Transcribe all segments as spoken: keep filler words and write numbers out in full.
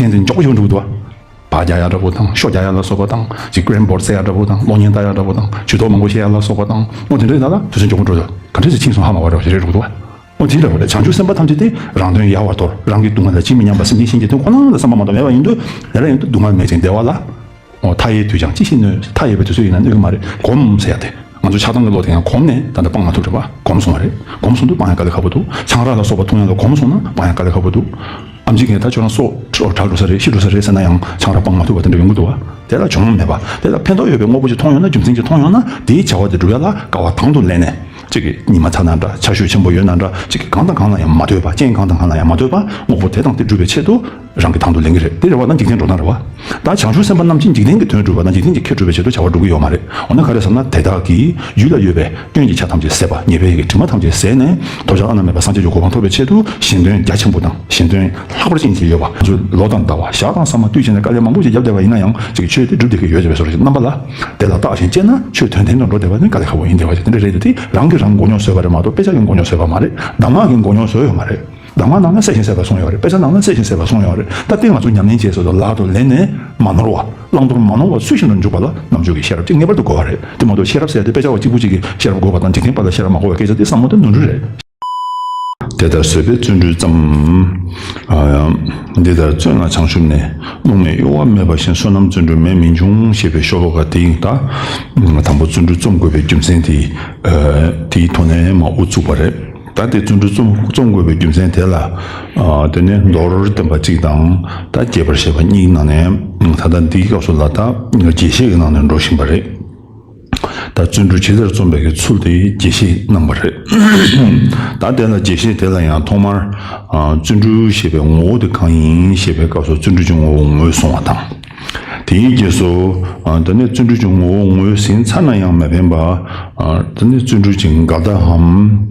ཡང་དེ་མགྱོགས་པོ་ཞིག་འགྲོ་གི་འདུག་བ། བག་རྒྱག་ཡག་འདྲ་པོ་དང་ཤོ་རྒྱག་ཡག་ལ་སོགས་པ་དང་ཅིག་ཀེ་རེམ་བོར་རྩེ་ཡག་འདྲ་པོ་དང་གློག་བརྙན་ལྟ་ཡག་འདྲ་པོ་དང་ཇུས་གཏོགས་མང་པོ་བཤད་ཡག་ལ་སོགས་པ་དང་དངོས་དེ་འདྲ་ཡིན་ན་ལ་དུས་ཚོད་མགྱོགས་པོ་འགྲོ་ཡོད། ག་འདྲ་ཞིག་ཁྱིམ་སོང་ཧ་མ་བར་བ་ཞིག་རེད་འགྲོ་གི་འདུག་བ། འོ་དེ་འདྲ་བ་རེད། བྱང་ཆུབ་སེམས་དཔའ་ཐམས་ཅད་དེ་རང་དོན་ཡལ་བར་དོར། རང་གི་སྡུག་བསྔལ་ལ་ཇི་མི་སྙམ་པ། སེམས་ཅན་གཞན་གྱི་དོན་ཁོ་ན་ལ་བསམ་པ་མ་གཏོགས་མེད་པ་ཡིན་དུས་ལས་ར་ཡིན་དུས་སྡུག་བསྔལ་མེད་ཅིང་བདེ་བ་ལ། འོ་མཐའ་ཡས་དུས་ཀྱང་ཅི་ཞིག་གནོད། མཐའ་ཡས་པའི་དུས་ཚོད་ཡིན་ན་གནོད་ཀྱི་མ་རེད། གོམས་ཟེར་ཡ་དེ། ང་ཚོ་ཆགས་སྡང་གི་བློ་དེ་ཡང་གོམས་ནས་ད་ལྟ་སྤང་མ་ཐུབ་རེད་བ། གོམས་སོང་བ་རེད། གོམས་སོང་དུས་སྤང་ཡ་དཀའ་ལས་ཁག་པོ་འདུག་ཆང་རག་ལ་སོགས་པ་འཐུང་ཡ་ལ་གོམས་སོང་ན་སྤང་ཡ་དཀའ་ལས་ཁག་པོ་འདུག་ཨེམ་ཆི་གིས་ད་ཁྱོད་རང་སྲོག་བྲལ་འགྲོ་ས་རེད། ཤི་འགྲོ་ས་རེད་ཟེར་ན་ཡང་ཆང་རག་སྤང་མ་ཐུབ་པ་དེ་འདྲ་ཡོང་གི་འདུག་བ། དེ་ལ་གྱོང་མེད་པ། དེ་ལ་ཕན་ཐོགས་ཡོད་པའི་དངོས་པོ་ཅིག་མཐོང་ཡོང་ན། རྒྱུ་མཚན་ཅིག་མཐོང་ཡོང་ན། དེའི་བྱ་བ་དེ་སྒྲུབ་ཡ་ལ་དཀའ་བ་དང་དུ་ལེན་ནས། གཅིག་གིས་ཉི་མ་ཚ་ན་འདྲ། ཆར་ཞོད་ཆེན་པོ་ཡོད་ན་འདྲ། གཅིག་གིས་གང་དང་གང་ལ་ཡང་མ་ལྟོས་པ། རྐྱེན་གང་དང་གང་ལ་ཡང་མ་ལྟོས་པ། དངོས་པོ་དེ་དང་དེ་སྒྲུབ་པའི་ཆེད་དུ་རང་གིས་དང་དུ་ལེན་གྱི་རེད། དེ་རེད་བ་ན་འཇིག་རྟེན་འགྲོ་སྟངས་རེད་བ། ད་བྱང་ཆུབ་སེམས་དཔའ་རྣམས་ཀྱིས་འཇིག་རྟེན་གྱི་དོན་སྒྲུབ་པ་དང་འཇིག་རྟེན་གྱི་ཁེ་སྒྲུབ་པའི་ཆེད་དུ་བྱ་བ་སྒྲུབ་ཀྱི་ཡོད་མ་རེད། འོ་ན་ག་རེ་ཟེར་ན། དེ་དག་གིས་རྒྱུད་ལ་ཡོད་པའི་སྐྱོན་གྱི་ཆ་ཐམས་ཅད་ཟད་པ། ཉེས་པའི་གི་དྲི་མ་ཐམས་ཅད་ཟད་ནས་ཐོབ་བྱ་བླ་ན་མེད་པ་སངས་རྒྱས་ཀྱི་གོ་འཕང་ཐོབ་པའི་ཆེད་དུ་གཞན་དོན་རྒྱ་ཆེན་པོ་དང་གཞན་དོན་ལྷག་པར་ཅན་ཅིག་ཡོད་པ། ང་ཚོས་ལོ་དང་ཟླ་བ་ཞག་དང་ས་མ་དུས་ཆེན་ནས་དཀའ་ལས་མང་པོ་ཞིག་བརྒྱབ་བསྡད་པ་ཡིན་ན་ཡང་ཅིག་ཆོས་དེ་སྒྲུབ་བསྡད་ཀྱི་ཡོད་ཅེས་པའི་བཟོ་འདྲ་ཞིག་རྣམ་པ་ལ། དེ་ལ་བརྟགས་ཤིང་དཔྱད་ན་ཆོས་དོན་ལྡན་དུ་འགྲོ་བསྡད་པ་ནི་དཀའ་ལས་ཁག་པོ་ཡིན་བསྡད་པ་ཞིག་དེ་འདྲ་རེད་དེ། དེ་རང་གིས་རང་མགོ་རྙོག་བཟོས་པ་རེད་མ་གཏོགས་དཔེ་ཆ་གིས་མགོ་རྙོག་བཟོས་པ་མ་རེད། གདམས་ངག་གིས་མགོ་རྙོག་བཟོས་ཡོད་མ་རེད། གདམས་ངག་ནང་ན་གསལ་ཞིང་གསལ་བར་གསུངས་ཡོད་རེད། དཔེ་ཆ་ནང་ན་གསལ་ཞིང་གསལ་བར་གསུངས་ཡོད་རེད། ད་ལྟའི་ང་ཚོ་ཉམས་ལེན་བྱེད་སྲོལ་དུ་ལག་ཏུ་ལེན་ནས་མ་ནོར་བ། བླང་དོར་མ་ནོར་བ་ཚུལ་བཞིན་དུ་འཇུག་པ་ལ་རྣམ་འཇུག་གི་ཤེས་རབ་ཅིག་ངེས་པར་དུ་དགོས་པ་རེད། དེ་མ་གཏོགས་ཤེས་རབ་ཟེར་ཡ་དེ་དཔེ་ཆ་བ་གཅིག་པུ་གཅིག་གིས་ཤེས་རབ་དགོས་པ་དང་འཇིག་རྟེན་པ་ལ་ཤེས་རབ་མ་དགོས་པའི་སྐད་ཆ་དེ་བསམ་བློ་དེ་ནོར་འཁྲུལ་རེད། དེ་ལྟར་བཟོད་པས་བརྩོན་འགྲུས་བརྩམས། ཨ་ཡང་། འདི་ལྟར་བརྩོན་ལ་བྱང་ཆུབ་ནས། རླུང་མེད་གཡོ་བ་མེད་པ་བཞིན། བསོད་ནམས་བརྩོན་འགྲུས་མེད་མི་འབྱུང་། ཞེས་པའི་ཤོ་ལོ་ཀ་དེ་ཡིན། ད་དང་པོ་བརྩོན་འགྲུས་རྩོམ་དགོས་པའི་རྒྱུ་མཚན་དེ་དེའི་ཐོག་ནས་མར་དབུ་བཙུགས་པ་རེད། ད་དེ་བརྩོན་འགྲུས་རྩོམ་རྩོམ་དགོས་པའི་རྒྱུ་མཚན་དེ་ལ། ཨ་དེ་ནས་མདོར་བསྟན་པ་གཅིག་དང་ད་རྒྱས་པར་བཤད་པ་གཉིས་ནང་ནས། ད་ལྟ་འདིའི་སྐབས་སུ་ལ་ད་རྒྱས་བཤད་ཀྱི་ནང་ནས་འགྲོ་བཞིན་པ་རེད། ད་བརྩོན་འགྲུས་ཇི་ལྟར་རྩོམ་པའི་གི་ཚུལ་དེ་རྒྱས་བཤད་གནང་བ་རེད། ད་དེ་ལ་རྒྱས་བཤད་དེ་ལ་ཡང་ཐོག་མར། ཨ་བརྩོན་འགྲུས་ཞེས་པའི་ངོ་བོ་དེ་གང་ཡིན་ཞེས་པའི་སྐབས་སུ་བརྩོན་འགྲུས་ཀྱི་ངོ་བོ་ངོས་བཟུང་བ་དང་། དེའི་རྗེས་སུ། ཨ་དེ་ནས་བརྩོན་འགྲུས་ཀྱི་ངོ་བོ་ངོས་ཟིན་ཚར་ན་ཡང་མི་ཕན་པ། ཨ་དེ་ནས་བརྩོན་འགྲུས་ཀྱི་འགལ་ཟླའམ་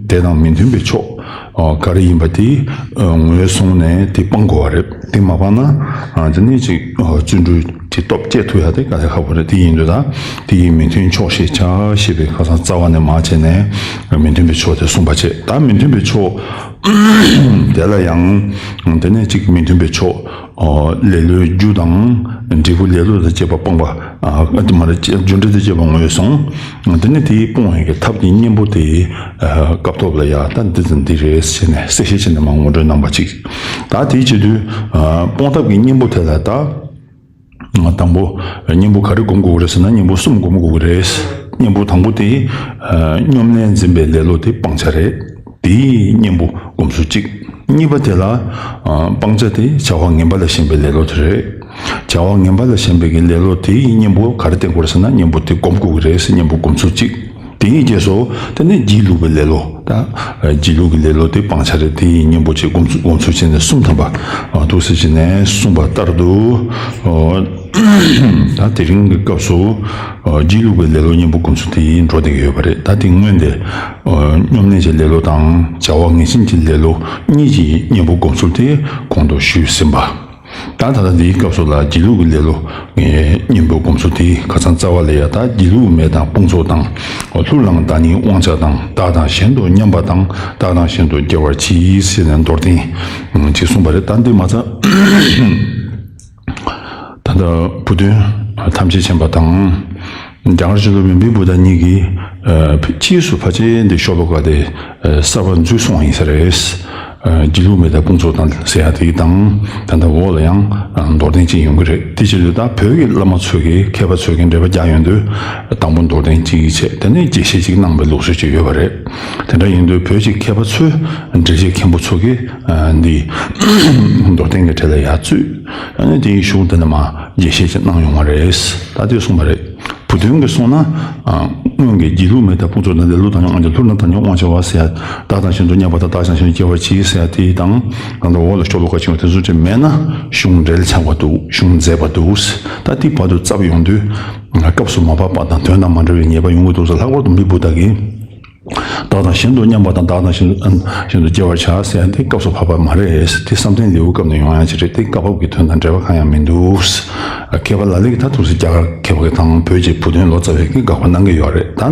དེ་དང་མི་མཐུན་པའི་ཕྱོགས། ཨ་ག་རེ་ཡིན་པ་དེ་ཨ་ངོས་བཟུང་ནས་དེ་སྤང་དགོས་པ་རེད། དེ་མ་སྤངས་ན། ཨ་དེ་ནས་ཅིག་ཨ་བརྩོན་འགྲུས་དེ་སྟོབས་སྐྱེད་ཐུབ་ཡ་དེ་དཀའ་ལས་ཁག་པོ་རེད། དེ་ཡིན་དུས་ད་དེ་ཡི་མི་མཐུན་ཕྱོགས་ཤེས་བྱ་ཞེས་པའི་ཁ་སང་རྩ་བ་ནས་མར་བྱས་ནས་མི་མཐུན་པའི་ཕྱོགས་དེ་གསུངས་པ་བྱས། ད་མི་མཐུན་པའི་ཕྱོགས་དེ་ལ་ཡང་དེ་ནས་ཅིག་མི་མཐུན་པའི་ཕྱོགས། ཨོ་ལེ་ལོའི་རྒྱུ་དང་འབྲས་བུ་ལེ་ལོ་དང་བཅས་པ་སྤོང་བ། ཨ་དེ་མ་རེད། རྒྱུ་འབྲས་དང་བཅས་པ་ངོས་བཟུང་། དེ་ནས་དེའི་སྤོང་བའི་གི་ཐབས་ཀྱི་གཉེན་པོ་དེ་ཨ་སྐབས་ཐོབ་ལ་ཡ་ད་འདི་ཙམ་འདི་རེད་ཟེར་ནས་གསལ་བཤད་བྱས་ནས་མར་ངོ་སྤྲོད་གནང་བ་ཅིག་ད་དེའི་བྱེད་དུས་ཨ་སྤོང་ཐབས་ཀྱི་གཉེན་པོ་དེ་ལ་ད་དང་པོ་གཉེན་པོ་ག་རེ་སྒོམ་དགོས་ཀྱི་རེད་ཟེར་ན། གཉེན་པོ་གསུམ་སྒོམ་དགོས་ཀྱི་རེད། གཉེན་པོ་དང་པོ་དེ་ཨ་སྙོམས་ལས་འཛིན་པའི་ལེ་ལོ་དེ་སྤང་བྱ་རེད། དེའི་གཉེན་པོ་སྒོམ་ཚུལ་གཅིག་གཉིས་པ་དེ་ལ། ཨ་སྤང་བྱ་དེ་བྱ་བ་ངན་པ་ལ་ཞེན་པའི་ལེ་ལོ་དེ་རེད། བྱ་བ་ངན་པ་ལ་ཞེན་པའི་གི་ལེ་ལོ་དེའི་གཉེན་པོ་ག་རེ་བསྟེན་དགོས་རེད་ཟེར་ན། གཉེན་པོ་དེ་སྒོམ་དགོས་ཀྱི་རེད་ཟེར། གཉེན་པོ་སྒོམ་ཚུལ་གཅིག་དེའི་རྗེས་སུ་དེ་ནས་སྒྱིད་ལུག་པའི་ལེ་ལོ། ད་སྒྱིད་ལུག་གི་ལེ་ལོ་དེ་སྤང་བྱ་རེད། དེའི་གཉེན་པོ་གཅིག་སྒོམ་ཚུལ་སྒོམ་ཚུལ་བྱས་ནས་གསུམ་ཐམ་པ། ཨ་ཐུགས་སྲས་བྱས་ནས་གསུངས་པ་ལྟར་དུ། ཨོ། ད་དེ་རིང་གི་སྐབས་སུ། ཨ་སྒྱིད་ལུག་པའི་ལེ་ལོ་གཉེན་པོ་སྒོམ་ཚུལ་དེ་འགྲོ་བསྡད་ཀྱི་ཡོད་པ་རེད། ད་དེ་སྔོན་དེ། ཨ་སྙོམས་ལས་ཀྱི་ལེ་ལོ་དང་བྱ་བ་ངན་ཞེན་གྱི་ལེ་ལོ་གཉིས་ཀྱི་གཉེན་པོ་སྒོམ་ཚུལ་དེ་གོང་དུ་ཞུས་ཟིན་པ། ད་ད་ལྟ་འདིའི་སྐབས་སུ་ལ་སྒྱིད་ལུག་གི་ལེ་ལོ་གཉེན་པོ་སྒོམ་ཚུལ་དེ་ཁ་སང་རྩ་བ་ལ་ཡ། ད་སྒྱིད་ལུག་མེད་དང་དཔུང་ཚོགས་དང་། ལྷུར་བླངས་བདག་ཉིད་དབང་ཆ་དང་། བདག་དང་གཞན་དུ་མཉམ་པ་དང་། བདག་དང་གཞན་དུ་སྐྱེ་བར་གྱིས་ཟེར་ནས་མདོར་བསྟན་ཅིག་གསུངས་པ་རེད། ད་འདི་མ་ཚད། ད་ལྟ་བུ་སྟོན་ཐམས་ཅད་མཁྱེན་པ་དང་། རྒྱ་གར་སྤྱི་ནོར་བོན་པོའི་བུ་དང་གཉིས་ཀྱིས། ཨ་ཕྱིས་སུ་ཕལ་ཆེར་འདི་ཤོ་ལོ་ཀ་དེ་ཨ་གསར་པ་འཛུགས་སོང་བ་ཡིན་ས་རེད། ཨ་སྒྱིད་ལུག་མེད་དང་དཔུང་ཚོགས་དང་ཟེར་ཡ་དེ་དང་། ད་ལྟ་འོག་ལ་ཡང་ཨ་མདོར་བསྟན་ཅིག་ཡོང་གི་རེད། དེ་བྱེད་དུས་ད་བོད་ཀྱི་བླ་མ་ཚོས་ཀྱི་མཁས་པ་ཚོས་ཀྱི་འགྲེལ་པ་རྒྱག་ཡོང་དུས། དང་པོ་མདོར་བསྟན་ཅིག་བྱས། དེ་ནས་རྒྱས་བཤད་ཅིག་གནང་བའི་ལུགས་སྲོལ་ཅིག་ཡོད་པ་རེད། དེ་འདྲ་ཡིན་དུས་བོད་ཀྱི་མཁས་པ་ཚོས་འགྲེལ་བཤད་མཁན་པོ་ཚོ་གིས་ཨ་འདི་མདོར་བསྟན་གྱི་གྲས་ལ་ཡར་བཙུད། ཨ་ནི་དེའི་གཞུག་དེ་ནས་མར་རྒྱས་བཤད་ཅིག་གནང་ཡོང་བ་རེད། ད་དེ་གསུངས་པ་རེད། བུ་སྟོན་གྱིས་གསུངས་ན། ཨ་སྔོན་གྱི་སྒྱིད་ལུག་མེད་དང་དཔུང་ཚོགས་དང་། ལེ་ལོ་བདག་ཉིད་དབང་ཆ། ལྷུར་བླངས་བདག་ཉིད་དབང་ཆ་བ་ཟེར་ཡ། བདག་དང་གཞན་དུ་མཉམ་པ་དང་། བདག་དང་གཞན་དུ་སྐྱེ་བར་གྱིས་ཟེར་ཡ་དེ་དང་། ད་ལྟ་འོག་ལ་ཤོ་ལོ་ཀ་བྱུང་བ་དེ་ཚོ་ཅིག་མེད་ན་གཞུང་འགྲེལ་ཆགས་པ་འདུག་གཞུང་མཛེས་པ་འདུག་ད་དེ་བར་དུ་བཙལ་ཡོང་དུས། སྐབས་སུ་མ་བབས་པ་དང་དོན་དང་མ་འབྲེལ་བའི་ཉེས་པ་ཡོང་གི་འདུག་ཟེར། ལྷག་པར་དུ་མི་བུ་དག་གིས། བདག་དང་གཞན་དུ་མཉམ་པ་དང་། བདག་དང་གཞན་དུ་གཞན་དུ་སྐྱེ་བར་བྱ་ཟེར་ཡ་དེ་སྐབས་སུ་བབས་པ་མ་རེད། དེ་བསམ་གཏན་ལེའུའི་སྐབས་ནས་ཡོང་ཡ་ཅིག་རེད། དེ་སྐབས་བབ་ཀྱི་དོན་དང་འབྲེལ་བ་གང་ཡང་མི་འདུག་མཁས་པ་ལ་ལས་ཀྱིས་ད་ཐུགས་སྲས་རྒྱ་གར་མཁས་པ་གི་དང་བོད་ཀྱི་བུ་སྟོན་ལོ་ཙཱ་བས་ཀྱིས་དགག་པ་གནང་གི་ཡོད་རེད། ད་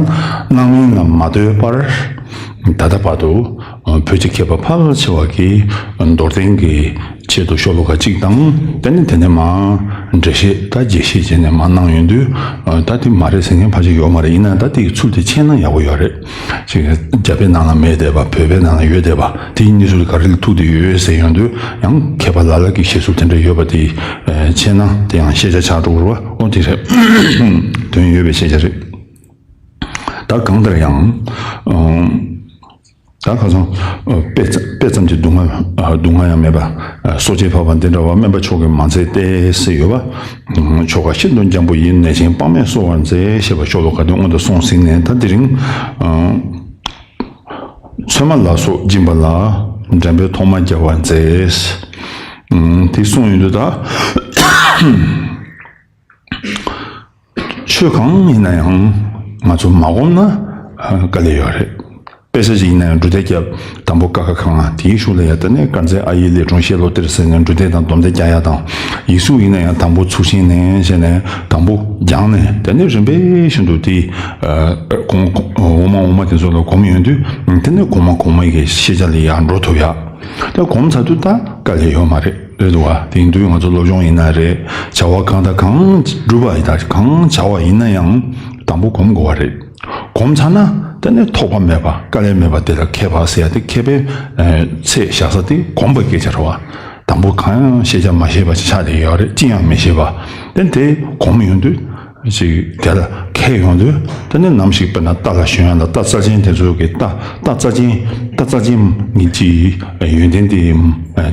གནང་མིན་ལ་མ་ལྟོས་པར་ད་ལྟ་བར་དུ་བོད་ཀྱི་མཁས་པ་ཕལ་ཆེ་བ་གིས་མདོར་བསྟན་གྱི་ ཆེད་དུ་ཤོ་ལོ་ཀ་གཅིག་དང་། དེ་ནས་དེ་ནས་མར་འགྲེལ་བཤད་དང་རྒྱས་བཤད་བྱས་ནས་མར་གནང་ཡོང་དུས། ཨ། ད་དེ་མ་རེད་ཟེར་མཁན་ཕལ་ཆེར་ཡོད་མ་རེད། ཡིན་ན་ད་དེ་གི་ཚུལ་དེ་མཁྱེན་ན་ཡག་པོ་ཡོད་རེད། ཅིག་རྒྱ་བོད་ནང་ལ་མེད་བསྡད་པ། བོད་པའི་ནང་ལ་ཡོད་བསྡད་པ། དེའི་གནས་ཚུལ་ག་རེ་ལ་ཐུག་བསྡད་ཡོད་ཟེར་ཡོང་དུས། ཡང་མཁས་པ་ལ་ལ་གི་བཤད་ཚུལ་དེ་འདྲ་ཡོད་པ་དེ་མཁྱེན་ན་དེ་ཡང་ཤེས་བྱ་ཆགས་འགྲོ་གི་རེད་པ། འོ་དེ་རེད། དོན་ཡོད་པའི་ཤེས་བྱ་རེད། ད་གང་ལྟར་ཡང་། ཨ། ད་ཁ་སང་། ཨ། དཔེ་ཙམ་དཔེ་ཙམ་གྱི་སྡུག་བསྔལ། ཨ། སྡུག་བསྔལ་ཡང་མེད་པ། ཨ། གསོ་དཔྱད་འཕགས་པ་འདི་འདྲ་བ། སྨན་པ་མཆོག་གིས་མ་མཛད་དེ་ཟེར་ཡོད་པ། ཨ། ཆོ་ག་ཤིན་ཏུ་འཇམ་པོ་ཡིས། ནད་ཆེན་དཔག་མེད་གསོ་བར་མཛད། ཞེས་པ་ཤོ་ལོ་ཀ་དེ་སྔོན་དུ་སོང་ཟིན་ནས། ད་དེ་རིང་། ཨ། ཚོད་མ་ལ་སོགས་སྦྱིན་པ་ལ། འགྲན་པའི་ཐོག་མ་རྒྱལ་བར་མཛད། ཨ། དེ་གསུངས་ཡོང་དུས་ད། ཆོས་གང་ཡིན་ན་ཡང་ང་ཚོ་མ་སྒོམ་ན་དཀའ་ལས་ཡོད་རེད། དཔེ་ཆ་ཞིག་ཡིན་ན་ཡང་འབྲུ་དར་བརྒྱབ། དང་པོ་ཀ་ཁ་གང་ང་། དེའི་གཞུག་ལ་ཡ་ད་ནི་དཀར་མཛེས་ཨ་ཡེ་ལས་སྒྲོན་ཤེལ་ལོ་ཏེར་ཟེར་ནས་འབྲུ་དར་དང་སྡོམ་དར་རྒྱག་ཡ་དང་། ཡིག་གཟུགས་ཡིན་ན་ཡང་དང་པོ་ཚུགས་ཆེན་ནས་བྱས་ནས་དང་པོ་སྦྱངས་ནས། དེ་ནས་རིམ་པས་བཞིན་དུ་དེ། ཨ། གོང་འོག་མ་འོག་མ་དེ་ཚོ་ལ་སྒོམ་ཡོང་དུས། དེ་ནས་གོང་མ་གོང་མ་ཡི་ཤེས་བྱ་ལ་ཡར་འགྲོ་ཐུབ་ཡ། ད་སྒོམ་ཚར་དུས་ད་དཀའ་ལས་ཡོད་མ་རེད། རེད་འདུག་བ། དེ་ཡིན་དུས་ང་ཚོ་སློབ་སྦྱོང་ཡིན་ན་རེད། བྱ་བ་གང་དང་གང་སྒྲུབ་པ་ཡིན་ད་གང་བྱ་བ་ཡིན་ན་ཡང་དང་པོ་སྒོམ་དགོས་པ་རེད། སྒོམ་ཚར་ན་དེ་ནས་ཐོགས་པ་མེད་པ། དཀའ་ལས་མེད་པ་དེ་ལ་མཁས་པ་ཟེར་ཡ་དེ། མཁས་པའི་ཚད་བཞག་ས་དེ་སྒོམ་པའི་སྐད་ཆ་རེད་བ། དང་པོ་གང་ཡང་ཤེས་བྱ་མ་ཤེས་པ་ཆགས་བསྡད་ཡོད་རེད། ཅི་ཡང་མི་ཤེས་པ། དེ་དེ་སྒོམ་ཡོང་དུས། ཅིག་དེ་ལ་མཁས་ཡོང་དུས། དེ་ནས་ནམ་ཞིག་དཔེར་ན་རྟ་ལ་ཞོན་ཡ་ལ། རྟ་རྩ་ཅན་དེ་ཚོ་གི་རྟ་རྟ་རྩ་ཅན། རྟ་རྩ་ཅན་གྱི་ཅིག་ཡོན་ཏན་དེ།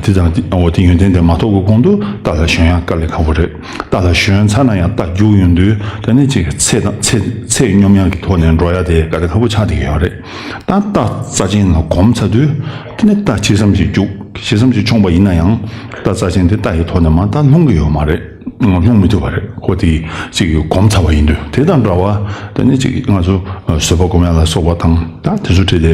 དེ་དང་འོ་དེ་ཡོན་ཏན་དེ་མ་ཐོབ་ཀྱི་གོང་དུ་རྟ་ལ་ཞོན་ཡ་དཀའ་ལས་ཁག་པོ་རེད། རྟ་ལ་ཞོན་ཚར་ན་ཡང་རྟ་རྒྱུག་ཡོང་དུས། དེ་ནས་ཅིག་ཚད་དང་ཚད་ཚད་སྙོམས་ཡ་གི་ཐོག་ནས་འགྲོ་ཡ་དེ་དཀའ་ལས་ཁག་པོ་ཆགས་བསྡད་ཀྱི་ཡོད་རེད། ད་རྟ་རྩ་ཅན་ལ་གོམས་ཚར་དུས། དེ་ནས་རྟ་ཇི་ཙམ་ཞིག་རྒྱུག་ཇི་ཙམ་ཞིག་མཆོངས་པ་ཡིན་ན་ཡང་། རྟ་རྩ་ཅན་དེ་རྟ་ཡི་ཐོག་ནས་མར་ད་ལྷུང་གི་ཡོད་མ་རེད། ལྷུང་མི་ཐུབ་པ་རེད། ཁོ་དེ་ཅིག་གོམས་ཚར་བ་ཡིན་དུས། དེ་དང་འདྲ་བ། དེ་ནས་ཅིག་ང་ཚོ་བཟོད་པ་སྒོམ་ཡ་ལ་སོགས་པ་དང་། ད་དེ་ཚོ་ཁྲིད་དེ་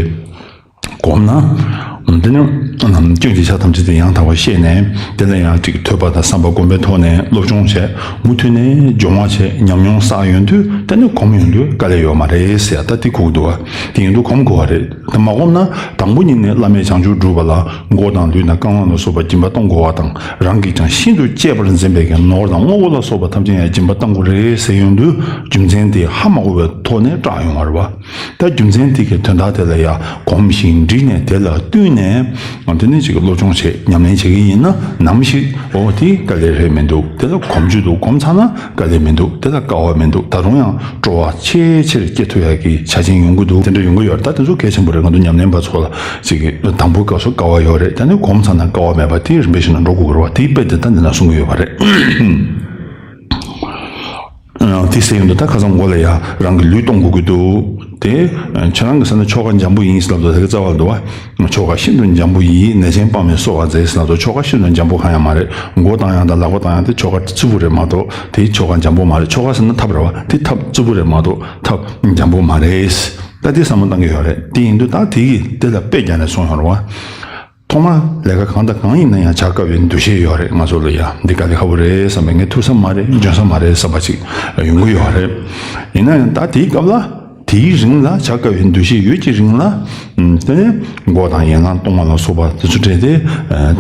སྒོམ་ན། དེ་ནས་སྐྱོན་གྱི་ཆ་ཐམས་ཅད་དེ་ཡང་དག་པར་ཤེས་ནས། དེ་ལ་ཡང་ཅིག་ཐོས་པ་དང་བསམ་པ་སྒོམ་པའི་ཐོག་ནས་སློབ་སྦྱོང་བྱས། མུ་མཐུད་ནས་སྦྱོང་བ་བྱས། ཉམས་མྱོང་བསགས་ཡོང་དུས། དེ་ནས་སྒོམ་ཡོང་དུས་དཀའ་ལས་ཡོད་མ་རེད་ཟེར་ཡ་ད་དེ་གོ་གི་འདུག་བ། དེ་ཡིན་དུས་སྒོམ་དགོས་པ་རེད། དེ་མ་སྒོམ་ན་དང་པོ་ཉིད་ནས་བླ་མེད་བྱང་ཆུབ་སྒྲུབ་པ་ལ། མགོ་དང་ལུས་དང་རྐང་ལག་ལ་སོགས་པ་སྦྱིན་པ་གཏོང་དགོས་པ་དང་། རང་གིས་ཀྱང་ཤིན་ཏུ་གཅེས་པར་འཛིན་པའི་གི་ནོར་དང་དངོས་པོ་ལ་སོགས་པ་ཐམས་ཅད་ཡང་སྦྱིན་པ་གཏོང་དགོས་རེད་ཟེར་ཡོང་དུས། རྒྱུ་མཚན་དེ་ཧ་མ་གོ་བའི་ཐོག་ནས་སྐྲག་ཡོང་བ་རེད་བ། ད་རྒྱུ་མཚན་དེ་གི་དོན་དག་དེ་ལ་ཡ་གོམས་ཤིང་འདྲིས་ནས། དེ་ལ་བསྟུན་ནས་དེ་ནས་ཅིག་སློབ་སྦྱོང་བྱེད། ཉམས་ལེན་བྱེད་ཀྱི་ཡིན་ན། ནམ་ཞིག་འོ་དེ་དཀའ་ལས་རེད་མི་འདུག་དེ་ལ་གོམས་རྒྱུ་འདུག་གོམས་ཚར་ན་དཀའ་ལས་མི་འདུག་དེ་ལ་དཀའ་བ་མི་འདུག་ད་རུང་ཡང་སྤྲོ་བ་ཆེས་ཆེར་སྐྱེ་ཐུབ་ཡག་གི་ཆ་རྐྱེན་ཡོང་གི་འདུག་དེ་འདྲ་ཡོང་གི་ཡོད་རེད། ད་དེ་ཚོ་གལ་ཆེན་པོ་རེད། ང་ཚོ་ཉམས་ལེན་པ་ཚོ་ལ་ཅིག་གི་དང་པོའི་སྐབས་སུ་དཀའ་བ་ཡོད་རེད། དེ་ནས་གོམས་ཚར་ན་དཀའ་བ་མེད་པ་དེ་རིམ་པས་བཞིན་དུ་འགྲོ་དགོས་ཀྱི་རེད་བ། དེའི་དཔེ་དེ་ད་འདི་ན་གསུང་གི་ཡོད་པ་རེད། ཨ། དེ་ཟེར་ཡོང་དུས་ད་ཁ་སང་མགོ་ལ་ཡ་རང་གི་ལུས་གཏོང་དགོས་ཀྱི་འདུག་དེ་ཁྱེད་རང་གི་ཟེར་ན་ཆོ་ག་འཇམ་པོ་ཡིན་ཟེར་ལབ་དུས། དེ་གི་རྩ་བ་ལ་འདུག་བ། ཆོ་ག་ཤིན་ཏུ་འཇམ་པོ་ཡིས། ནད་ཆེན་དཔག་མེད་གསོ་བར་མཛད་ཟེར་ལབ་དུས། ཆོ་ག་ཤིན་ཏུ་འཇམ་པོ་གང་ཡང་མ་རེད། མགོ་བཏང་ཡ་དང་ལག་པ་བཏང་ཡ་དེ་ཆོ་ག་རྩི་པོ་རེད་མ་གཏོགས། དེ་ཆོ་ག་འཇམ་པོ་མ་རེད། ཆོ་ག་ཟེར་ན་ཐབས་རེད་བ། དེ་ཐབས་རྩི་པོ་རེད་མ་གཏོགས་ཐབས་འཇམ་པོ་མ་རེད། ད་དེ་བསམ་བློ་བཏང་གི་ཡོད་རེད། དེ་ཡིན་དུས་ད་དེ་གི་དེ་ལ་དཔེ་རྒྱག་ནས་གསུངས་ཡོང་རེད་བ། ཐོག་མར་ལས་ཀ་གང་དང་གང་ཡིན་ན་ཡང་བྱ་དཀའ་བའི་འདུ་ཤེས་ཡོད་རེད། ང་ཚོ་ལ་ཡ་འདི་དཀའ་ལས་ཁག་པོ་རེད་བསམ་པའི། ངས་ཐུབ་ས་མ་རེད། འཇོན་ས་མ་རེད་བསམ་པ་ཅིག་ཡོང་གི་ཡོད་རེད། ཡིན་ན་ཡང་ད་དེའི་སྐབས་ལ། དེའི་རིང་ལ། བྱ་དཀའ་བའི་འདུ་ཤེས་ཡོད་ཀྱི་རིང་ལ། ཨམ། དེ་ནས་མགོ་དང་ཡན་ལག་གཏོང་བ་ལ་སོགས་པ་དེ་ཚོ་སྤྲད་དེ། ཨ།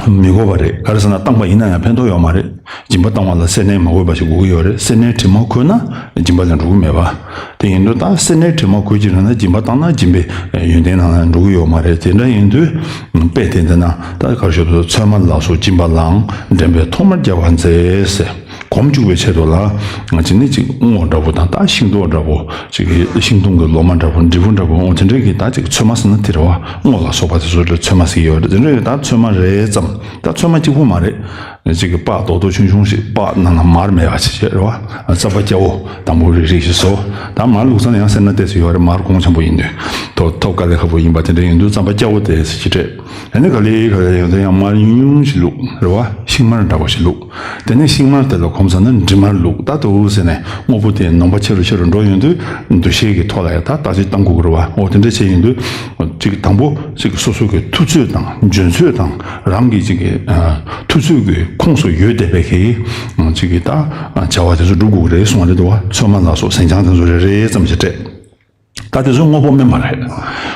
ད་མི་དགོས་པ་རེད། ག་རེ་ཟེར་ན་བཏང་པ་ཡིན་ན་ཡང་ཕན་ཐོགས་ཡོད་མ་རེད། སྦྱིན་པ་བཏང་བ་ལ་སེར་སྣའི་མ་འོས་པ་ཞིག་དགོས་ཀྱི་ཡོད་རེད། སེར་སྣའི་དྲི་མ་གོས་ན་སྦྱིན་པ་ལ་འགྲོ་གི་མེད་པ། དེ་ཡིན་དུས་ད་སེར་སྣའི་དྲི་མ་གོས་ཀྱི་རེད་ན་སྦྱིན་པ་བཏང་ན་སྦྱིན་པའི་ཡོན་ཏན་ནང་ལ་འགྲོ་གི་ཡོད་མ་རེད། དེ་འདྲ་ཡིན་དུས་དཔེ་དེ་འདི་ན་ད་ག་རེ་ཞུ། ཚོད་མ་ལ་སོགས་སྦྱིན་པ་ལའང་། འགྲན་པའི་ཐོག་མར་རྒྱལ་བར་མཛད་ཟེར། གོམས་བཅུག་པའི་ཆེད་དུ་ལ། ང་ཅི་ནི་ཅིག་སྔོ་འདྲ་པོ་དང་། ད་ཤིང་ཏོག་འདྲ་པོ། ཅིག་ཤིང་སྡོང་གི་ལོ་མ་འདྲ་པོ། འབྲས་བུ་འདྲ་པོ། འོ་དེ་འདྲའི་གི་ད་ཅིག་ཚོད་མ་ཟེར་ན་དེ་རེད་བ། སྔོ་ལ་སོགས་པ་དེ་ཚོ་ལ་ཚོད་མ་ཟེར་གྱི་ཡོད་རེད། དེ་འདྲའི་གི་ད་ཚོད་མ་རེ་ཙམ། ད་ཚོད་མ་གཅིག་པོ་མ་རེད། ཅིག་གི་པགས་རྡོག་རྡོག་ཆུང་ཆུང་ཞིག། པགས་ནང་ལ་མར་མེད་པ་ཅིག་བྱས་རེད་བ། རྩམ་པ་སྐྱ་བོ་དང་པོ་རིག་རིག་ཞིག་བཟོ། ད་མར་བླུགས་ས་ནི་ཡང་སེར་སྣ་ཏོག་ཙམ་ཡོད་རེད། མར་གོང་ཆེན་པོ་ཡིན་དུས། ཐོབ་ཐོབ་དཀའ་ལས་ཁག་པོ་ཡིན་པ་དེ་འདྲ་ཡིན་དུས་རྩམ་པ་སྐྱ་བོ་དེ་ཅིག་སྤྲད། ཨ་ནི་ག་ལེ་ག་ལེ་ཡོང་དུས་ཡང་མར་ཉུང་ཉུང་ཞིག་བླུགས་རེད་བ། ཤིང་མར་འདྲ་པོ་ཞིག་བླུགས། དེ་ནས་ཤིང་མར་དེ་ལ་གོམས་ས་ན་འབྲི་མར་བླུགས། ད་དུ་ཟེར་ནས་དངོས་པོ་དེ་ནོངས་པ་ཆེ་རུ་ཆེ་རུ་འགྲོ་ཡོང་དུས། འདུ་ཤེས་ཀྱི་ཐོག་ལ་ཡང་ད་བརྟག་དཔྱད་གཏང་དགོས་ཀྱི་རེད་བ། འོ་དེ་འདྲ་བྱས་ཡོང་དུས། ཅིག་དང་པོ་ཅིག་སོ་སོ་གི་ཐུབ་ཚོད་དང་འཇོན་ཚོད་དང་། རང་གི་ཅིག་གི་ཨ་ཐུབ་ཚོད་ཀྱི་ཁོངས་སུ་ཡོད་བསྡད་པའི་གི་ཅིག་གི་ད་བྱ་བ་དེ་ཚོ་སྒྲུབ་དགོས་ཀྱི་རེད་གསུངས་པ་རེད་འདུག་བ། ཚོད་མ་ལ་སོགས་ཟན་ཆང་དེ་ཚོ་རེ་རེ་ཙམ་ཞིག་སྤྲད། ད་དེ་ཚོ་དངོས་པོ་དམན་པ་རེད།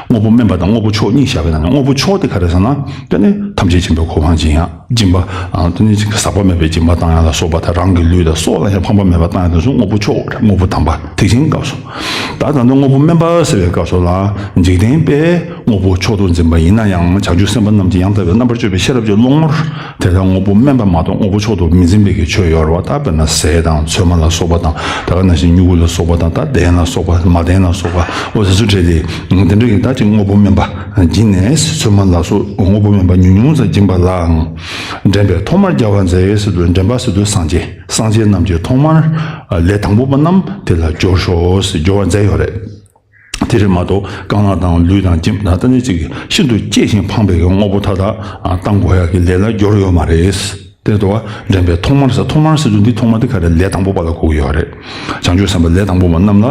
དངོས་པོ་དམན་པ་དང་དངོས་པོ་མཆོག་གཉིས་བཞག་པའི་ནང་ནས། དངོས་པོ་མཆོག་དེ་ག་རེ་ཟེར་ན། དེ་ནི་ ཐམས་ཅད་མཁྱེན་པའི་གོ་འཕང་སྦྱིན་ཡ། སྦྱིན་པ། ཨ། དེ་ནི་ཟག་པ་མེད་པའི་སྦྱིན་པ་བཏང་ཡ་ལ་སོགས་པ་དང་། རང་གི་ལུས་དང་སྲོག་ལ་ཡང་ཕངས་པ་མེད་པར་བཏང་ཡ་དེ་ཚོ་དངོས་པོ་མཆོག་རེད། དངོས་པོ་དམ་པ་ཐེག་ཆེན་སྐབས་སུ། ད་ད་ལྟ་དངོས་པོ་དམན་པ་ཟེར་བའི་སྐབས་སུ་ལ། འཇིག་རྟེན་པས་དངོས་པོ་མཆོག་ཏུ་འཛིན་པ་ཡིན་ན་ཡང་། བྱང་ཆུབ་སེམས་དཔའ་རྣམས་ཀྱིས་ཡང་དག་པའི་རྣམ་པར་དཔྱོད་པའི་ཤེས་རབ་ཀྱི་བློ་ངོར། དེ་དག་དངོས་པོ་དམན་པ་མ་གཏོགས་དངོས་པོ་མཆོག་ཏུ་མི་འཛིན་པའི་གི་ཆོས་ཡོད་རེད་བ། ད་དཔེར་ན་ཟས་དང་། ཚོད་མ་ལ་སོགས་པ་དང་། ད་ག་ནང་བཞིན་མྱུ་གུ་ལ་སོགས་པ་དང་། ད་གདན་ལ་སོགས་པ། མ་གདན་ལ་སོགས་པ། འོ་དེ་ཚོ་བྲལ་ཏེ། དེ་འདྲ་གི་ད་ཅིག་དངོས་པོ་དམན་པ་སྦྱིན་ནས། ཚོད་མ་ལ་སོགས་དངོས་པོ་དམན་པ་ཉུང་ཉུང་ཙམ་སྦྱིན་པ་ལའང་། འདྲེན་པས་ཐོག་མར་སྦྱར་བར་མཛད་ཟེར་དུས། འདྲེན་པ་ཟེར་དུས་སངས་རྒྱས། སངས་རྒྱས་རྣམས་ཀྱིས་ཐོག་མར་ལས་དང་པོ་པ་རྣམས་དེ་ལ་སྦྱོར་ཤོག་ཟེར་སྦྱོར་བར་མཛད་ཡོད་རེད། དེ་རེད་མ་གཏོགས་རྐང་ལག་དང་ལུས་དང་སྦྱིན། ད་ལྟ་ནས་ཅིག་ཤིན་ཏུ་གཅེས་ཤིང་ཕངས་པའི་དངོས་པོ་མཐའ་དག་བཏང་དགོས་ཡག་གི་ལས་ལ་སྦྱོར་ཡོད་མ་རེད། དེ་འདུག་བ། འདྲེན་པས་ཐོག་མར་ཟེར། ཐོག་མར་ཟེར་དུས་འདི་ཐོག་མར་འདི་ག་རེ། ལས་དང་པོ་པ་ལ་གོ་གི་ཡོད་རེད། བྱང་ཆུབ་སེམས་དཔའ་ལས་དང་པོ་པ་རྣམས་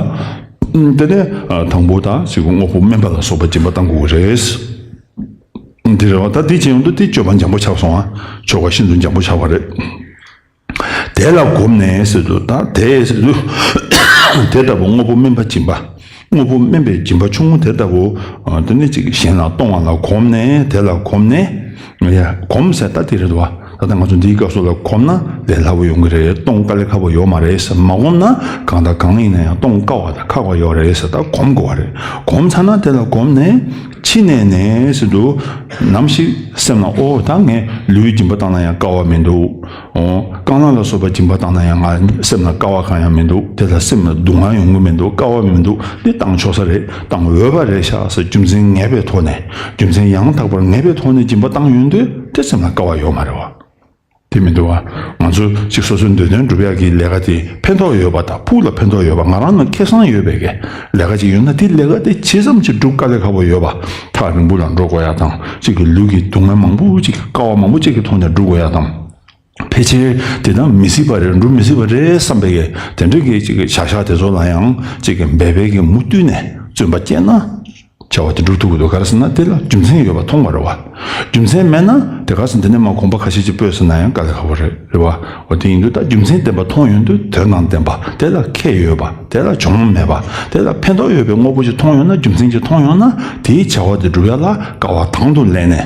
ལ། དེ་ནས་དང་པོ་ད་ཅིག་དངོས་པོ་དམན་པ་ལ་སོགས་པ་སྦྱིན་པ་བཏང་དགོས་ཀྱི་རེད། འདི་རེད་བ། ད་འདི་བྱེད་ཡོང་དུས་འདི་སྤྱོད་པ་འཇམ་པོ་ཆགས་སོང་བ། ཆོ་ག་ཤིན་ཏུ་འཇམ་པོ་ཆགས་པ་རེད། དེ་ལ་གོམས་ནས་ཟེར་དུས། ད་དེ་ཟེར་དུས་དེ་ལྟ་བུ་དངོས་པོ་དམན་པ་སྦྱིན་པ། དངོས་པོ་དམན་པའི་སྦྱིན་པ་ཆུང་ངུ་དེ་ལྟ་བུ། ཨ། དེ་ནི་ཅིག་གཞན་ལ་གཏོང་བ་ལ་གོམས་ནས། དེ་ལ་གོམས་ནས། ཡ། གོམས་ཟེར་ད་དེ་རེད་བ། ད་ལྟ་ང་ཚོ་འདིའི་སྐབས་སུ་ལ་གོམས་ན་ལས་སླ་པོ་ཡོང་གི་རེད། གཏོང་དཀའ་ལས་ཁག་པོ་ཡོད་མ་རེད་ཟེར། མ་གོམས་ན་གང་དང་གང་ཡིན་ན་ཡང་གཏོང་དཀའ་བ་དང་ཁག་པ་ཡོད་རེད་ཟེར། ད་གོམས་དགོས་པ་རེད། གོམས་ཚར་ན་དེ་ལ་གོམས་ནས། ཕྱི་ནས་ནི་ཟེར་དུས། ནམ་ཞིག་སེམས་ལ། ཨོ། ད་ངས་ལུས་སྦྱིན་པ་བཏང་ན་ཡང་དཀའ་བ་མི་འདུག། ཨོ། རྐང་ལག་ལ་སོགས་པ་སྦྱིན་པ་བཏང་ན་ཡང་ང་སེམས་ལ་དཀའ་བ་གང་ཡང་མི་འདུག། དེ་ལ་སེམས་ལ་སྡུག་བསྔལ་ཡོང་གི་མི་འདུག། དཀའ་བ་མི་འདུག། འདི་བཏང་ཆོག་ས་རེད། བཏང་འོས་པ་རེད་ཤག་ཟེར། རྒྱུ་མཚན་ངེས་པའི་ཐོག་ནས། རྒྱུ་མཚན་ཡང་དག་པར་ངེས་པའི་ཐོག་ནས་སྦྱིན་པ་བཏང་ཡོང་དུས་དེ་སེམས་ལ་དཀའ་བ་ཡོད་མ་རེད་བ། དེ་མི་འདུག་བ། ང་ཚོ་གཅིག་སོ་སོའི་འདོད་དོན་སྒྲུབ་ཡག་གི་ལས་ཀ་དེ་ཕན་ཐོགས་ཡོད་པ་དང་། ཕུགས་ལ་ཕན་ཐོགས་ཡོད་པ། ང་རང་ལ་ཁེ་བཟང་ཡོད་པའི་གི་ལས་ཀ་ཅིག་ཡོད་ན། དེ་ལས་ཀ་དེ་ཇི་ཙམ་ཅིག་སྒྲུབ་དཀའ་ལས་ཁག་པོ་ཡོད་པ། ཐག་རིང་པོ་ལ་འགྲོ་དགོས་ཡག་དང་། གཅིག་གི་ལུས་ཀྱི་སྡུག་བསྔལ་མང་པོ་ཅིག། དཀའ་བ་མང་པོ་ཅིག་གི་ཐོག་ནས་སྒྲུབ་དགོས་ཡག་དང་། ཕལ་ཆེར་དེ་དག་མི་སྲིད་པ་རེད། འགྲུབ་མི་སྲིད་པ་རེད་བསམ་པའི་གི་དེ་འདྲའི་གི་ཅིག་གི་བྱ་བཞག་དེ་ཚོ་ལ་ཡང་ཅིག་གི་འབད་པའི་གི་མུ་མཐུད་ནས་བརྩོན་པ་བསྐྱེད་ན། བྱ་བ་དེ་འགྲུབ་ཐུབ་ཀྱི་འདུག། ག་རེ་ཟེར་ན་དེ་ལ་རྒྱུ་མཚན་ཡོད་པ་མཐོང་བ་རེད་བ། རྒྱུ་མཚན་མེད་ན་དེ་ག་ཟེར། འདི་ནས་མར་གོམ་པ་ཁ་ཤས་ཅིག་སྤོས་ཟེར་ན་ཡང་དཀའ་ལས་ཁག་པོ་རེད། རེད་བ། འོ་དེ་ཡིན་དུས་ད་རྒྱུ་མཚན་ལྡན་པ་མཐོང་ཡོང་དུས། དོན་དང་ལྡན་པ། དེ་ལ་ཁེ་ཡོད་པ། དེ་ལ་གྱོང་མེད་པ། དེ་ལ་ཕན་ཐོགས་ཡོད་པའི་དངོས་པོ་ཅིག་མཐོང་ཡོང་ན། རྒྱུ་མཚན་ཅིག་མཐོང་ཡོང་ན། དེའི་བྱ་བ་དེ་སྒྲུབ་ཡག་ལ་དཀའ་བ་དང་དུ་ལེན་ནས།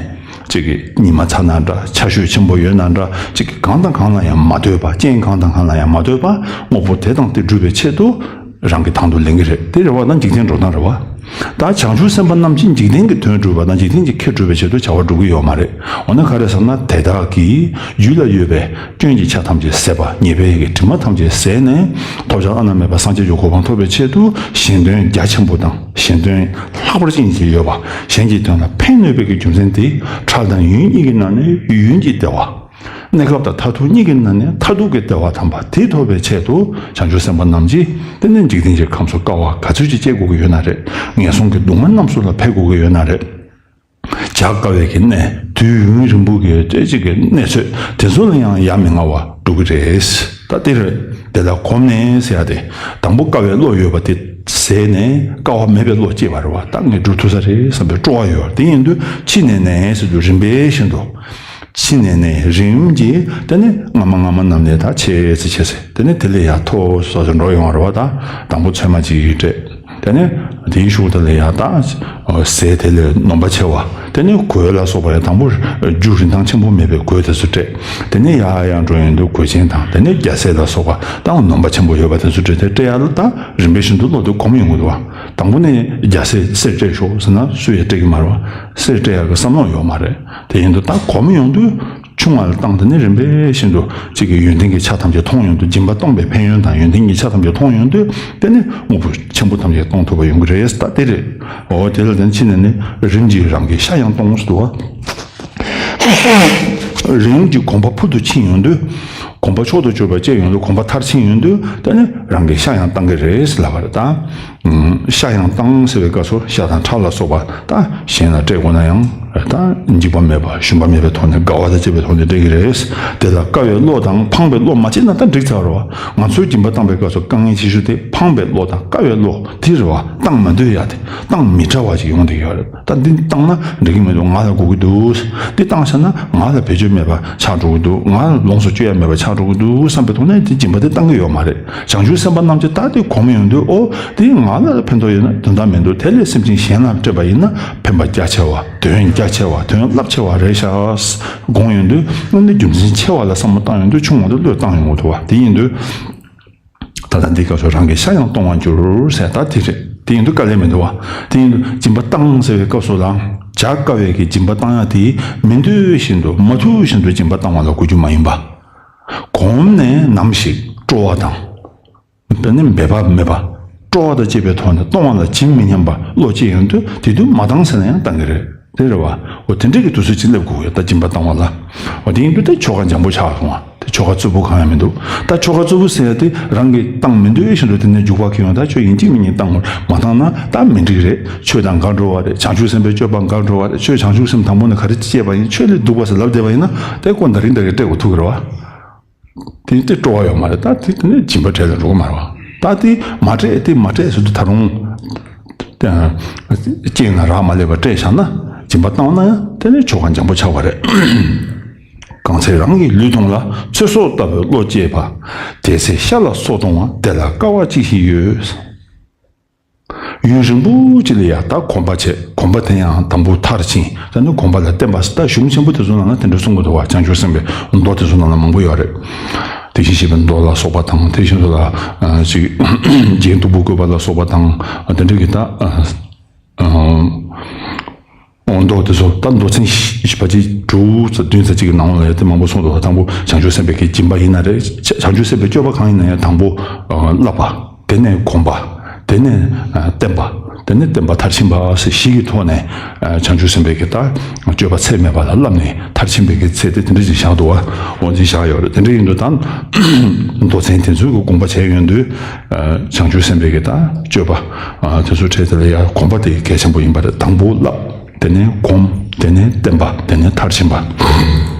གཅིག་གི་ཉི་མ་ཚ་ན་འདྲ། ཆར་ཞོད་ཆེན་པོ་ཡོད་ན་འདྲ། གཅིག་གི་གང་དང་གང་ལ་ཡང་མ་ལྟོས་པ། རྐྱེན་གང་དང་གང་ལ་ཡང་མ་ལྟོས་པ། དངོས་པོ་དེ་དང་དེ་སྒྲུབ་པའི་ཆེད་དུ། རང་གིས་དང་དུ་ལེན་གྱི་རེད། དེ་རེད་བ། ད་འཇིག་རྟེན་འགྲོ་སྟངས་རེད་བ། ད་བྱང་ཆུབ་སེམས་དཔའ་རྣམས་ཀྱིས་འཇིག་རྟེན་གྱི་དོན་སྒྲུབ་པ་དང་། འཇིག་རྟེན་གྱི་ཁེ་སྒྲུབ་པའི་ཆེད་དུ་བྱ་བ་སྒྲུབ་ཀྱི་ཡོད་མ་རེད། འོ་ན་ག་རེ་ཟེར་ན། དེ་དག་གིས་རྒྱུད་ལ་ཡོད་པའི་སྐྱོན་གྱི་ཆ་ཐམས་ཅད་ཟད་པ། ཉེས་པའི་གི་དྲི་མ་ཐམས་ཅད་ཟད་ནས། ཐོབ་བྱ་བླ་ན་མེད་པ་སངས་རྒྱས་ཀྱི་གོ་འཕང་ཐོབ་པའི་ཆེད་དུ། གཞན་དོན་རྒྱ་ཆེན་པོ་དང་། གཞན་དོན་ལྷག་པར་ཅན་ཅིག་ཡོད་པ། གཞན་གྱི་དོན་ལ་ཕན་གནོད་པའི་གི་རྒྱུ་མཚན་དེ། ཁྲག་དང་ཡུལ་གཉིས་ཀྱི་ནང་ནས་ཡུལ་གྱི་བདེ་བ། གནས་སྐབས་དང་མཐར་ཐུག་གཉིས་ཀྱི་ནང་ནས་མཐར་ཐུག་གི་བདེ་བ་དམ་པ་དེ་ཐོབ་པའི་ཆེད་དུ། བྱང་ཆུབ་སེམས་དཔའ་རྣམས་ཀྱིས་དེ་ནས་འཇིག་རྟེན་གྱི་ཁམས་སུ་དཀའ་བ་ག་ཚོད་ཅིག་སྤྱད་དགོས་ཀྱི་ཡོད་ན་རེད། ངན་སོང་གི་སྡུག་བསྔལ་རྣམས་སུ་ལ་ཕེབས་དགོས་ཀྱི་ཡོད་ན་རེད། བྱ་དཀའ་བའི་གི་གནས། དུས་ཡུན་རིང་པོ་གི་ཅིག་གི་གནས་ཚུལ་དེ་ཚོ་ལ་ཡང་ཡ་མི་ང་བ་འགྲོ་གི་རེད། ད་དེ་རེད། དེ་ལ་གོམས་ནས་ཟེར་ཡ་དེ། དང་པོ་དཀའ་བའི་བློ་ཡོད་པ་དེ་ཟད་ནས། དཀའ་བ་མེད་པའི་བློ་སྐྱེས་པ་རེད་བ། ད་ངས་སྒྲུབ་ཐུབ་ས་རེད་བསམ་པའི་སྤྲོ་བ་ཡོད། དེ་ཡིན་དུས་ཕྱི་ནས་ནས་ཟེར་དུས་རིམ་པས་བཞིན་དུ། ཕྱི་ནས་ནས་རིམ་གྱིས། དེ་ནས་སྔ་མ་སྔ་མ་རྣམས་ནས་ད་ཆེ་ཙི་ཆེ་ཙི། དེ་ནས་དེ་ལས་ཡར་མཐོ་སོ་སོ་འགྲོ་ཡོང་བ་རེད་བ། ད་དང་པོ་ཚོད་མ་གཅིག་གིས་སྤྲད། དེ་ནས་དེའི་གཞུག་དེ་ལ་ཡར་ད་ཟས་དེ་ལས་ནོམ་པ་ཆེ་བ། དེ་ནས་གོས་ལ་སོགས་པ་ཡང་དང་པོ་རྒྱུ་རིན་ཐང་ཆེན་པོ་མེད་པའི་གོས་དེ་ཚོ་སྤྲད། དེ་ནས་ཡར་ཡར་འགྲོ་ཡོང་དུས་གོས་ཆེན་དང་། དེ་ནས་རྒྱ་སེར་ལ་སོགས་པ་ད་ནོམ་པ་ཆེན་པོ་ཡོད་པ་དེ་ཚོ་སྤྲད་དེ། སྤྲད་ཡ་ལ་ད་རིམ་པས་བཞིན་དུ་བློ་དེ་གོམས་ཡོང་གི་འདུག་བ། དང་པོ་ནས་རྒྱ་སེར་གསེར་སྤྲད་ཤོག་ཟེར་ན་སུ་ཡང་སྤྲད་ཀྱི་མ་རེད་བ། གསེར་སྤྲད་ཡག་གི་བསམ་བློ་ཡོད་མ་རེད། དེ་ཡིན་དུས་ད་གོམས་ཡོང་དུས། ཆུང་བ་ལ་བཏང་། དེ་ནས་རིམ་པས་བཞིན་དུ་གཅིག་གི་ཡོན་ཏན་གྱི་ཆ་ཐམས་ཅད་མཐོང་ཡོང་དུས། སྦྱིན་པ་གཏོང་བའི་ཕན་ཡོན་དང་ཡོན་ཏན་གྱི་ཆ་ཐམས་ཅད་མཐོང་ཡོང་དུས། དེ་ནས་དངོས་པོ་ཆེན་པོ་ཐམས་ཅད་གཏོང་ཐུབ་པ་ཡོང་གི་རེད། ད་དེ་རེད། འོ་དེ་ལ་དེ་ཕྱི་ནས་ནི་རིམ་གྱིས་རང་གི་ཤ་ཡང་གཏོང་ཟེར་འདུག་བ། རིམ་གྱིས་གོམས་པ་ཕུལ་དུ་ཕྱིན་ཡོང་དུས། གོམས་པ་མཆོག་ཏུ་གྱུར་པ་སྐྱེས་ཡོང་དུས། གོམས་པ་མཐར་ཕྱིན་ཡོང་དུས། དེ་ནས་རང་གི་ཤ་ཡང་གཏང་གི་རེད་ཟེར་ལབ་པ་རེད་ད། ཤ་ཡང་གཏང་ཟེར་བའི་སྐབས་སུ་ཤ་དང་ཁྲག་ལ་སོགས་པ་ད་གཞན་ལ་སྤྲད་དགོས་ན་ཡང་། ད་འཇིགས་པ་མེད་པ་ཞུམ་པ་མེད་པའི་ཐོག་ནས། དགའ་བ་དང་བཅས་པའི་ཐོག་ནས་སྤྲད་ཀྱི་རེད། དེ་ལ་དཀའ་བའི་བློ་དང་ཕངས་པའི་བློ་མ་སྐྱེས་ན་ད་འགྲིག་ཚར་བ་རེད་བ། ང་ཚོའི་སྦྱིན་པ་བཏང་བའི་སྐབས་སུ་དཀའ་ངལ་ཆེ་ཤོས་དེ་ཕངས་པའི་བློ་དང་དཀའ་བའི་བློ་དེ་རེད་བ། བཏང་མ་འདོད་ཡ་དེ། བཏང་མི་བྲ་བ་ཞིག་ཡོང་བསྡད་ཡོད་རེད། ད་འདི་བཏང་ན་འགྲིག་གི་མི་འདུག། ང་ལ་དགོས་ཀྱི་འདུག། འདི་བཏང་ཚར་ན་ང་ལ་བེད་སྤྱོད་མེད་པ་ཆགས་འགྲོ་གི་འདུག། ང་ལ་ལོངས་སུ་སྤྱོད་ཡ་མེད་པ་ཆགས་ འགྲོ་གི་འདུག་བསམ་པའི་ཐོག་ནས་དེ་སྦྱིན་པ་དེ་བཏང་གི་ཡོད་མ་རེད། བྱང་ཆུབ་སེམས་དཔའ་རྣམས་ཀྱིས་ད་དེ་གོམས་ཡོང་དུས། ཨོ་དེ་ང་ལ་ཕན་ཐོགས་ཡོད་ན་དོན་དག་མི་འདུག་དེ་ལས་སེམས་ཅན་གཞན་ལ་སྤྲད་པ་ཡིན་ན་ཕན་པ་རྒྱ་ཆེ་བ། དོན་རྒྱ་ཆེ་བ། དོན་རླབས་ཆེ་བ་རེད་ཤག་དགོངས་ཡོང་དུས། དངོས་གནས་རྒྱུ་མཚན་ཆེ་བ་ལ་བསམ་བློ་བཏང་ཡོང་དུས། ཆུང་བ་དེ་བློས་བཏང་ཡོང་གི་འདུག་བ། དེ་ཡིན་དུས། ད་ལྟ་འདིའི་སྐབས་སུ་རང་གི་ཤ་ཡང་གཏོང་བར་འགྱུར་ཟེར། ད་དེ་རེད། དེ་ཡིན་དུས་དཀའ་ལས་མི་འདུག་བ། དེ་ཡིན་དུས་སྦྱིན་པ་བཏང་ཟེར་བའི་སྐབས་སུ་ལའང་བྱ་དཀའ་བའི་གི་སྦྱིན་པ་བཏང་ཡ་དེ། མི་འདོད་བཞིན་དུ་མ་ཐུབ་བཞིན་དུ་སྦྱིན་པ་བཏང་བ་ལ་གོ་རྒྱུ་མ་ཡིན་པ། གོམས་ནས་ནམ་ཞིག་སྤྲོ་བ་དང་། དེ་ནི་འབད་པ་མེད་པ། སྤྲོ་བ་དང་བཅས་པའི་ཐོག་ནས་གཏོང་བ་ལ་ཇི་མི་སྙམ་པ་བློ་སྐྱེས་ཡོང་དུས། དེ་དུས་མ་བཏང་ཟེར་ན་ཡང་བཏང་གི་རེད། དེ་རེད་བ། འོ་དེ་འདྲས་ཀྱི་དུས་ཚོད་ཅིག་སླེབས་དགོས་ཡོད། ད་སྦྱིན་པ་བཏང་བ་ལ། འོ་དེ་ཡིན་དུས་དེ་ཆོ་ག་འཇམ་པོ་ཆགས་སོང་བ། དེ་ཆོ་ག་རྩུབ་པོ་གང་ཡང་མི་འདུག་ད་ཆོ་ག་རྩུབ་པོ་ཟེར་ཡ་དེ་རང་གིས་བཏང་མི་འདོད་བཞིན་དུ་དེ་ནས་རྒྱུག་པ་ཁྱེར་ཡོང་། ད་ཁྱོད་ཡིན་གཅིག་མིན་གཉིས་བཏང་དགོས། མ་བཏང་ན་ད་མི་འགྲིག་རེད། ཆོས་དང་འགལ་འགྲོ་བ་རེད། བྱང་ཆུབ་སེམས་དཔའི་སྤྱོད་པ་འགལ་འགྲོ་བ་རེད། ཁྱོད་བྱང་ཆུབ་སེམས་དང་པོ་ནས་ག་རེ་སྐྱེས་པ་ཡིན། ཁྱོད་ལས་སྡུག་པ་ཟེར་ལབ་བསྡད་པ་ཡིན་ན། དེ་ཀོ་ད་རིང་ད་གི་སྤྲད་དགོས་ཐུག་གི་རེད་བ། དེ་དེ་སྤྲོ་བ་ཡོད་མ་རེད། ད་དེ་དེ་ནས་སྦྱིན་པ་སྤྲད་ལ་འགྲོ་གི་མ་རེད་བ། ད་དེ་མ་སྤྲད། དེ་མ་སྤྲད་ཟེར་དུས་ད་རུང་། ཨ་རྐྱེན་ལ་རག་མ་ལས་པ་སྤྲད་བཞག་ན། སྦྱིན་པ་བཏང་ན་ཡང་དེ་ནས་ཆོ་ག་འཇམ་པོ་ཆགས་པ་རེད། གང་ཚེ་རང་གི་ལུས་གཏོང་ལ། ཚེ་སྲོག་ལྟ་བུའི་བློ་སྐྱེས་པ། དེ་ཚེ་ཤ་ལ་སོགས་གཏོང་བ། དེ་ལ་དཀའ་བ་ཅི་ཞིག་ཡོད། ཡུན་རིང་པོ་ཅིག་ལ་ཡ་ད་གོམས་པ་བྱས། གོམས་པ་དེ་ཡང་དང་པོ་མཐར་ཕྱིན། ད་ནི་གོམས་པ་ལ་བརྟེན་པ་ཟེར། ད་གཞུང་ཆེན་པོ་དེ་ཚོ་ནང་ལ་དེ་འདྲ་གསུང་གི་འདུག་བ། བྱང་ཆུབ་སེམས་དཔའི་མདོ་དེ་ཚོ་ནང་ལ་མང་པོ་ཡོད་རེད། དེ་བཞིན་གཤེགས་པའི་མདོ་ལ་སོགས་པ་དང་། དེ་བཞིན་དུ་ལ་ཨ་ཅིག་རྒྱན་སྟུག་པོ་བཀོད་པ་ལ་སོགས་པ་དང་། དེ་འདྲ་གི་ད་ཨ་ཨ་མདོ་དེ་ཚོ་ད་མདོ་ཚན་བཞི་བཞི་པ་ཅིག་དྲུག་ཙམ་བདུན་ཙམ་ཅིག་གི་ནང་ལ་ཡ་དེ་མང་པོ་གསུངས་འདུག་བ། དང་པོ་བྱང་ཆུབ་སེམས་དཔའི་གི་སྦྱིན་པ་ཡིན་ན་རེད། བྱང་ཆུབ་སེམས་དཔའི་སྤྱོད་པ་གང་ཡིན་ན་ཡང་དང་པོ་ཨ་བསླབ་པ། དེ་ནས་གོམས་པ། དེ་ནས་ཨ་བརྟན་པ། དེ་ནས་བརྟན་པ་མཐར་ཕྱིན་པ་ཟེར་བཞི་གི་ཐོག་ནས། ཨ་བྱང་ཆུབ་སེམས་དཔའི་གི་ད་སྤྱོད་པ་ཚད་མེད་པ་ལ་བསླབས་ནས་མཐར་ཕྱིན་པའི་གི་ཚད་དེ་དེ་འདྲ་ཅིག་བཞག་འདུག་བ། འོ་དེ་བཞག་ཡོད་རེད། དེ་འདྲ་ཡིན་དུས་ད་མདོ་ཚན་དེ་ཚོའི་གི་དགོངས་པ་བྱས་ཡོང་དུས། ཨ་བྱང་ཆུབ་སེམས་དཔའི་གི་ད་སྤྱོད་པ་ཨ་དེ་ཚོའི་གྲས་དེ་ལ་ཡང་གོམས་པ་དེ་གལ་ཆེན་པོ་ཡིན་པ་རེད། དང་པོ་བསླབ། དེ་ནས་གོམས། དེ་ནས་བརྟན་པ། དེ་ནས་མཐར་ཕྱིན་པ།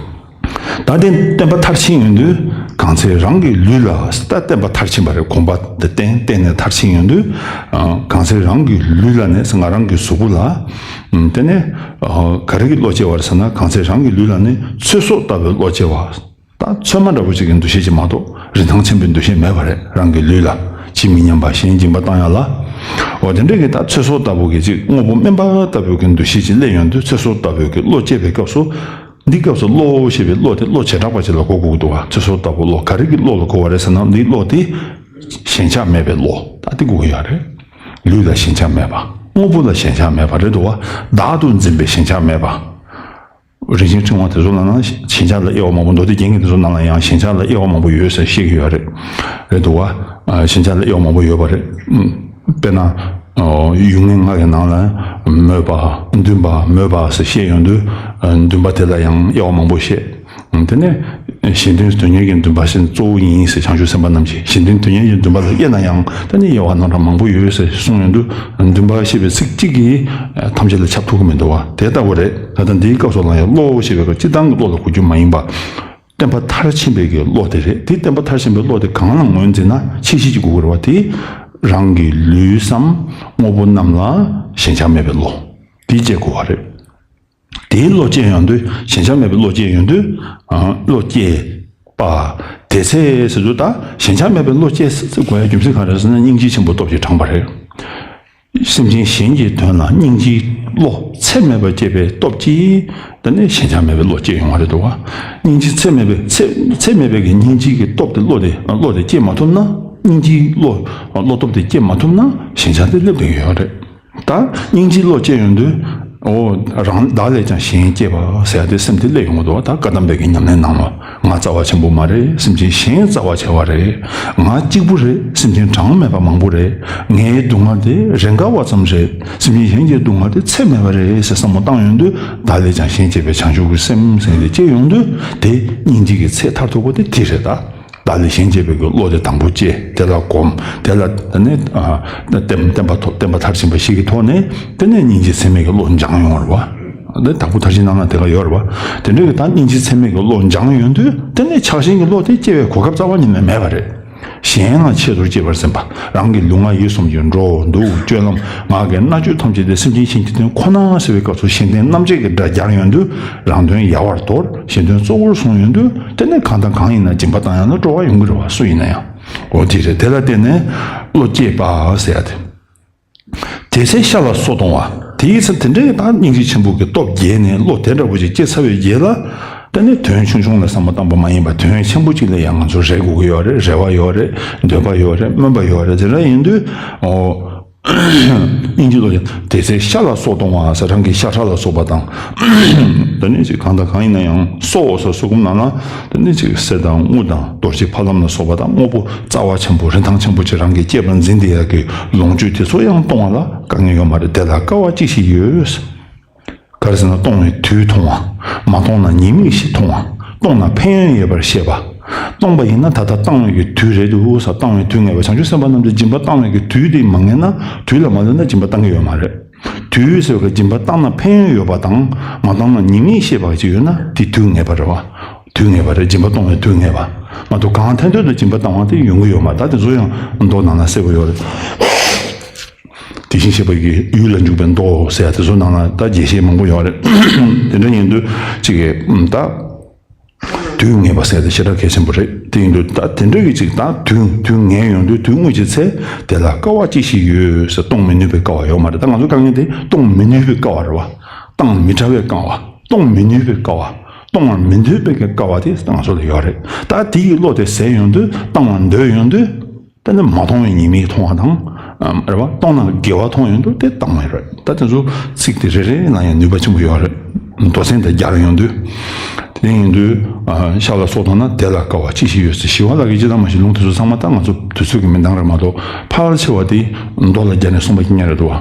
ད་དེ་བརྟན་པ་མཐར་ཕྱིན་ཡོང་དུས། གང་ཚེ་རང་གི་ལུས་ལ། ད་བརྟན་པ་མཐར་ཕྱིན་པ་རེད། གོམས་པ་འདི་བརྟན་བརྟན་ནས་མཐར་ཕྱིན་ཡོང་དུས། ཨ་གང་ཚེ་རང་གི་ལུས་ལ་ནི་ཟེར། ང་རང་གི་གཟུགས་པོ་ལ། ཨམ་དེ་ནས་ཨ་ག་རེ་གི་བློ་སྐྱེ་བ་རེད་ཟེར་ན། གང་ཚེ་རང་གི་ལུས་ལ་ནི་ཚེ་སྲོག་ལྟ་བུའི་བློ་སྐྱེ་བ། ད་ཚོད་མ་འདྲ་བོ་ཅིག་གི་འདུ་ཤེས་ཅིག་མ་གཏོགས་རིན་ཐང་ཆེན་པོའི་འདུ་ཤེས་མེད་པ་རེད། རང་གི་ལུས་ལ་ཇི་མི་སྙམ་པ་གཞན་སྦྱིན་པ་བཏང་ཡ་ལ། འོ་དེ་འདྲ་གི་ད་ཚེ་སྲོག་ལྟ་བུ་གི་ཅིག་དངོས་པོ་དམན་པ་ལྟ་བུ་གི་འདུ་ཤེས་ཅིག་སླེབས་ཡོང་དུས། ཚེ་སྲོག་ལྟ་བུ་གི་བློ་སྐྱེས་པའི་སྐབས་སུ། འདི་སྐབས་སུ་བློ་ཞེས་པའི་བློ་དེ་བློ་བྱེ་བྲག་པ་ཅིག་ལ་གོ་དགོས་ཀྱི་འདུག་བ། ཚེ་སྲོག་ལྟ་བུ་བློ་ག་རེ་གི་བློ་ལ་གོ་བ་རེད་ཟེར་ན། འདིའི་བློ་དེ་ཞེན་ཆགས་མེད་པའི་བློ་ད་དེ་གོ་གི་ཡོད་རེད། ལུས་ལ་ཞེན་ཆགས་མེད་པ། དངོས་པོ་ལ་ཞེན་ཆགས་མེད་པ་རེད་འདུག་བ། བདག་ཏུ་འཛིན་པའི་ཞེན་ཆགས་མེད་པ། རིན་ཆེན་ཕྲེང་བ་དེ་ཚོ་ནང་ན་ཞེན་ཆགས་ལ་དབྱེ་བ་མང་པོ། མདོ་སྡེ་རྒྱན་གྱི་དེ་ཚོ་ནང་ལ་ཡང་ཞེན་ཆགས་ལ་དབྱེ་བ་མང་པོ་ཡོད་ཟེར་བཤད་ཀྱི་ཡོད་རེད། རེད་འདུག་བ། ཨ་ཞེན་ཆགས་ལ་དབྱེ་བ་མང་པོ་ཡོད་པ་རེད། ཨུམ། དཔེར་ན། ཨོ་ཡུལ་ངེས་ལྔ་གི་ནང་ལ་མོས་པ། འདུན་པ། མོས་པ་ཟེར་བཤད་ཡོང་དུས། ཨ་འདུན་པ་དེ་ལ་ཡང་དབྱེ་བ་མང་པོ་བཤད། ཨུམ། དེ་ནས་གཞན་དོན་དོན་གཉེར་གྱི་འདུན་པ་ཞིག་གཙོ་བོ་ཡིན་ཟེར། བྱང་ཆུབ་སེམས་དཔའ་རྣམས་ཀྱིས་གཞན་དོན་དོན་གཉེར་གྱི་འདུན་པ་ལ་དབྱེ་ན་ཡང་། དེ་ནས་དབྱེ་བ་རྣམ་གྲངས་མང་པོ་ཡོད་ཟེར་གསུངས་ཡོང་དུས། འདུན་པ་ཞེས་པའི་ཚིག་གཅིག་གིས་ཐམས་ཅད་ལ་ཁྱབ་ཐུབ་ཀྱི་མི་འདུག་བ། དེ་ལྟ་བུ་རེད། ད་ལྟ་འདིའི་སྐབས་སུ་ལ་ཡང་བློ་ཞེས་པའི་སྐབས་སྤྱིར་བཏང་གི་བློ་ལ་གོ་རྒྱུ་མ་ཡིན་པ། བརྟན་པ་མཐར་ཕྱིན་པའི་གི་བློ་དེ་རེད། དེ་བརྟན་པ་མཐར་ཕྱིན་པའི་བློ་དེ་གང་ལ་ངོས་འཛིན་ན་ཆེ་བཞི་ཅིག་དགོས་ཀྱི་རེད་བ། དེ་རང་གི་ལུས་སམ་དངོས་པོ་རྣམས་ལ་ཞེན་ཆགས་མེད་པའི་བློ། དེ་བྱེད་དགོས་པ་རེད། དེའི་བློ་སྐྱེས་ཡོང་དུས། ཞེན་ཆགས་མེད་པའི་བློ་སྐྱེས་ཡོང་དུས། ཨ་བློ་སྐྱེས་པ། དེ་ཚེ་ཟེར་དུས། ད་ཞེན་ཆགས་མེད་པའི་བློ་སྐྱེས་དགོས་ཡ་རྒྱུ་མཚན་གང་རེད་ཟེར་ན། སྙིང་རྗེ་ཆེན་པོའི་སྟོབས་ཀྱིས་དྲངས་པ་རེད། སེམས་ཅན་གཞན་གྱི་དོན་ལ་སྙིང་རྗེའི་བློ་ཚད་མེད་པ་སྐྱེས་པའི་སྟོབས་ཀྱིས། དེ་ནས་ཞེན་ཆགས་མེད་པའི་བློ་སྐྱེས་ཡོང་བ་རེད་འདུག་བ། སྙིང་རྗེ་ཚད་མེད་པའི་ཚད་ཚད་མེད་པའི་གི་སྙིང་རྗེ་གི་སྟོབས་དེ། བློ་དེ་བློ་དེ་སྐྱེས་མ་ཐུབ་ན། སྙིང་རྗེའི་བློ་བློ་སྟོབས་དེ་སྐྱེས་མ་ཐུབ་ན་ཞེན་ཆགས་དེ་སླེབས་བསྡད་ཀྱི་ཡོད་རེད། ད་སྙིང་རྗེའི་བློ་སྐྱེས་ཡོང་དུས། ཨོ་རང་བདག་ལས་ཀྱང་གཞན་གཅེས་པ་ཟེར་ཡ་དེ་སེམས་དེ་སླེབས་ཡོང་གི་འདུག་བ། ད་བཀའ་གདམས་པའི་གི་ཉམས་ལེན་ནང་ལ། ང་རྩ་བ་ཆེན་པོ་མ་རེད། སེམས་ཅན་གཞན་རྩ་བ་ཆེ་བ་རེད། ང་གཅིག་པུ་རེད། སེམས་ཅན་གྲངས་མེད་པ་མང་པོ་རེད། ངའི་སྡུག་བསྔལ་དེ་རེས་འགའ་བ་ཙམ་རེད། སེམས་ཅན་གཞན་གྱི་སྡུག་བསྔལ་དེ་ཚད་མེད་པ་རེད་ཟེར་བསམ་བློ་བཏང་ཡོང་དུས། བདག་ལས་ཀྱང་གཞན་གཅེས་པའི་བྱང་ཆུབ་ཀྱི་སེམས་ཟེར་དེ་སྐྱེ་ཡོང་དུས། དེ་སྙིང་རྗེ་གི་ཚད་མཐར་ཐུག་པ་དེ་དེ་རེད། ད་བདག་ལས་གཞན་གཅེས་པའི་གི་བློ་དེ་དང་པོ་སྐྱེས། དེ་ལ་གོམས། དེ་ལ་དེ་ནས་ཨ་བརྟན་བརྟན་པ་ཐོབ། བརྟན་པ་མཐར་ཕྱིན་པ་ཞིག་གི་ཐོག་ནས། དེ་ནས་སྙིང་རྗེ་ཚད་མེད་ཀྱི་བློ་སྦྱངས་ཡོང་བ་རེད་བ། དེ་དྭགས་པོ་མཐར་ཕྱིན་ནང་ལ་དེ་ག་ཡོད་རེད་བ། དེ་འདྲ་གི་ད་སྙིང་རྗེ་ཚད་མེད་ཀྱི་བློ་སྦྱངས་ཡོང་དུས། དེ་ནས་ཆགས་ཞེན་གྱི་བློ་དེ་སྐྱེ་བའི་གོ་སྐབས་རྩ་བ་ཉིད་ནས་མེད་པ་རེད། གཞན་ལ་ཆེད་དུ་གཅེས་པར་འཛིན་པ། རང་གི་ལུས་ངག་ཡིད་གསུམ་གྱི་འགྲོ་འདུག་སྤྱོད་ལམ་ངག་གི་སྨྲ་བརྗོད་ཐམས་ཅད་དེ་སེམས་ཅན་གཞན་གྱི་དོན་ཁོ་ན་ཟེར་བའི་སྐབས་སུ་གཞན་དོན་རྣམ་འབྱེད་ཀྱི་སྒྲ་སྦྱར་ཡོང་དུས་རང་དོན་ཡལ་བར་དོར། གཞན་དོན་གཙོ་བོར་བཟུང་ཡོང་དུས་དེ་ནི་གང་དང་གང་ཡིན་ན་སྦྱིན་པ་བཏང་ཡང་ན་སྤྲོ་བ་ཡོང་གི་རེད་བ། སུ་ཡིན་ན་ཡང་། འོ་དེ་རེད། དེ་ལ་བརྟེན་ནས་བློ་སྐྱེས་པ་ཟེར་ཡ་དེ། དེ་ཚེ་ཤ་ལ་སོགས་གཏོང་བ། དེའི་ཚེ་དེ་འདྲའི་ད་སྙིང་རྗེ་ཆེན་པོ་གི་སྟོབས་རྒྱས་ནས་བློ་དེ་འདྲ་བོ་ཅིག་སྐྱེས་ཚར་བའི་རྗེས་ལ། དེ་ནི་དོན་ཆུང་ཆུང་ལ་བསམ་བློ་བཏང་པ་མ་ཡིན་པར་དོན་ཆེན་པོ་ཅིག་ལ་ཡང་ང་ཚོ་རེ་དགོས་ཀྱི་ཡོད་རེད། རེ་བ་ཡོད་རེད། འདོད་པ་ཡོད་རེད། སྨོན་པ་ཡོད་རེད། དེ་འདྲ་ཡིན་དུས་ཨོ། སྙིང་རྗེ་བློ་ཡིན། དེ་ཚེ་ཤ་ལ་སོགས་གཏོང་བ་ཟེར། རང་གི་ཤ་ཁྲག་ལ་སོགས་པ་དང་། དེ་ནི་ཅིག་གང་དང་གང་ཡིན་ན་ཡང་སོགས་ཟེར་གསུམ་ནང་ལ་དེ་ནི་ཅིག་ཟས་དང་དངུལ་དང་རྡོ་རྗེ་ཕ་ལམ་ལ་སོགས་པ་དང་དངོས་པོ་རྩ་བ་ཆེན་པོ་རིན་ཐང་ཆེན་པོ་ཅིག་རང་གི་སྐྱེས་པ་འཛིན་བསྡད་ཡག་གི་ལོངས་སྤྱོད་དེ་ཚོ་ཡང་གཏོང་བ་ལ་དཀའ་ངལ་ཡོད་མ་རེད། དེ་ལ་དཀའ་བ་ཅི་ཞིག་ཡོད། ག་རེ་ཟེར་ན་གཏོང་བའི་དུས་མཐོང་བ། མ་གཏོང་ན་ཉེས་དམིགས་ཤིག་མཐོང་བ། གཏོང་ན་ཕན་ཡོན་ཡོད་པར་ཤེས་པ། གཏོང་བ་ཡིན་ན་ད་ལྟ་གཏང་བའི་གི་དུས་རེད་འདུག་ཟེར། གཏང་བའི་དུས་ངེས་པ། བྱང་ཆུབ་སེམས་དཔའ་རྣམས་ཀྱིས་སྦྱིན་པ་གཏང་བའི་གི་དུས་དེ་མ་ངེས་ན། དུས་ལ་མ་བསླབས་ན་སྦྱིན་པ་གཏང་གི་ཡོད་མ་རེད། དུས་ཟེར་བའི་སྦྱིན་པ་བཏང་ན་ཕན་ཡོན་ཡོད་པ་དང་མ་བཏང་ན་ཉེས་དམིགས་ཤེས་པ་ཅིག་ཡོད་ན་དེ་དུས་ངེས་པ་རེད་བ། དུས་ངེས་པ་རེད། སྦྱིན་པ་གཏོང་བའི་དུས་ངེས་པ། མ་གཏོགས་གང་ཐད་ཐད་དུ་སྦྱིན་པ་བཏང་བ་དེ་ཡོང་གི་ཡོད་མ་རེད། ད་དེ་ཚོ་ཡང་མདོ་ནང་ན་གསལ་པོ་ཡོད་རེད། དེ་བཞིན་གཤེགས་པ་ཡི་ཡུལ་ལ་འཇུག་པའི་མདོ་ཟེར་ཡ་དེ་ཚོ་ནང་ན་ད་རྒྱས་བཤད་མང་པོ་ཡོད་རེད། དེ་འདྲ་ཡིན་དུས་ཅིག་གིས་ད། དུས་ངེས་པ་ཟེར་དེ་ཞེ་དྲག་གལ་ཆེན་པོ་རེད། དེ་ཡིན་དུས་ད་དེ་འདྲ་གི་ཅིག་ད་དུས་དུས་ངེས་ཡོང་དུས་དུས་དངོས་ཀྱི་ཚེ་དེ་ལ་དཀའ་བ་ཅི་ཞིག་ཡོད་ཟེར། གཏོང་མི་ནུས་པའི་དཀའ་བ་ཡོད་མ་རེད། ད་ང་ཚོ་དཀའ་ངལ་དེ་གཏོང་མི་ནུས་པའི་དཀའ་བ་རེད་བ། བཏང་མི་བྲ་བའི་དཀའ་བ། གཏོང་མི་ནུས་པའི་དཀའ་བ། གཏོང་བར་མི་འདོད་པའི་དཀའ་བ་དེ་ང་ཚོ་ལ་ཡོད་རེད། ད་དེ་ཡི་བློ་དེ་ཟད་ཡོང་དུས་བཏང་བར་འདོད་ཡོང་དུས། དེ་ནི་མ་གཏོང་བའི་ཉེས་དམིགས་མཐོང་བ་དང་། ཨམ། རེད་བ། གཏོང་ན་དགེ་བ་མཐོང་ཡོང་དུས་དེ་བཏང་བས་རེད། ད་དེ་ཚོ་ཚིག་དེ་རེ་རེ་ལ་ཡང་ནུས་པ་ཆེན་པོ་ཡོད་རེད། མདོ་ཚན་དེ་སྦྱར་ཡོང་དུས། དེ་ཡིན་དུས། ཨ། ཤ་ལ་སོགས་གཏོང་ན་དེ་ལ་དཀའ་བ་ཅི་ཞིག་ཡོད་ཟེར། ཞི་བ་ལྷ་གིས་ཅི་ལྟར་མ་ཞིག་ལུང་དེ་ཚོ་ཚང་མ་ད་ང་ཚོ་དུས་ཚོད་ཀྱི་མི་འདང་རེད་མ་གཏོགས་ཕལ་ཆེ་བ་དེ་མདོ་ལ་སྦྱར་ནས་གསུངས་པ་ཁྱི་ཉག་རེད་འདུག་བ།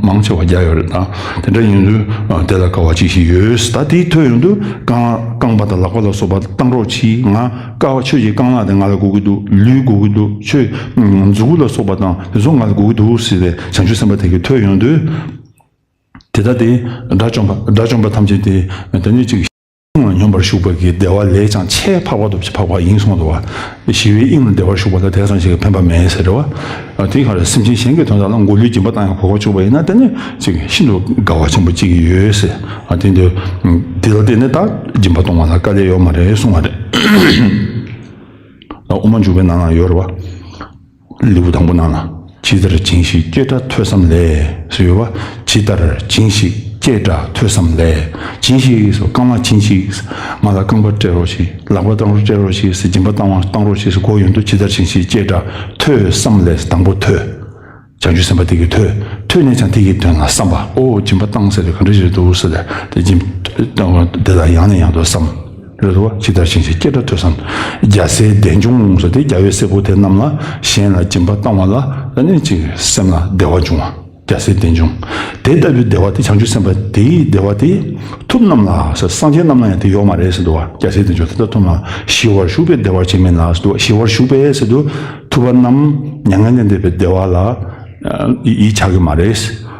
མང་ཆེ་བ་རྒྱག་ཡོད་རེད་ད། དེ་འདྲ་ཡིན་དུས་དེ་ལ་དཀའ་བ་ཅི་ཞིག་ཡོད། ད་དེའི་ཐོས་ཡོང་དུས་རྐང་རྐང་པ་དང་ལག་པ་ལ་སོགས་པ་བཏང་རོགས་གྱིས། ང་དཀའ་བ་ཁྱོད་ཀྱི་རྐང་ལག་དེ་ང་ལ་དགོས་ཀྱི་འདུག་ལུས་དགོས་ཀྱི་འདུག་ཁྱོད་མཛུ་གུ་ལ་སོགས་པ་དང་དེ་ཚོ་ང་ལ་དགོས་ཀྱི་འདུག་ཟེར་ཏེ་བྱང་ཆུབ་སེམས་དཔའ་དེ་གིས་ཐོས་ཡོང་དུས། དེ་ལྟ་སྟེ། དགྲ་བཅོམ་པ་དགྲ་བཅོམ་པ་ཐམས་ཅད་དེ་དེ་ནི་ཅིག་སྙོམས་པར་ཞུགས་པ་གི་བདེ་བ་ལས་ཀྱང་ཆེས་འཕགས་པ་དུ་འཕགས་པ་ཡིན་གསུངས་འདུག་བ། ཞི་བའི་དབྱིངས་ལ་བདེ་བར་ཞུགས་པ་ལ་དེ་ཙམ་ཞིག་གི་ཕན་པ་མེད་ཟེར་རེད་བ། དེ་ག་རེ་སེམས་ཅན་གཞན་གྱི་དོན་དག་ལ་མགོ་ལུས་སྦྱིན་པ་བཏང་ཡང་གོ་གོ་བཅུག་པ་ཡིན་ན་དེ་ནི་ཅིག་ཤིན་ཏུ་དགའ་བ་ཆེན་པོ་ཅིག་ཡོད་ཟེར། དེ་འདི་དེ་ལ་བརྟེན་ནས་ད་སྦྱིན་པ་གཏོང་བ་ལ་དཀའ་ལས་ཡོད་མ་རེད་གསུངས་པ་རེད། དབུ་མ་འཇུག་པའི་ནང་ན་ཡོད་རེད་བ། ལེའུ་དང་པོ་ནང་ན། ཇི་ལྟར་བྱིན་ཞིག་སྐད་སྒྲ་ཐོས་བསམ་ལས། ཟེར་ཡོད་བ། ཇི་ལྟར་བྱིན་ཞིག་སྐད་སྒྲ་ཐོས་བསམ་ལས། བྱིན་ཞིག་ཟེར་རྐང་ལག་བྱིན་ཞིག་ང་ལ་རྐང་པ་སྤྲད་རོགས་ཞིག་ལག་པ་བཏང་རོགས་སྤྲད་རོགས་ཞིག་ཟེར་སྦྱིན་པ་བཏང་བ་བཏང་རོགས་ཞིག་ཟེར་གོ་ཡོང་དུས་ཇི་ལྟར་བྱིན་ཞིག་སྐད་སྒྲ་ཐོས་བསམ་ལས། དང་པོ་ཐོས། བྱང་ཆུབ་སེམས་དཔའ་དེ་གིས་ཐོས། ཐོས་ནས་ཀྱང་དེ་གི་དོན་ལ་བསམ་པ། ཨོ་སྦྱིན་པ་བཏང་ཟེར་དེ་ག་འདྲ་ཞིག་རེད་འདུག་ཟེར་ཏེ་དེ་སྦྱིན་བཏང་བ་དེ་ལ་ཡང་ནས་ཡང་དུ་བསམ། རེད་དོ། ཇི་ལྟར་བྱིན་ཞིག་སྐད་སྒྲ་ཐོས་བསམ། རྒྱལ་སྲས་བདེ་འབྱུང་ཟེར་དེ་རྒྱལ་བའི་སྲས་པོ་དེ་རྣམས་ལ་གཞན་ལ་སྦྱིན་པ་བཏང་བ་ལ་ཨ་ནི་ཅིག་སེམས་ལ་བདེ་བ་འབྱུང་བ། རྒྱལ་སྲས་བདེ་འབྱུང་། དེ་ལྟ་བུའི་བདེ་བ་དེ་བྱང་ཆུབ་སེམས་དཔའ་དེའི་བདེ་བ་དེ་ཐུབ་རྣམས་ལ་ཟེར། སངས་རྒྱས་རྣམས་ལ་ཡང་དེ་ཡོད་མ་རེད་ཟེར་འདུག་བ། རྒྱལ་སྲས་བདེ་འབྱུང་དེ་ལྟར་ཐུབ་རྣམས་ཞི་བར་ཞུགས་པའི་བདེ་བ་ཅན་མིན་ལ་ཟེར་འདུག་བ། ཞི་བར་ཞུགས་པའི་ཟེར་དུས་ཐུབ་པ་རྣམས་མྱ་ངན་ལས་འདས་པའི་བདེ་བ་ལ་ཡིད་ཆགས་ཀྱི་མ་རེད།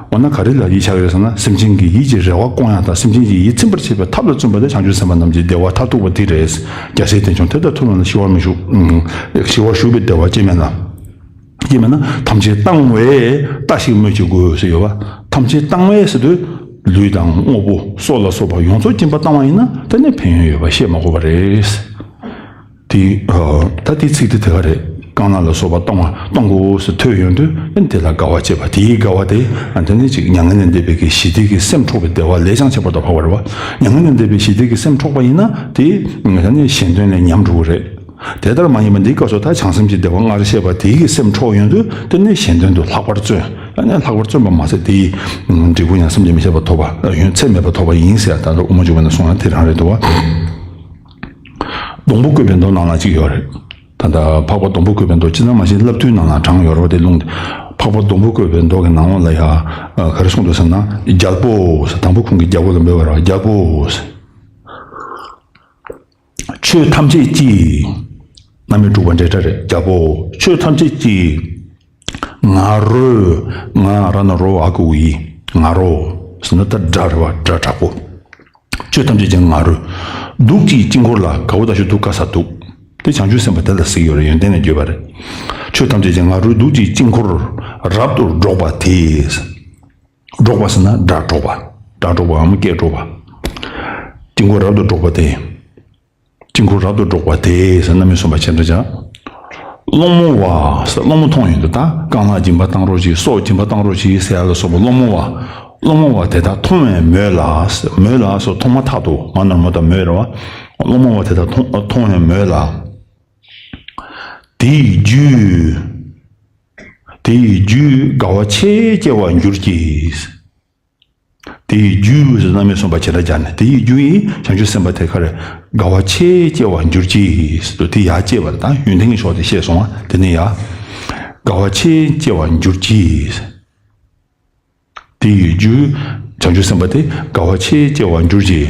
འོ་ན་ག་རེ་ལ་ཡིད་ཆགས་ཡོད་ཟེར་ན་སེམས་ཅན་གྱི་ཡིད་ཀྱི་རེ་བ་སྐོང་ཡག་དང་སེམས་ཅན་གྱི་ཡིད་ཚིམ་པར་བྱེད་པའི་ཐབས་ལ་བརྩོན་པ་དེ་བྱང་ཆུབ་སེམས་དཔའ་རྣམས་ཀྱི་བདེ་བ་མཐར་ཐུག་པ་དེ་རེད། རྒྱལ་སྲས་བདེ་འབྱུང་དེ་ལྟར་ཐུབ་རྣམས་ལ་ཞི་བར་མི་ཞུགས། ཞི་བར་ཞུགས་པའི་བདེ་བ་ཅན་མིན་ལ། ཅན་མིན་ན་ཐམས་ཅད་བཏང་བས་ལྟ་ཞིག་སྨོས་ཅི་དགོས་ཟེར་ཡོད་བ། ཐམས་ཅད་བཏང་བས་ཟེར་དུས་ལུས་དང་དངོས་པོ་སྲོག་ལ་སོགས་པ་ཡོངས་རྫོགས་སྦྱིན་པ་བཏང་བ་ཡིན་ན་དེ་ནི་ཕན་ཡོན་ཡོད་པ་བཤད་མ་དགོས་པ་རེད། དེ། ད་དེའི་ཚིག་དེ་དེ་ག་རེད། རྐང་ལག་ལ་སོགས་པ་གཏོང་བ་གཏོང་དགོས་ཟེར་ཐོས་ཡོང་དུས་ཨ་ནི་དེ་ལ་དགའ་བ་སྐྱེས་པ་དེའི་དགའ་བ་དེ་ཨ་དེ་ནི་ཅིག་མྱ་ངན་ལས་འདས་པའི་གི་ཞི་བདེ་གི་སེམས་འཕྲོག་པའི་བདེ་བ་ལས་ཀྱང་ཁྱད་པར་དུ་འཕགས་པ་རེད་བ། མྱ་ངན་ལས་འདས་པའི་ཞི་བདེ་གི་སེམས་འཕྲོག་པ་ཡིན་ན་དེ་ཨ་ནི་གཞན་དོན་ལས་ཉམས་འགྲོ་གི་རེད། དེ་ལྟར་མ་ཡིན་པ་འདིའི་སྐབས་སུ་ད་བྱང་སེམས་ཀྱི་བདེ་བ་ལྔར་བཤད་པ་དེའི་གི་སེམས་འཕྲོག་ཡོང་དུས་དེ་ནི་གཞན་དོན་དུ་ལྷག་པར་བརྩོན། ཨ་ནི་ལྷག་པར་བརྩོན་པ་མ་ཟད་དེའི་འབྲས་བུ་ཡང་བསམ་གྱིས་མི་ཁྱབ་པ་ཐོབ་པ་ཡོན་ཚད་མེད་པ་ཐོབ་པ་ཡིན་ཟེར་ཡ་ད་ལྟ་དབུ་མ་འཇུག་པ་ནས་གསུངས་ཡ་དེ་རང་རེད་འདུག་བ། སྡོང་པོ་བཀོད་པའི་མདོ་ནང་ལ་གཅིག་ཡོད་རེད། ད་ལྟ་འཕགས་པ་སྡོང་པོ་བཀོད་པའི་མདོ་སྤྱིར་ན་མ་གཞི་བསླབ་བཏུས་ནང་ལ་དྲངས་ཡོད་རེད་བ། དེ་ལུང་དེ་འཕགས་པ་སྡོང་པོ་བཀོད་པའི་མདོ་གི་ནང་ལོགས་ལ་ཡ་ག་རེ་གསུངས་འདུག་ཟེར་ན། རྒྱལ་པོ་ཟེར། དང་པོ་ཁོང་གིས་རྒྱལ་པོ་ལ་འབོད་པ་རེད་བ། རྒྱལ་པོ་ཟེར། ཆོས་ཐམས་ཅད་ཀྱི། རྣམ་དབྱེ་དྲུག་པ་འབྲེལ་སྒྲ་རེད། རྒྱལ་པོ་ཆོས་ཐམས་ཅད་ཀྱི། ང་རོ། ང་ར་ན་རོ་ཨ་གུ་ཡི། ང་རོ་ཟེར་ན་ད་སྒྲ་རེད་བ། སྒྲ་དྲག་པོ། ཆོས་ཐམས་ཅད་ཀྱི་ང་རོ། གདུགས་ཀྱི་དཀྱིལ་འཁོར་ལ། དཀར་པོ་དང་ཞུ་གདུགས་དཀར་ས་གདུགས། དེ་བྱང་ཆུབ་སེམས་དཔའ་དེ་ལ་ཟེར་གྱི་ཡོད་རེད། ཡོན་ཏན་ལ་བརྗོད་པ་རེད། ཆོས་ཐམས་ཅད་ཀྱི་ང་རོའི་གདུགས་ཀྱི་དཀྱིལ་འཁོར་རབ་ཏུ་སྒྲོགས་པ་དེས། སྒྲོགས་པ་ཟེར་ན་སྒྲ་སྒྲོགས་པ། སྒྲ་སྒྲོགས་པའམ་སྐད་སྒྲོགས་པ། དཀྱིལ་འཁོར་རབ་ཏུ་སྒྲོགས་པ་དེ། དཀྱིལ་འཁོར་རབ་ཏུ་སྒྲོགས་པ་དེ་ཟེར་རྣམ་དབྱེ་གསུམ་པ་བྱེད་འདྲ་བྱ། སློང་མོ་བ་ཟེར་སློང་མོ་མཐོང་ཡོང་དུས་ད་རྐང་ལག་སྦྱིན་པ་བཏང་རོགས་གྱིས། སྲོག་སྦྱིན་པ་བཏང་རོགས་གྱིས་ཟེར་ཡ་ལ་སོགས་པ་སློང་མོ་བ། སློང་མོ་བ་དེ་དག་མཐོང་བའི་མོད་ལ། མོད་ལ་སོགས་མཐོང་མ་ཐག་ཏུ་མ་ནོར་མོ་དང་མོད་རེད་བ། སློང་མོ་བ་དེ་དག་མཐོང་མཐོང་བའི་མོད་ལ། དེ་ཡི་རྒྱུས། དེ་ཡི་རྒྱུས་དགའ་བ་ཆེས་སྐྱེ་བར་འགྱུར་གྱི། དེ་ཡི་རྒྱུས་ཟེར་རྣམ་དབྱེ་གསུམ་པ་བྱེད་འདྲ་སྦྱར་ནས། དེ་ཡི་རྒྱུ་ཡིས་བྱང་ཆུབ་སེམས་དཔའ་དེ་ག་རེ། དགའ་བ་ཆེས་སྐྱེ་བར་འགྱུར་གྱི་ཟེར་དུས་དེ་ཡར་སྐྱེ་བ་དང་ཡོན་ཏན་གྱི་ཕྱོགས་དེ་བཤད་སོང་བ། དེ་ནས་ཡར། དགའ་བ་ཆེས་སྐྱེ་བར་འགྱུར་གྱི། དེ་ཡི་རྒྱུ། བྱང་ཆུབ་སེམས་དཔའ་དེ་དགའ་བ་ཆེས་སྐྱེ་བར་འགྱུར་གྱི།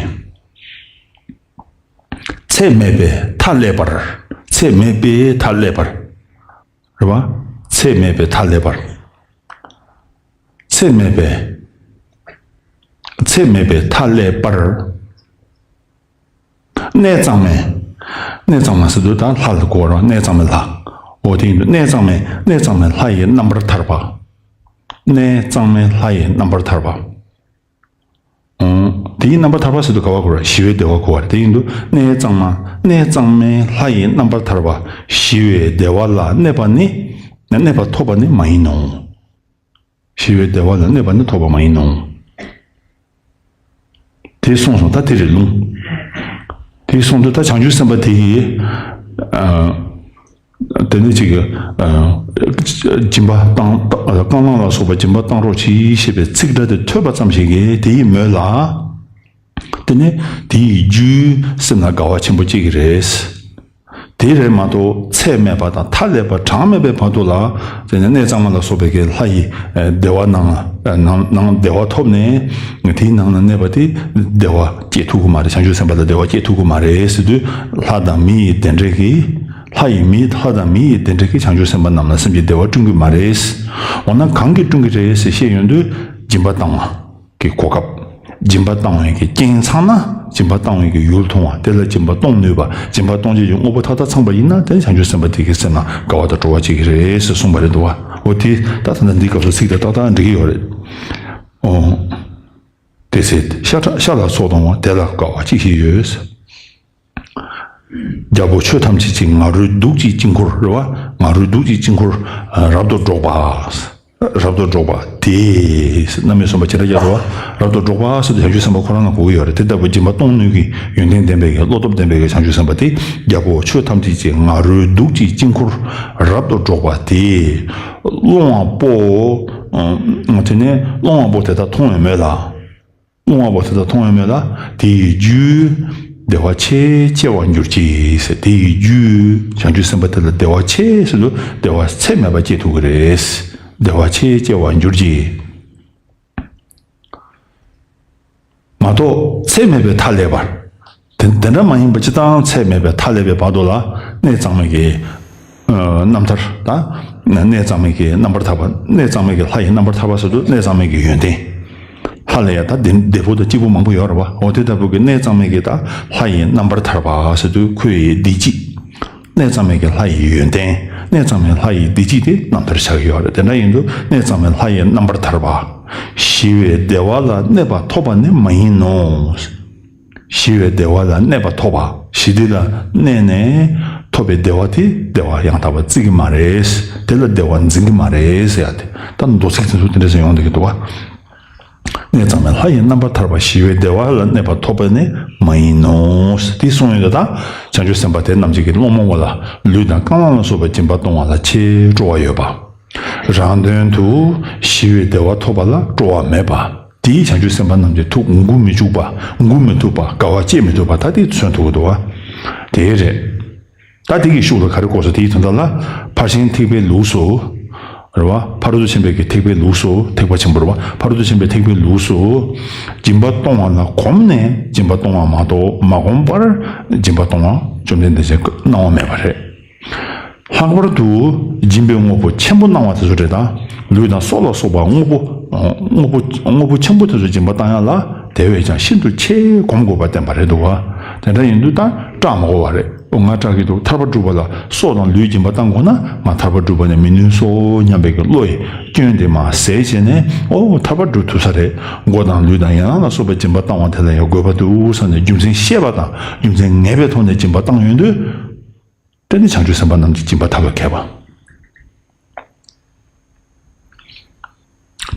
ཚད་མེད་པའི་མཐའ་ཀླས་པར། ཚད་མེད་པའི་མཐའ་ཀླས་པར། རེད་བ། ཚད་མེད་པའི་མཐའ་ཀླས་པར། ཚད་མེད་པའི། ཚད་མེད་པའི་མཐའ་ཀླས་པར། གནས་གཙང་མའི། གནས་གཙང་མ་ཟེར་དུས་ད་ལྷ་ལ་གོ་བ་རེད། གནས་གཙང་མའི་ལྷ། འོ་དེ་ཡིན་དུས་གནས་གཙང་མའི། གནས་གཙང་མའི་ལྷ་ཡི་རྣམ་པར་ཐར་པ། གནས་གཙང་མའི་ལྷ་ཡི་རྣམ་པར་ཐར་པ། འོང་། དེའི་རྣམ་པར་ཐར་པ་ཟེར་དུས་ག་བ་གོ་བ་རེད། ཞི་བའི་བདེ་བ་གོ་བ་རེད། དེ་ཡིན་དུས་གནས་གཙང་མ། གནས་གཙང་མའི་ལྷ་ཡི་རྣམ་པར་ཐར་པ། ཞི་བའི་བདེ་བ་ལ་གནས་པ་ནི། གནས་པ་ཐོབ་པ་ནི་མ་ཡིན་ནོ། ཞི་བའི་བདེ་བ་ལ་གནས་པ་ནི་ཐོབ་པ་མ་ཡིན་ནོ། དེ་གསུངས་སོང་། ད་དེ་རེད་ལུང་། དེ་གསུངས་དུས་ད་བྱང་ཆུབ་སེམས་དཔའ་དེ་ཡིས། ཨ། དེ་ནས་ཅིག་ཨ། སྦྱིན་པ་བཏང་། རྐང་ལག་ལ་སོགས་པ་སྦྱིན་པ་བཏང་རོགས་གྱིས་ཞེས་པའི་ཚིག་སྒྲ་དེ་ཐོས་པ་ཙམ་ཞིག་གིས་དེ་ཡི་མོད་ལ། དེ་ནས་དེ་ཡི་རྒྱུས་སེམས་ལ་དགའ་བ་ཆེན་པོ་སྐྱེ་གི་རེད། དེ་རེད་མ་གཏོགས་ཚད་མེད་པ་དང་མཐའ་ཀླས་པ་གྲངས་མེད་པའི་བར་དུ་ལ། དེ་ནས་གནས་གཙང་མ་ལ་སོགས་པའི་གི་ལྷ་ཡི་བདེ་བ་ནང་ལ། ནང་ནང་བདེ་བ་ཐོབ་ནས། དེའི་ནང་ན་གནས་པ་དེ་བདེ་བ་སྐྱེ་ཐུབ་ཀྱི་མ་རེད། བྱང་ཆུབ་སེམས་དཔའ་ལ་བདེ་བ་སྐྱེ་ཐུབ་ཀྱི་མ་རེད་ཟེར་དུས། ལྷ་དང་མི་ཡི་བདེ་འབྲས་ཀྱིས། ལྷ་ཡི་མི། ལྷ་དང་མི་ཡི་བདེ་འབྲས་ཀྱིས་བྱང་ཆུབ་སེམས་དཔའ་རྣམས་ལ་སེམས་ཀྱི་བདེ་བ་བསྐྲུན་གྱི་མ་རེད། འོ་ན་གང་གིས་བསྐྲུན་གྱི་རེད་ཟེར་བཤད་ཡོང་དུས། སྦྱིན་པ་བཏང་བ་གི་གོ་སྐབས། སྦྱིན་པ་བཏང་བའི་གི་རྐྱེན་ཚང་ན། སྦྱིན་པ་བཏང་བའི་གི་ཡུལ་མཐོང་བ། དེ་ལ་སྦྱིན་པ་གཏོང་ནུས་པ། སྦྱིན་པ་གཏོང་བྱེད་ཀྱི་དངོས་པོ་མཐའ་དག་ཚང་པ་ཡིན་ན། དེ་བྱང་ཆུབ་སེམས་དཔའ་དེ་གི་སེམས་ལ་དགའ་བ་དང་སྤྲོ་བ་སྐྱེ་གི་རེད་ཟེར་གསུངས་པ་རེད་འདུག་བ། འོ་དེ་ད་ད་ལྟ་འདིའི་སྐབས་སུ་ཚིག་དེ་ཏག་ཏག་འགྲིག་གི་ཡོད་རེད། འོ། དེ་ཚེ་ཤ་ཁྲག་ཤ་ལ་སོགས་དང་བ། དེ་ལ་དགའ་བ་ཅི་ཞིག་ཡོད། རྒྱལ་པོ་ཆོས་ཐམས་ཅད་ཀྱི། ང་རོའི་གདུགས་ཀྱི་དཀྱིལ་འཁོར་རེད་བ། ང་རོའི་གདུགས་ཀྱི་དཀྱིལ་འཁོར་རབ་ཏུ་སྒྲོགས་པ། རབ་ཏུ་སྒྲོགས་པ་དེས། རྣམ་དབྱེ་གསུམ་པ་ཇི་ལྟར་ཡོད་པ། རབ་ཏུ་སྒྲོགས་པ་ཟེར་དུས་བྱང་ཆུབ་སེམས་དཔའ་ཁོ་རང་ལ་གོ་གི་ཡོད་རེད། དེ་ལྟ་བུ་སྦྱིན་པ་གཏོང་ནུས་ཀྱི་ཡོན་ཏན་ལྡན་པའི་གི། བློ་སྟོབས་ལྡན་པའི་གི་བྱང་ཆུབ་སེམས་དཔའ་དེ། རྒྱལ་པོ་ཆོས་ཐམས་ཅད་ཀྱི། ང་རོའི་གདུགས་ཀྱི་དཀྱིལ་འཁོར་རབ་ཏུ་སྒྲོགས་པ་དེས། སློང་བ་པོ། དེ་ནས་སློང་བ་པོ་དེ་དག་མཐོང་བའི་མོད་ལ། སློང་བ་པོ་དེ་དག་མཐོང་བའི་མོད་ལ། དེ་ཡི་རྒྱུས་བདེ་བ་ཆེས་སྐྱེ་བར་འགྱུར་གྱི་ཟེར། དེ་ཡི་རྒྱུས། བྱང་ཆུབ་སེམས་དཔའ་དེ་ལ་བདེ་བ་ཆེ་ཟེར་དུས་བདེ་བ་ཚད་མེད་པ་སྐྱེ་ཐུབ་ཀྱི་རེད། བདེ་བ་ཆེས་སྐྱེ་བར་འགྱུར་གྱི། མ་གཏོགས་ཚད་མེད་པའི་མཐའ་ཀླས་པར། དེ་དེ་འདྲ་མ་ཡིན་པ་སྤྱིར་བཏང་ཚད་མེད་པའི་མཐའ་ཀླས་པའི་བར་དུ་ལ་གནས་གཙང་མའི་གི། ཨ། རྣམ་ཐར་དང་། གནས་གཙང་མའི་གི་རྣམ་པར་ཐར་པ། གནས་གཙང་མའི་གི་ལྷ་ཡི་རྣམ་པར་ཐར་པ་ཟེར་དུས་གནས་གཙང་མའི་གི་ཡོན་ཏན། ལྷ་ལ་ཡང་ད་དེ་འདྲ་པོ་དང་སྐྱིད་པོ་མང་པོ་ཡོད་རེད་བ། འོ་དེ་ལྟ་བུ་གི་གནས་གཙང་མའི་གི་ད་ལྷ་ཡི་རྣམ་པར་ཐར་པ་ཟེར་དུས་ཁོའི་བདེ་སྐྱིད། གནས་གཙང་མའི་གི་ལྷ་ཡི་ཡོན་ཏན། གནས་གཙང་མའི་ལྷ་ཡི་བདེ་སྐྱིད་དེ་རྣམ་ཐར་ཆགས་ཀྱི་ཡོད་རེད། དེ་འདྲ་ཡིན་དུས་གནས་གཙང་མའི་ལྷ་ཡི་རྣམ་པར་ཐར་པ། ཞི་བའི་བདེ་བ་ལ་གནས་པ་ཐོབ་པ་ནི་མ་ཡིན་ནོ། ཞི་བའི་བདེ་བ་ལ་གནས་པ་ཐོབ་པ། ཞི་བདེ་ལ་གནས་ནས་ཐོབ་པའི་བདེ་བ་དེ་བདེ་བ་ཡང་དག་པར་བརྩི་གི་མ་རེད། དེ་ལ་བདེ་བ་འཛིན་གི་མ་རེད་ཟེར་ཡ་དེ། ད་མདོ་ཚིག་དེ་ཚོ་དེ་འདྲ་ཟེར་ཡོང་བསྡད་ཀྱི་འདུག་བ། གནས་གཙང་མའི་ལྷ་ཡི་རྣམ་པར་ཐར་པ། ཞི་བའི་བདེ་བ་ལ་གནས་པ་ཐོབ་པ་ནི་མ་ཡིན་ནོ། དེ་གསུངས་ཡོད་ད། བྱང་ཆུབ་སེམས་དཔའ་དེ་རྣམས་ཀྱིས་སློང་མོ་བ་ལ་ལུས་དང་རྐང་ལག་ལ་སོགས་པའི་སྦྱིན་པ་གཏོང་བ་ལ་ཆེས་སྤྲོ་བ་ཡོད་པ། རང་དོན་དུ་ཞི་བའི་བདེ་བ་ཐོབ་པ་ལ་སྤྲོ་བ་མེད་པ། དེའི་བྱང་ཆུབ་སེམས་དཔའ་རྣམས་ཀྱི་ཐུགས་མགུ་མི་འཁྱུག་པ། མགུ་མི་ཐུག་པ། དགའ་བ་སྐྱེ་མི་ཐུབ་པ། ད་དེ་མཚོན་ཐུབ་ཀྱི་འདུག་བ། དེ་རེད། ད་དེ་གི་ཤུགས་ལ་ག་རེ་གོ་སོང་། དེའི་དོན་དག་ལ་ཕར་ཕྱིན་ཐེག་པའི་ལུགས་སུ། རེད་བ། ཕ་རོལ་ཏུ་ཕྱིན་པའི་གི་ཐེག་པའི་ལུགས་སུ། ཐེག་པ་ཆེན་པོ་རེད་བ། ཕ་རོལ་ཏུ་ཕྱིན་པའི་ཐེག་པའི་ལུགས་སུ། སྦྱིན་པ་གཏོང་བ་ལ་གོམས་ནས་སྦྱིན་པ་གཏོང་བ་མ་གཏོགས། མ་གོམས་པར་སྦྱིན་པ་གཏོང་བ་བཅོམ་ལྡན་འདས་ཀྱིས་གནང་བ་མེད་པ་རེད། ལྷག་པར་དུ་སྦྱིན་པའི་དངོས་པོ་ཆེན་པོ་གནང་བ་དེ་ཚོ་རེད་ད། ལུས་དང་སྲོག་ལ་སོགས་པ་དངོས་པོ། དངོས་པོ་དངོས་པོ་ཆེན་པོ་དེ་ཚོ་སྦྱིན་པ་བཏང་ཡ་ལ་དེ་བས་ཀྱང་ཤིན་ཏུ་ཆེས་གོམས་དགོས་པ་བསྟན་པ་རེད་འདུག་བ། དེ་འདྲ་ཡིན་དུས་ད་སྐྲག་མ་དགོས་པ་རེད། ཨོ་ང་སྐྲག་གི་འདུག་ཐར་པ་སྒྲུབ་པ་ལ་སྲོག་དང་ལུས་སྦྱིན་པ་བཏང་དགོས་ན་ང་ཐར་པ་སྒྲུབ་པ་ནི་མི་ནུས་སོ་སྙམ་པའི་གི་བློ་ཡི་སྐྱོན་དེ་མར་ཟད་བྱས་ནས་ཨོ་ཐར་པ་སྒྲུབ་ཐུབ་ས་རེད། མགོ་དང་ལུས་དང་ཡན་ལག་ལ་སོགས་པའི་སྦྱིན་པ་བཏང་བ་དེ་ལ་ཡང་དགོས་པ་འདུག་བསམ་ནས་རྒྱུ་མཚན་ཤེས་པ་དང་རྒྱུ་མཚན་ངེས་པའི་ཐོག་ནས་སྦྱིན་པ་བཏང་ཡོང་དུས། དེ་ནི་བྱང་ཆུབ་སེམས་དཔའ་རྣམས་ཀྱི་སྦྱིན་པ་ཐབས་ལ་མཁས་པ།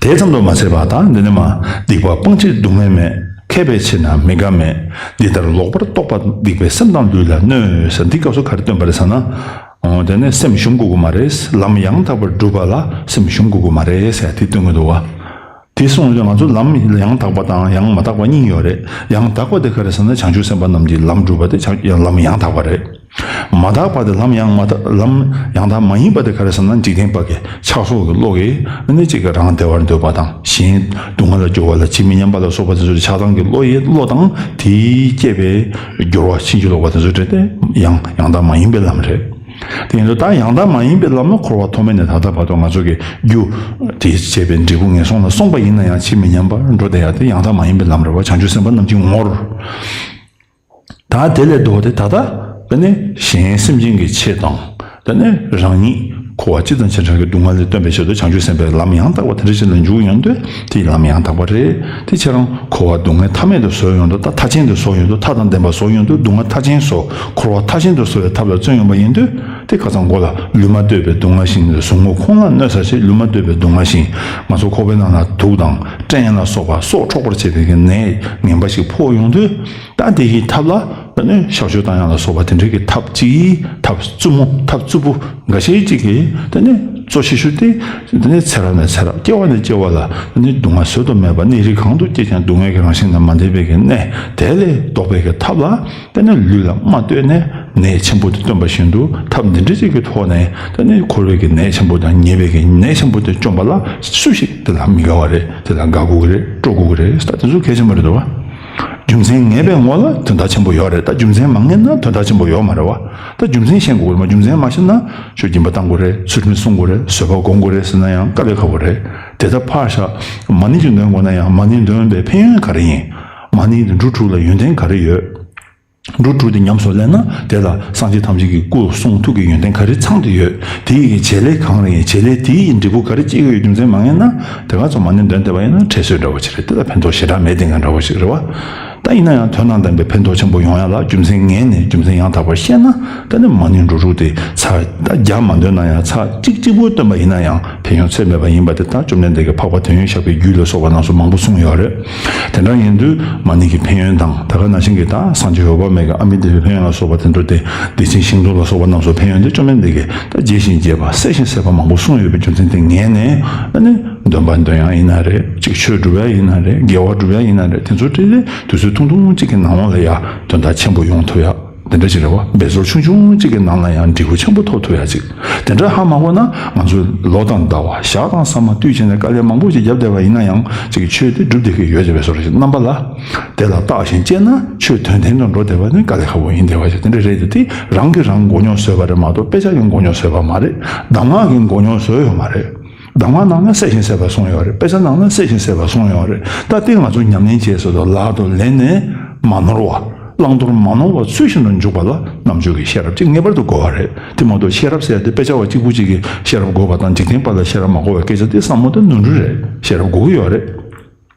དེ་ཙམ་དུ་མ་ཟད་པར་ད་འདི་ནི་མ། སྡིག་པ་སྤང་ཕྱིར་སྡུག་བསྔལ་མེད། མཁས་པའི་ཕྱིར་ན་མི་དགའ་མེད། འདི་ལྟར་ལོག་པར་རྟོག་པ་སྡིག་པའི་སེམས་དང་ལུས་ལ་གནོད་ཟེར། འདི་སྐབས་སུ་ག་རེ་སྟོན་པ་རེད་ཟེར་ན། འོ་དེ་ནི་སེམས་ཞུམ་དགོས་ཀྱི་མ་རེད། ལམ་ཡང་དག་པར་སྒྲུབ་པ་ལ་སེམས་ཞུམ་དགོས་ཀྱི་མ་རེད་ཟེར་དེ་སྟོན་གྱི་འདུག་བ། དེ་གསུངས་ཏེ་ང་ཚོ་ལམ་ཡང་དག་པ་དང་ཡང་མ་དག་པ་གཉིས་ཡོད་རེད། ཡང་དག་པ་དེ་ག་རེ་ཟེར་ན་བྱང་ཆུབ་སེམས་དཔའ་རྣམས་ཀྱི་ལམ་སྒྲུབ་པ་དེ་བྱང་ལམ་ཡང་དག་པ་རེད། མ་དག་པ་དེ་ལམ་ཡང་མ་དག་ལམ་ཡང་དག་མ་ཡིན་པ་དེ་ག་རེ་ཟེར་ན་འཇིག་རྟེན་པ་གི་ཆགས་སོགས་ཀྱི་བློ་གིས་ནི་གཅིག་གི་རང་བདེ་བར་འདོད་པ་དང་གཞན་སྡུག་བསྔལ་ལ་སྦྱོར་བ་ལ་ཇི་མི་སྙམ་པ་ལ་སོགས་པ་དེ་ཚོའི་ཆགས་སྡང་གི་བློ་ཡི་བློ་དང་དེས་བསྐྱེད་པའི་སྦྱོར་བ་ཕྱིན་ཅི་ལོག་པ་དེ་ཚོ་འདྲེས་ཏེ་ཡང་ཡང་དག་མ་ཡིན་པའི་ལམ་རེད། དེ་ཡིན་དུས་ད་ཡང་དག་མ་ཡིན་པའི་ལམ་ལ་འཁོར་བ་ཐོག་མེད་ནས་ད་ལྟ་བར་དུ་ང་ཚོ་གི་རྒྱུ་དེས་བྱས་པའི་འབྲས་བུ་ངན་སོང་ལ་སོང་པ་ཡིན་ན་ཡང་ཇི་མི་སྙམ་པར་འགྲོ་བསྡད་ཡ་དེ་ཡང་དག་མ་ཡིན་པའི་ལམ་རེད་བ། བྱང་ཆུབ་སེམས་དཔའ་རྣམས་ཀྱི་ངོར། ད་དེ་ལས་ལྡོག་སྟེ་ད་ལྟ་དེ་ནི་གཞན་སེམས་ཅན་གྱི་ཆེད་དང་དེ་ནི་རང་ཉིད་འཁོར་བ་སྤྱི་དང་བྱེ་བྲག་གི་སྡུག་བསྔལ་ལས་བཏོན་པའི་ཆེད་དུ་བྱང་ཆུབ་སེམས་དཔའི་ལམ་ཡང་དག་པ་དེ་འདྲ་ཞིག་ལ་འཇུག་ཡོང་དུས་དེའི་ལམ་ཡང་དག་པ་རེད། དེ་ཁྱེད་རང་འཁོར་བ་སྡུག་བསྔལ་མཐའ་མེད་དུ་བཟོ་ཡོང་དུས་ད་མཐའ་ཅན་དུ་བཟོ་ཡོང་དུས་མཐའ་དང་ལྡན་པ་བཟོ་ཡོང་དུས་སྡུག་བསྔལ་མཐའ་ཅན་བཟོ། འཁོར་བ་མཐའ་ཅན་དུ་བཟོ་བའི་ཐབས་ལ་བརྩོན་ཡོང་པ་ཡིན་དུས་དེ་ཁ་སང་མགོ་ལ་ལུས་མ་ལྟོས་པའི་སྡུག་བསྔལ་ཞིང་ཟུག་རྔུ་ཁོང་ལ་གནོད་ས་ཞེས་ལུས་མ་ལྟོས་པའི་སྡུག་བསྔལ་ཞིང་ང་ཚོ་ཁོག་པའི་ནང་ན་དུག་དང་སྐྲན་ལ་སོགས་པ་སྲོག་འཕྲོག་པར་བྱེད་པའི་གི་ནད་ངན་པ་ཞིག་ཕོག་ཡོང་དུས། ད་དེ་ཡི་ཐབས་ལ་ད་ནི་གཤག་བཅོས་བཏང་ཡག་ལ་སོགས་པ་དེ་འདྲའི་གི་ཐབས་ཅིག་ཐབས་རྩུབ་མོ་ཐབས་རྩུབ་པོ་འགའ་ཤས་ཅིག་གིས་ད་ནི་གཙོ་ཆེ་ཤོས་དེ་ད་ནི་ཚེ་རབས་ནས་ཚེ་རབས་སྐྱེ་བ་ནས་སྐྱེ་བ་ལ་ད་ནི་སྡུག་བསྔལ་བཟོད་དུ་མེད་པ་གནས་རིགས་གང་དུ་སྐྱེས་ཀྱང་སྡུག་བསྔལ་གྱི་རང་བཞིན་ལ་མ་འདས་པའི་གི་གནས་དེ་ལས་ལྡོག་པའི་གི་ཐབས་ལ་ད་ནི་ལུས་ལ་རྨ་བཏོད་ནས་ནད་ཆེན་པོ་དེ་བཏོན་པ་བཞིན་དུ་ཐབས་འདི་འདྲ་ཅིག་གི་ཐོག་ནས་ད་ནི་འཁོར་བའི་གི་ནད་ཆེན་པོ་དང་ཉེས་པའི་གི་ནད་ཆེན་པོ་དེ་བཅོམ་པ་ལ་སུ་ཞིག་དེ་ལ་མི་དགའ་བ་རེད། དེ་ལ་དགའ་དགོས་ཀྱི་རེད། སྤྲོ་དགོས་ཀྱི་རེད། ད་དེ་ཚོ་གལ་ཆེན་པོ་རེད་འདུག་བ། རྒྱུ་མཚན་ངེས་པའི་ངོ་ལ་དོན་དག་ཆེན་པོ་ཡོད་རེད། ད་རྒྱུ་མཚན་མ་ངེས་ན་དོན་དག་ཆེན་པོ་ཡོད་མ་རེད་བ། ད་རྒྱུ་མཚན་ཤེས་དགོས་རེད་མ། རྒྱུ་མཚན་མ་ཤེས་ན་ཆོས་སྦྱིན་པ་བཏང་དགོས་རེད། ཚུལ་ཁྲིམས་སྲུང་དགོས་རེད། བཟོད་པ་སྒོམ་དགོས་རེད་ཟེར་ན་ཡང་དཀའ་ལས་ཁག་པོ་རེད། དེ་ལྟར་ཕར་བཞག་མ་ཎི་ཅིག་འདོན་དགོས་ན་ཡང་མ་ཎི་འདོན་པའི་ཕན་ཡོན་ག་རེ་ཡིན། མ་ཎི་འབྲུ་དྲུག་ལ་ཡོན་ཏན་ག་རེ་ཡོད། འབྲུ་དྲུག་དེ་ཉམས་སུ་ལེན་ན་དེ་ལ་སངས་རྒྱས་ཐམས་ཅད་ཀྱི་སྐུ་གསུང་ཐུགས་ཀྱི་ཡོན་ཏན་ག་རེ་ཚང་དུ་ཡོད། དེ་ཡི་བྱེད་ལས་གང་རེ་ཡིན། བྱེད་ལས་དེ་ཡི་འབྲས་བུ་ག་རེ་སྐྱེ་གི་ཡོད། རྒྱུ་མཚན་མ་ངེས་ན་དེ་ག་ཚོ་མ་ཎི་འདོན་བསྡད་པ་ཡིན་ན་ཁྲེལ་ཟོས་འདྲ་བོ་ཅིག་རེད། དེ་ལ་ཕན་ཐོགས་ཞེ་དྲག་མེད་དེ་འདྲ་འདྲ་བོ་ཞིག་རེད་བ། ད་ཡིན་ན་ཡང་དོན་དང་ལྡན་པའི་ཕན་ཐོགས་ཆེན་པོ་ཡོང་ཡ་ལ་རྒྱུ་མཚན་ངེས་ནས་རྒྱུ་མཚན་ཡང་དག་པར་ཤེས་ན་ད་ནི་མ་ཎི་འབྲུ་དྲུག་དེ་ཚར་ད་བརྒྱ་མ་འདོན་ན་ཡང་ཚར་གཅིག་གཅིག་པོ་འདོན་པ་ཡིན་ན་ཡང་ཕན་ཡོན་ཚད་མེད་པ་ཡིན་པ་དེ་ད་བཅོམ་ལྡན་འདས་ཀྱིས་འཕགས་པ་དོན་ཡོད་ཞགས་པའི་རྒྱུད་ལ་སོགས་པ་རྣམས་སུ་མང་པོ་གསུངས་ཡོད་རེད། དེ་འདྲ་ཡིན་དུས་མ་ཎི་གི་ཕན་ཡོན་དང་ད་ག་ནང་བཞིན་གྱི་ད་སངས་རྒྱས་འོད་དཔག་མེད་ཀྱི་ཨ་མི་དེ་བའི་ཕན་ཡོན་ལ་སོགས་པ་དེ་ཚོ་དེ་བདེ་ཆེན་ཞིང་མཛོད་ལ་སོགས་པ་རྣམས་སུ་ཕན་ཡོན་དེ་བཅོམ་ལྡན་འདས་ཀྱིས་ད་རྒྱས་ཤིང་རྒྱས་པ་གསལ་ཞིང་གསལ་བ་མང་པོ་གསུངས་ཡོད་པའི་རྒྱུ་མཚན་དེ་ངེས་ནས་ཨ་ནི་འདོན་པ་འདོན་ཡག་ཡིན་ན་རེད། ཅིག་ཆོས་སྒྲུབ་ཡག་ཡིན་ན་རེད། དགེ་བ་སྒྲུབ་ཡག་ཡིན་ན་རེད། དེ་ཚོ་དེ་དུས་ཚོད་ཐུང་ཐུང་གཅིག་གི་ནང་ལོགས་ལ་ཡ་དོན་དག་ཆེན་པོ་ཡོང་ཐུབ་ཡག་དེ་འདྲ་ཅིག་རེད་བ། འབད་རྩོལ་ཆུང་ཆུང་གཅིག་གི་ནང་ལ་ཡང་འབྲས་བུ་ཆེན་པོ་ཐོབ་ཐུབ་ཡག་ཅིག་དེ་འདྲ་ཧ་མ་གོ་ན་ང་ཚོས་ལོ་དང་ཟླ་བ་ཞག་དང་ས་མ་དུས་ཆེན་ནས་དཀའ་ལས་མང་པོ་ཞིག་བརྒྱབ་བསྡད་པ་ཡིན་ན་ཡང་ཅིག་ཆོས་དེ་སྒྲུབ་བསྡད་ཀྱི་ཡོད་ཅེས་པའི་བཟོ་འདྲ་ཞིག་རྣམ་པ་ལ་དེ་ལ་བརྟགས་ཤིང་དཔྱད་ན་ཆོས་དོན་ལྡན་དུ་འགྲོ་བསྡད་པ་ནི་དཀའ་ལས་ཁག་པོ་ཡིན་བསྡད་པ་ཞིག་དེ་འདྲ་རེད། དེ་དེ་རང་གིས་རང་མགོ་རྙོག་བཟོས་པ་རེད་མ་གཏོགས་དཔེ་ཆ་གིས་མགོ་རྙོག་བཟོས་པ་མ་རེད། གདམས་ངག་གིས་མགོ་རྙོག་བཟོས་ཡོད་མ་རེད། གདམས་ངག་ནང་ན་གསལ་ཞིང་གསལ་བ་གསུངས་ཡོད་རེད། དཔེ་ཆ་ནང་ན་གསལ་ཞིང་གསལ་བ་གསུངས་ཡོད་རེད། ད་ལྟའི་ང་ཚོ་ཉམས་ལེན་བྱས་ཟེར་དུས་ལག་ཏུ་ལེན་ནས་མ་ནོར་བ། བླང་དོར་མ་ནོར་བ་ཚུལ་བཞིན་དུ་འཇུག་པ་ལ་རྣམ་འབྱོར་གྱི་ཤེས་རབ་ཅིག་ངེས་པར་དུ་དགོས་པ་རེད། དེ་མ་གཏོགས་ཤེས་རབ་ཟེར་ཡ་དེ་དཔེ་ཆ་བ་གཅིག་པུ་གཅིག་གིས་ཤེས་རབ་དགོས་པ་དང་འཇིག་རྟེན་པ་ལ་ཤེས་རབ་མ་དགོས་པའི་སྐད་ཆ་དེ་བསམ་བློ་དེ་ནོར་འཁྲུལ་རེད། ཤེས་རབ་དགོས་ཀྱི་ཡོད་རེད།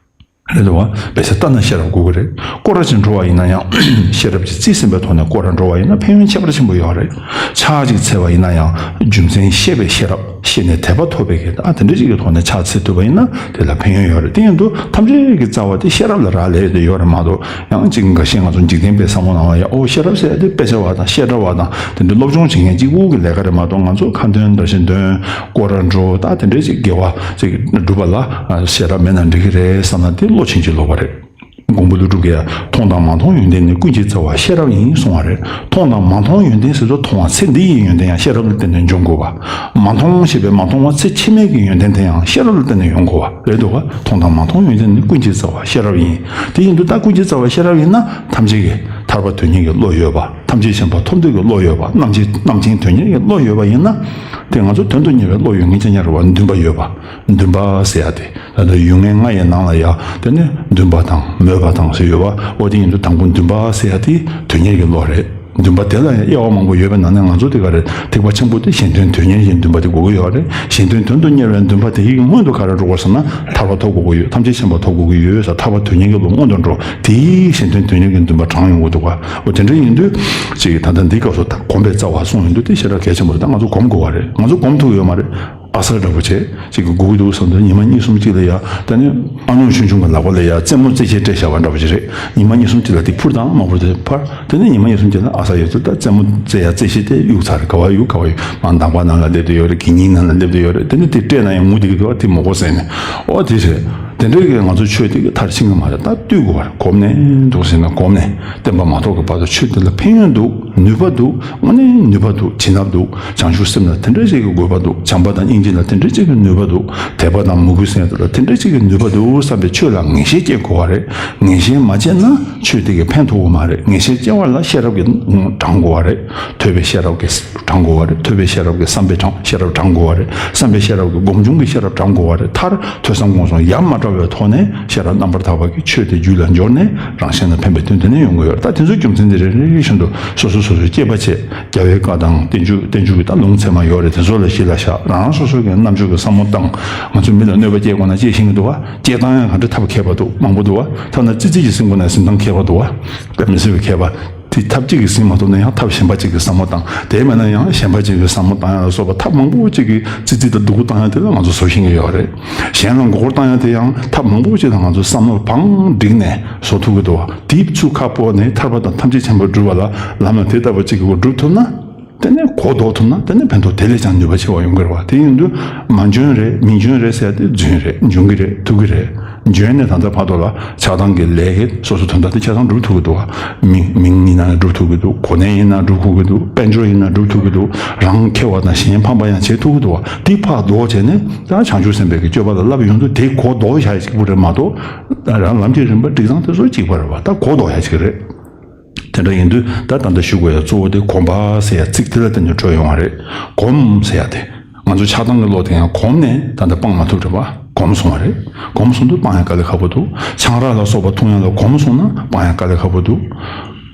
རེད་འདུག་བ། བེ་ས་ལྟ་ན་ཤེས་རབ་དགོས་ཀྱི་རེད། སྐོར་ར་ཅིག་འགྲོ་བ་ཡིན་ན་ཡང་ཤེས་རབ་ཀྱིས་རྩིས་ཟིན་པའི་ཐོག་ནས་སྐོར་ར་འགྲོ་བ་ཡིན་ན་ཕན་ཡོན་ཁྱད་པར་ཆེན་པོ་ཡོད་རེད། ཕྱག་ཅིག་འཚལ་བ་ཡིན་ན་ཡང་རྒྱུ་མཚན་ཤེས་པའི་ཤེས་རབ་ཤེས་ནས་དད་པ་ཐོབ་པའི་གི་ཨ་དེ་འདྲ་ཅིག་གི་ཐོག་ནས་ཕྱག་འཚལ་ཐུབ་པ་ཡིན་ན་དེ་ལ་ཕན་ཡོན་ཡོད་རེད། དེ་ཡིན་དུས་ཐམས་ཅད་ཀྱི་རྩ་བ་དེ་ཤེས་རབ་ལ་རག་ལས་དེ་ཡོད་རེད་མ་གཏོགས་ཡང་ཅིག་འགའ་ཤས་ང་ཚོ་འཇིག་རྟེན་པའི་བསམ་བློ་ནང་ལ་ཡང་ཨོ་ཤེས་རབ་ཟེར་ཡ་དེ་དཔེ་ཆ་བ་དང་བཤད་གྲྭ་བ་དང་དེ་འདྲ་སློབ་སྦྱོང་བྱེད་མཁན་གཅིག་པུ་གི་ལས་ཀ་རེད་མ་གཏོགས་ང་ཚོ་ཁ་འདོན་འདྲ་ཞིག་འདོན་སྐོར་ར་འགྲོ་ད་དེ་འདྲ་ཅིག་དགེ་བ་ཅིག་སྒྲུབ་པ་ལ་ཤེས་རབ་མེད་ན་འགྲིག་གི་རེད་བསམ་ན་དེ་བློ་ཕྱིན་ཅི་ལོག་པ་རེད། མགོན་པོ་ཀླུ་སྒྲུབ་ཀྱིས་མཐོང་དང་མ་མཐོང་ཡོན་ཏན་ནི་ཀུན་གྱི་རྩ་བ་ཤེས་རབ་ཡིན་གསུང་བ་རེད། མཐོང་དང་མ་མཐོང་ཡོན་ཏན་ཟེར་དུས་མཐོང་བ་ཚེ་འདི་ཡི་ཡོན་ཏན་ཡང་ཤེས་རབ་ལ་བརྟེན་ནས་འབྱུང་དགོས་པ། མ་མཐོང་ཞེས་པའི་མ་མཐོང་བ་ཚེ་ཕྱི་མའི་གི་ཡོན་ཏན་དེ་ཡང་ཤེས་རབ་ལ་བརྟེན་ནས་ཡོང་དགོས་པ་རེད་འདུག་ག་མཐོང་དང་མ་མཐོང་ཡོན་ཏན་ནི་ཀུན་གྱི་རྩ་བ་ཤེས་རབ་ཡིན། དེ་ཡིན་དུས་ད་ཀུན་གྱི་རྩ་བ་ཤེས་རབ་ཡིན་ན་ཐམས་ཅད་ཀྱི་ཐར་པ་དོན་གཉེར་གྱི་བློ་ཡོད་པ། ཐམས་ཅད་མཁྱེན་པ་ཐོབ་འདོད་ཀྱི་བློ་ཡོད་པ། རྣམ་མཁྱེན་རྣམ་མཁྱེན་དོན་གཉེར་གྱི་བློ་ཡོད་པ་ཡིན་ན། དེ་ང་ཚོ་དོན་དུ་གཉེར་བའི་བློ་ཡོད་མཁན་ཅན་ཉག་རེད་བ། འདུན་པ་ཡོད་པ། འདུན་པ་ཟེར་ཡ་དེ་ད་ལྟ་ཡུལ་ངེས་ལྔ་ཡི་ནང་ལ་ཡ་དེ་ནི་འདུན་པ་དང་མོས་པ་དང་ཟེར་ཡོད་བ། འོ་དེ་ཡིན་དུས་དང་པོ་འདུན་པ་ཟེར་ཡ་དེ་དོན་གཉེར་གྱི་བློ་རེད། འདུན་པ་དེ་ལ་ཡང་དབྱེ་བ་མང་པོ་ཡོད་པའི་ནང་ནས་ང་ཚོ་དེ་ག་རེ་ཐེག་པ་ཆེན་པོ་དེ་གཞན་དོན་དོན་གཉེར་གྱི་འདུན་པ་དེ་དགོས་ཀྱི་ཡོད་རེད། གཞན་དོན་དོན་དུ་གཉེར་བའི་འདུན་པ་དེ་ཡི་སྔོན་དུ་ག་རེ་འགྲོ་དགོས་ཟེར་ན་ཐར་པ་ཐོབ་དགོས་ཀྱི་ཡོད་ཟེར། ཐར་པ་དོན་གཉེར་གྱི་བློ་སྔོན་དུ་འགྲོ། དེ་ཡི་གཞན་དོན་དོན་གཉེར་གྱི་འདུན་པ་དྲངས་ཡོང་གི་འདུག་ག་འོ་དེ་འདྲ་ཡིན་དུས་ཅིག་ད་ལྟ་འདི་སྐབས་སུ་ད་གོམས་པའི་རྩ་བ་གསུངས་ཡོང་དུས་དེ་ཞེ་དྲག་གལ་ཆེན་པོ་རེད། ད་ང་ཚོ་གོམས་དགོས་པ་རེད། ང་ཚོ་གོམས་ཐུབ་ཀྱི་ཡོད་མ་རེད། ཨ་གསར་འདྲ་པོ་བྱས་ཅིག་གི་སྒུག་གི་འདུག་བསམ་དུས་ཉི་མ་གཉིས་གསུམ་གཅིག་ལ་ཡ་ད་ནི་ཨ་ནུ་ཆུང་ཆུང་གི་ལག་པ་ལ་ཡ་རྩེད་མོ་རྩེ་ཆས་སྤྲད་བཞག་པ་འདྲ་པོ་ཅིག་རེད། ཉི་མ་གཉིས་གསུམ་གཅིག་ལ་དེ་འཕུར་དང་མ་འཕུར་དེ་ཕར། དེ་ནས་ཉི་མ་གཉིས་གསུམ་གཅིག་ལ་ཨ་གསར་ཡོད་ཚོད་ད་རྩེད་མོ་རྩེ་ཡ་རྩེ་གཞི་དེ་གཡུག་ཚར། ག་བ་གཡུག་ག་བ་གཡུག་མ་འདམ་ག་ནང་ལ་སླེབས་བསྡད་ཡོད་རེད། གད་སྙིགས་ནང་ལ་སླེབས་བསྡད་ཡོད་རེད། དེ་ནས་དེ་སྤྲད་ན་ཡང་ངུ་བསྡད་ཀྱི་འདུག་ཨ་དེ་མོ་གོ་ཟེར་ནས། ཨོ་དེ་རེད། དེ་འདྲའི་གི་ང་ཚོ་ཆོས་དེ་གི་མཐར་ཕྱིན་གི་མ་རེད། ད་ལྟོས་དགོས་པ་རེད། གོམས་ནས་འདུག་ཟེར་ན་གོམས་ནས་བསྟན་པ་མ་ཐོབ་ཀྱི་བར་དུ་ཆོས་དེ་ལ་ཕན་ཡོན་འདུག་ནུས་པ་འདུག་དངོས་གནས་ནུས་པ་འདུག་བྱིན་རླབས་འདུག་བྱང་ཆུབ་སེམས་ལ་དེ་འདྲ་ཞིག་གི་དགོས་པ་འདུག་བྱམས་པ་དང་སྙིང་རྗེ་ལ་དེ་འདྲ་ཅིག་གི་ནུས་པ་འདུག་དད་པ་དང་མོས་གུས་ཟེར་ཡ་དེ་ལ་དེ་འདྲ་ཅིག་གི་ནུས་པ་འདུག་བསམ་པའི་ཆོས་ལ་ངེས་ཤེས་སྐྱེ་དགོས་པ་རེད། ངེས་ཤེས་མ་སྐྱེས་ན་ཆོས་དེ་གི་ཕན་ཐོགས་ཀྱི་མ་རེད། ངེས་ཤེས་སྐྱེ་བ་ལ་ཤེས་རབ་ཀྱིས་དྲང་དགོས་པ་རེད། ཐོས་པའི་ཤེས་རབ་ཀྱིས་དྲང་དགོས་པ་རེད། ཐོས་པའི་ཤེས་རབ་ཀྱིས་བསམ་པའི་དྲང་ཤེས་རབ་དྲང་དགོས་པ་རེད། བསམ་པའི་ཤེས་རབ་ཀྱིས་སྒོམ་བྱུང་གི་ཤེས་རབ་དྲང་དགོས་པ་རེད། མཐར་ཐོས་བསམ་སྒོམ་གསུམ་ཡ་མ་བྲལ་བའི་ཐོག་ནས་ཤེས་རབ་རྣམ་པར་དག་པ་གིས་ཆོས་དེ་རྒྱུད་ལ་འབྱོར་ནས་རང་གཞན་ལ་ཕན་པའི་དོན་དེ་ནས་ཡོང་གི་ཡོད་རེད། ད་དེ་ཚོའི་རྒྱུ་མཚན་དེ་རེ་རེ་བཞིན་དུ་སོ་སོ་སོ་སོའི་དཔྱད་པ་བྱས། རྒྱལ་བའི་བཀའ་དང་བསྟན་བཅོས་བསྟན་བཅོས་ཀྱི་ད་ལུང་ཚད་མ་ཡོད་རེད། དེ་ཚོ་ལ་གཞི་ལ་བཞག་རང་རང་སོ་སོ་གི་རྣམ་དཔྱོད་ཀྱི་བསམ་བློ་བཏང་། ང་ཚོས་མི་ལ་གནོད་པ་སྐྱེལ་དགོས་ན་སྐྱེལ་ཤེས་ཀྱི་འདུག་བ། སྐྱེལ་སྟངས་ཡང་ག་འདྲ་ཐབས་མཁས་པ་འདུག་མང་པོ་འདུག་བ། ཐ་ན་ཙི་ཙི་ཞིག་ཟིན་དགོས་ན་ཟིན་སྟངས་མཁས་པ་འདུག་བ། དཔེ་མི་སྲིད་པའི་མཁས་པ། དེ་ཐབས་གཅིག་གིས་ཟིན་མ་ཐུབ་ན་ཡང་ཐབས་གཞན་པ་གཅིག་གིས་བསམ་བློ་བཏང་། དེ་མེད་ན་ཡང་གཞན་པ་གཅིག་གིས་བསམ་བློ་བཏང་ཡ་ལ་སོགས་པ་ཐབས་མང་པོ་གཅིག་གིས་ཙི་ཙི་དང་སྡུག་པོ་བཏང་ཡ་དེ་ལ་ང་ཚོ་བཟོ་ཤེས་ཀྱི་ཡོད་རེད། གཞན་ལ་མགོ་སྐོར་བཏང་ཡ་དེ་ཡང་ཐབས་མང་པོ་གཅིག་ལ་ང་ཚོ་བསམ་བློ་བང་བསྒྲིགས་ནས་བཟོ་ཐུབ་ཀྱི་འདུག་བ། དེའི་ཚུར་ཁ་སྤོ་ནས་ཐར་པ་དང་ཐམས་ཅད་མཁྱེན་པར་སྒྲུབ་པ་ལ་ལམ་ལ་དེ་ལྟ་བུ་གཅིག་གིས་སྒྲུབ་ཐུབ་ན། དེ་ནས་གོ་ལྡོག་ཐུབ་ན་དེ་ནས་ཕན་ཐོགས་དེ་ལས་ཀྱང་ནུས་པ་ཆེ་བ་ཡོང་གི་རེད་བ། དེ་ཡིན་དུས་མ་འཇོན་རེད་མི་འཇོན་རེད་ཟེར་ཡ་དེ་རྫུན་རེད། འཇོན་གི་རེད། ཐུབ་གི་རེད། འཇོན་ནས་ད་ལྟ་བར་དུ་ལ་ཆགས་སྡང་གི་ལས་ཀྱིས་སོ་སོ་དོན་དག་དེ་ཆ་ཚང་སྒྲུབ་ཐུབ་ཀྱི་འདུག་བ། མིང་མིང་ཡིན་ན་ཡང་སྒྲུབ་ཐུབ་ཀྱི་འདུག་གོ་གནས་ཡིན་ན་སྒྲུབ་ཐུབ་ཀྱི་འདུག་དཔལ་འབྱོར་ཡིན་ན་སྒྲུབ་ཐུབ་ཀྱི་འདུག་རང་མཁས་པ་དང་གཞན་ཕམ་པ་ཡང་བྱེད་ཐུབ་ཀྱི་འདུག་བ། དེ་ཕར་ལྡོག་བྱས་ནས་ད་བྱང་ཆུབ་སེམས་དཔའི་གི་སྤྱོད་པ་ལ་བསླབ་ཡོང་དུས་དེ་གོ་ལྡོག་བཞག་ཡ་གཅིག་པུ་རེད་མ་གཏོགས། རང་ལམ་གྱི་རིམ་པ་སྒྲིག་སྟངས་དེ་ཚོ་གཅིག་པ་རེད་བ། ད་གོ་ལྡོག་ཡ་གཅིག་རེད། དེ་འདྲ་ཡིན་དུས་ད་ད་ལྟ་ཞུ་དགོས་ཡ་གཙོ་བོ་དེ་གོམས་པ་ཟེར་ཡ་ཚིག་དེ་ལ་བརྟེན་ནས་འཕྲོད་ཡོང་བ་རེད། གོམས་ཟེར་ཡ་དེ་ང་ཚོ་ཆགས་སྡང་གི་བློ་དེ་ཡང་གོམས་ནས་ད་ལྟ་སྤང་མ་ཐུབ་རེད་བ། གོམས་སོང་བ་རེད། གོམས་སོང་དུས་སྤང་ཡ་དཀའ་ལས་ཁག་པོ་འདུག་ཆང་རག་ལ་སོགས་པ་འཐུང་ཡ་ལ་གོམས་སོང་ན་སྤང་ཡ་དཀའ་ལས་ཁག་པོ་འདུག་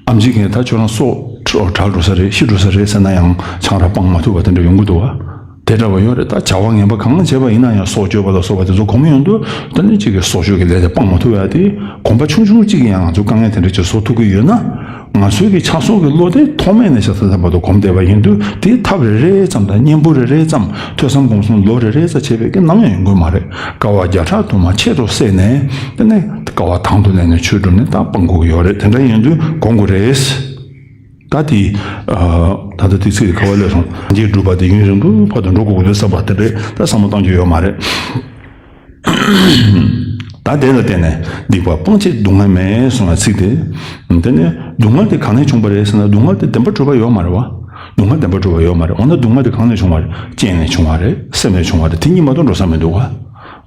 ཨེམ་ཆི་གིས་ད་ཁྱོད་རང་སྲོག་བྲལ་འགྲོ་ས་རེད། ཤི་འགྲོ་ས་རེད་ཟེར་ན་ཡང་ཆང་རག་སྤང་མ་ཐུབ་པ་དེ་འདྲ་ཡོང་གི་འདུག་བ། དེ་འདྲ་བ་ཡོད་རེད། ད་བྱ་བ་ངན་པ་གང་བྱས་པ་ཡིན་ན་ཡང་སྲོག་གཅོད་པ་ལ་སོགས་པ་དེ་ཚོ་གོམས་ཡོང་དུས་ད་ནི་གཅིག་གི་སྲོག་གཅོད་ཀྱི་ལས་དེ་སྤང་མ་ཐུབ་ཡ་དེ་གོམས་པ་ཆུང་ཆུང་གཅིག་གིས་ཡང་ང་ཚོ་དཀའ་ངལ་དེ་འདྲ་ཅིག་བཟོ་ཐུབ་ཀྱི་ཡོད་ན། ང་ཚོའི་གི་ཆགས་སོགས་ཀྱི་བློ་དེ་ཐོག་མེད་ནས་ཤ་ཚ་ཚ་བར་དུ་གོམས་བསྡད་པ་ཡིན་དུས་དེའི་ཐབས་རེ་རེ་ཙམ་དང་གཉེན་པོ་རེ་རེ་ཙམ་ཐོས་བསམ་སྒོམ་གསུམ་ལོ་རེ་རེ་ཙམ་བྱས་པའི་གི་ནམ་ཡང་ཡོང་གི་མ་རེད། དཀའ་བ་བརྒྱ་ཕྲག་དུ་མ་ཆེད་དུ་བསྲེས་ནས་དེ་ནས་དཀའ་བ་དང་དུ་ལེན་ནས་ཆོས་སྒྲུབ་ནས་ད་སྤང་དགོས་ཀྱི་ཡོད་རེད། དེ་འདྲ་ཡིན་དུས་གོམས་དགོས་རེད། ད་དེ། ད་ལྟ་དེ་ཚིག་ག་བ་ལས་སོང་། སངས་རྒྱས་སྒྲུབ་པ་དེ་ཡུན་རིང་པོའི་བར་དུ་འགྲོ་དགོས་ཀྱི་རེད་བསམ་པ་དེ་འདྲའི་ད་བསམ་བློ་གཏོང་རྒྱུ་ཡོད་མ་རེད། ད་དེ་ལ་བརྟེན་ནས་སྡིག་པ་སྤང་ཕྱིར་སྡུག་བསྔལ་མེད་གསུང་བའི་ཚིག་དེ། དེ་ནས་སྡུག་བསྔལ་དེ་གང་ནས་བྱུང་བ་རེད་ཟེར་ན་སྡུག་བསྔལ་དེ་བདེན་པར་གྲུབ་པ་ཡོད་མ་རེད་བ། སྡུག་བསྔལ་བདེན་པར་གྲུབ་པ་ཡོད་མ་རེད། འོ་ན་སྡུག་བསྔལ་དེ་གང་ནས་བྱུང་བ་རེད། རྐྱེན་ནས་བྱུང་བ་རེད། སེམས་ནས་བྱུང་བ་རེད། དེ་གཉིས་མ་གཏོགས་འགྲོ་ས་མི་འདུག་བ།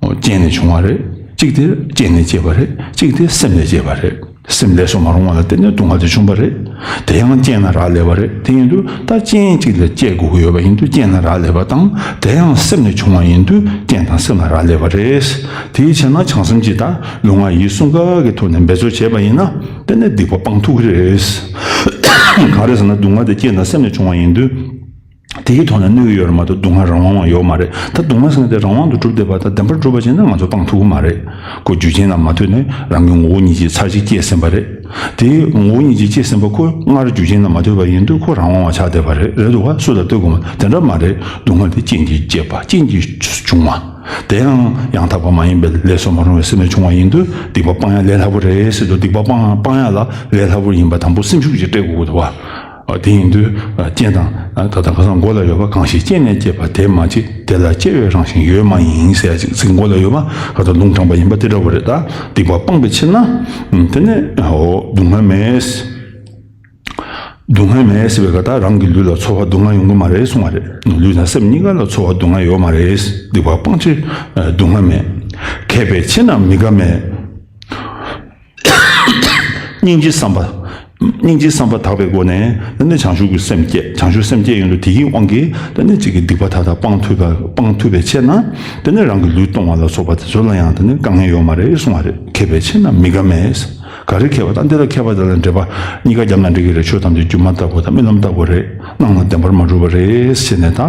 འོ་རྐྱེན་ནས་བྱུང་བ་རེད། གཅིག་དེ་རྐྱེན་ནས་སྐྱེས་པ་རེད། གཅིག་དེ་སེམས་ནས་སྐྱེས་པ་རེད། སེམས་ལས་སུ་མ་རུང་བ་ལ་བརྟེན་ནས་སྡུག་བསྔལ་དེ་བྱུང་བ་རེད། དེ་ཡང་རྐྱེན་ལ་རག་ལས་པ་རེད། དེ་ཡིན་དུས་ད་རྐྱེན་གཅིག་ལ་སྐྱེ་དགོས་ཀྱི་ཡོད་པ་ཡིན་དུས་རྐྱེན་ལ་རག་ལས་པ་དང་། དེ་ཡང་སེམས་ནས་བྱུང་བ་ཡིན་དུས་རྐྱེན་དང་སེམས་ལ་རག་ལས་པ་རེད། དེའི་ཕྱིར་ན་བྱང་སེམས་ཀྱི་ད་ལུས་ངག་ཡིད་གསུམ་ཀ་གི་ཐོག་ནས་འབད་རྩོལ་བྱས་པ་ཡིན་ན་དེ་ནས་སྡིག་པ་སྤང་ཐུབ་ཀྱི་རེད། གང་རེད་ཟེར་ན་སྡུག་བསྔལ་དེ་རྐྱེན་དང་སེམས་ནས་བྱུང་བ་ཡིན་དུས། དེའི་ཐོག་ནས་གནོད་ཀྱི་ཡོད་རེད་མ་གཏོགས་སྡུག་བསྔལ་རང་དབང་བ་ཡོད་མ་རེད། ད་སྡུག་བསྔལ་ཟེར་མཁན་དེ་རང་དབང་དུ་གྲུབ་བསྡད་པ་དང་བདེན་པར་གྲུབ་པ་བྱས་ན་ང་ཚོ་སྤང་ཐུབ་ཀྱི་མ་རེད། ཁོ་རྒྱུ་རྐྱེན་དང་མ་མཐུན་ནས་རང་གི་ངོ་བོ་ཉིད་ཀྱིས་ཚར་གཅིག་སྐྱེས་ཟིན་པ་རེད། དེའི་ངོ་བོ་ཉིད་ཀྱིས་སྐྱེས་ཟིན་པ་ཁོ་སྔར་རྒྱུ་རྐྱེན་དང་མ་མཐུན་པ་ཡིན་དུས་ཁོ་རང་དབང་བ་ཆགས་བསྡད་པ་རེད། རེད་འདུག་བ། སུ་ལ་ལྟོས་དགོས་མ་དེ་འདྲ་མ་རེད། སྡུག་བསྔལ་དེ་རྐྱེན་གྱིས་བསྐྱེད་པ་རྐྱེན་གྱིས་བྱུང་བ། དེ་ཡང་ཡང་དག་པ་མ་ཡིན་པའི་ལས་སུ་མ་རུང་བའི་སེམས་ནས་བྱུང་བ་ཡིན་དུས་སྡིག་པ་སྤང་ཡ་ལས་སླ་པོ་རེད་ཟེར་དུས་སྡིག་པ་སྤང་སྤང་ཡ་ལ་ལས་སླ་པོ་ཡིན་པ་དང་པོ་སེམས་ཤུགས་ཀྱིས་སྤྲད་དགོས་ཀྱི་འདུག་བ། དེ་ཡིན་དུས་རྐྱེན་དང་ད་ལྟ་ཁ་སང་མགོ་ལ་ཡོད་པ་གང་ཞིག་རྐྱེན་ནས་སྐྱེས་པ་དེ་མ་བྱེད། དེ་ལ་སྐྱེ་བའི་རང་བཞིན་ཡོད་མ་ཡིན་ཟེར་ཡ་ཅིག་ཚིག་མགོ་ལ་ཡོད་པ་ཁ་སང་ལུང་དྲངས་པ་ཡིན་པ་དེ་འདྲ་བོ་རེད། ད་སྡིག་པ་སྤངས་པའི་ཕྱིར་ན་དེ་ནས་འོ་སྡུག་བསྔལ་མེད། སྡུག་བསྔལ་མེད་ཟེར་བའི་ཁ་ད་རང་གི་ལུས་ལ་ཚོར་བ་སྡུག་བསྔལ་ཡོང་གི་མ་རེད་གསུང་བ་རེད། ལུས་དང་སེམས་གཉིས་ཀ་ལ་ཚོར་བ་སྡུག་བསྔལ་ཡོད་མ་རེད། སྡིག་པ་སྤང་ཕྱིར་སྡུག་བསྔལ་མེད། མཁས་པའི་ཕྱིར་ན་མི་དགའ་མེད། སྙིང་རྗེའི་བསམ་པ། སྙིང་རྗེའི་བསམ་པ་དག་པའི་སྒོ་ནས་ད་ནི་བྱང་ཆུབ་ཀྱི་སེམས་བསྐྱེད། བྱང་ཆུབ་སེམས་བསྐྱེད་ཡོང་དུས་དེ་ཡི་དབང་གིས་ད་ནི་གཅིག་གི་སྡིག་པ་མཐའ་དག་སྤང་ཐུབ་པ་སྤང་ཐུབ་པའི་ཕྱིར་ན་ད་ནི་རང་གི་ལུས་གཏོང་བ་ལ་སོགས་པ་དེ་ཚོ་ལ་ཡང་ད་ནི་དཀའ་ངལ་ཡོད་མ་རེད་གསུང་བ་རེད། མཁས་པའི་ཕྱིར་ན་མི་དགའ་མེད། ག་རེ་མཁས་པ། ད་འདི་ལ་མཁས་པ་དེ་ལ་འགྲེལ་པ་གཉིས་ཀ་བརྒྱབ་ན་འགྲིག་གི་རེད། ཆོས་ཐམས་ཅད་སྒྱུ་མ་ལྟ་བུ་དང་རྨི་ལམ་ལྟ་བུ་རེད། སྣང་ལ་བདེན་པར་མ་གྲུབ་པ་རེད་ཟེར་ནས། ད་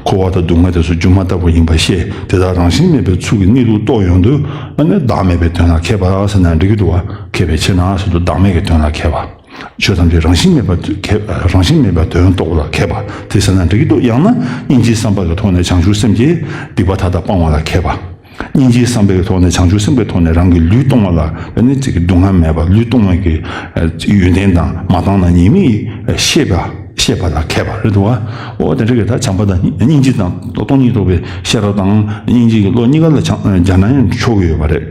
འཁོར་བ་དང་སྡུག་བསྔལ་དེ་ཚོ་སྒྱུ་མ་ལྟ་བུ་ཡིན་པ་ཤེས། དེ་དག་རང་བཞིན་མེད་པའི་ཚུལ་གྱིས་གནས་ལུགས་རྟོགས་ཡོང་དུས། ཨ་ནི་བདག་མེད་པའི་དོན་ལ་མཁས་པ་ཟེར་ན་འགྲིག་གི་འདུག་བ། མཁས་པའི་ཕྱིར་ན་ཟེར་དུས་བདག་མེད་ཀྱི་དོན་ལ་མཁས་པ། ཆོས་ཐམས་ཅད་རང་བཞིན་མེད་པ་མཁས། རང་བཞིན་མེད་པའི་དོན་རྟོགས་ལ་མཁས་པ་དེ་ཟེར་ན་འགྲིག་གི་འདུག། ཡང་ན་སྙིང་རྗེའི་བསམ་པ་གི་ཐོག་ནས་བྱང་ཆུབ་སེམས་ཀྱི་སྡིག་པ་མཐའ་དག་སྤང་བ་ལ་མཁས་པ། སྙིང་རྗེའི་བསམ་པའི་ཐོག་ནས་བྱང་ཆུབ་སེམས་ཀྱི་ཐོག་ནས་རང་གི་ལུས་གཏོང་བ་ལ། ཨ་ནི་ཅིག་གི་སྡུག་བསྔལ་མེད་པ། ལུས་གཏོང་བའི་གི་ཡོན་ཏན་དང་མ་བཏང་ན་ཉེས་དམིགས་ཤེས་པ། ཤེས་པ་ལ་མཁས་པ་རེད་འདུག་བ། འོ་དེ་འདྲ་གི་ད་བྱམས་པ་དང་སྙིང་རྗེ་དང་སྟོང་ཉིད་རྟོགས་པའི་ཤེས་རབ་དང་སྙིང་རྗེ་གི་བློ་གཉིས་ཀ་ལ་སྦྱར་ན་ཡང་ཆོག་གི་ཡོད་པ་རེད།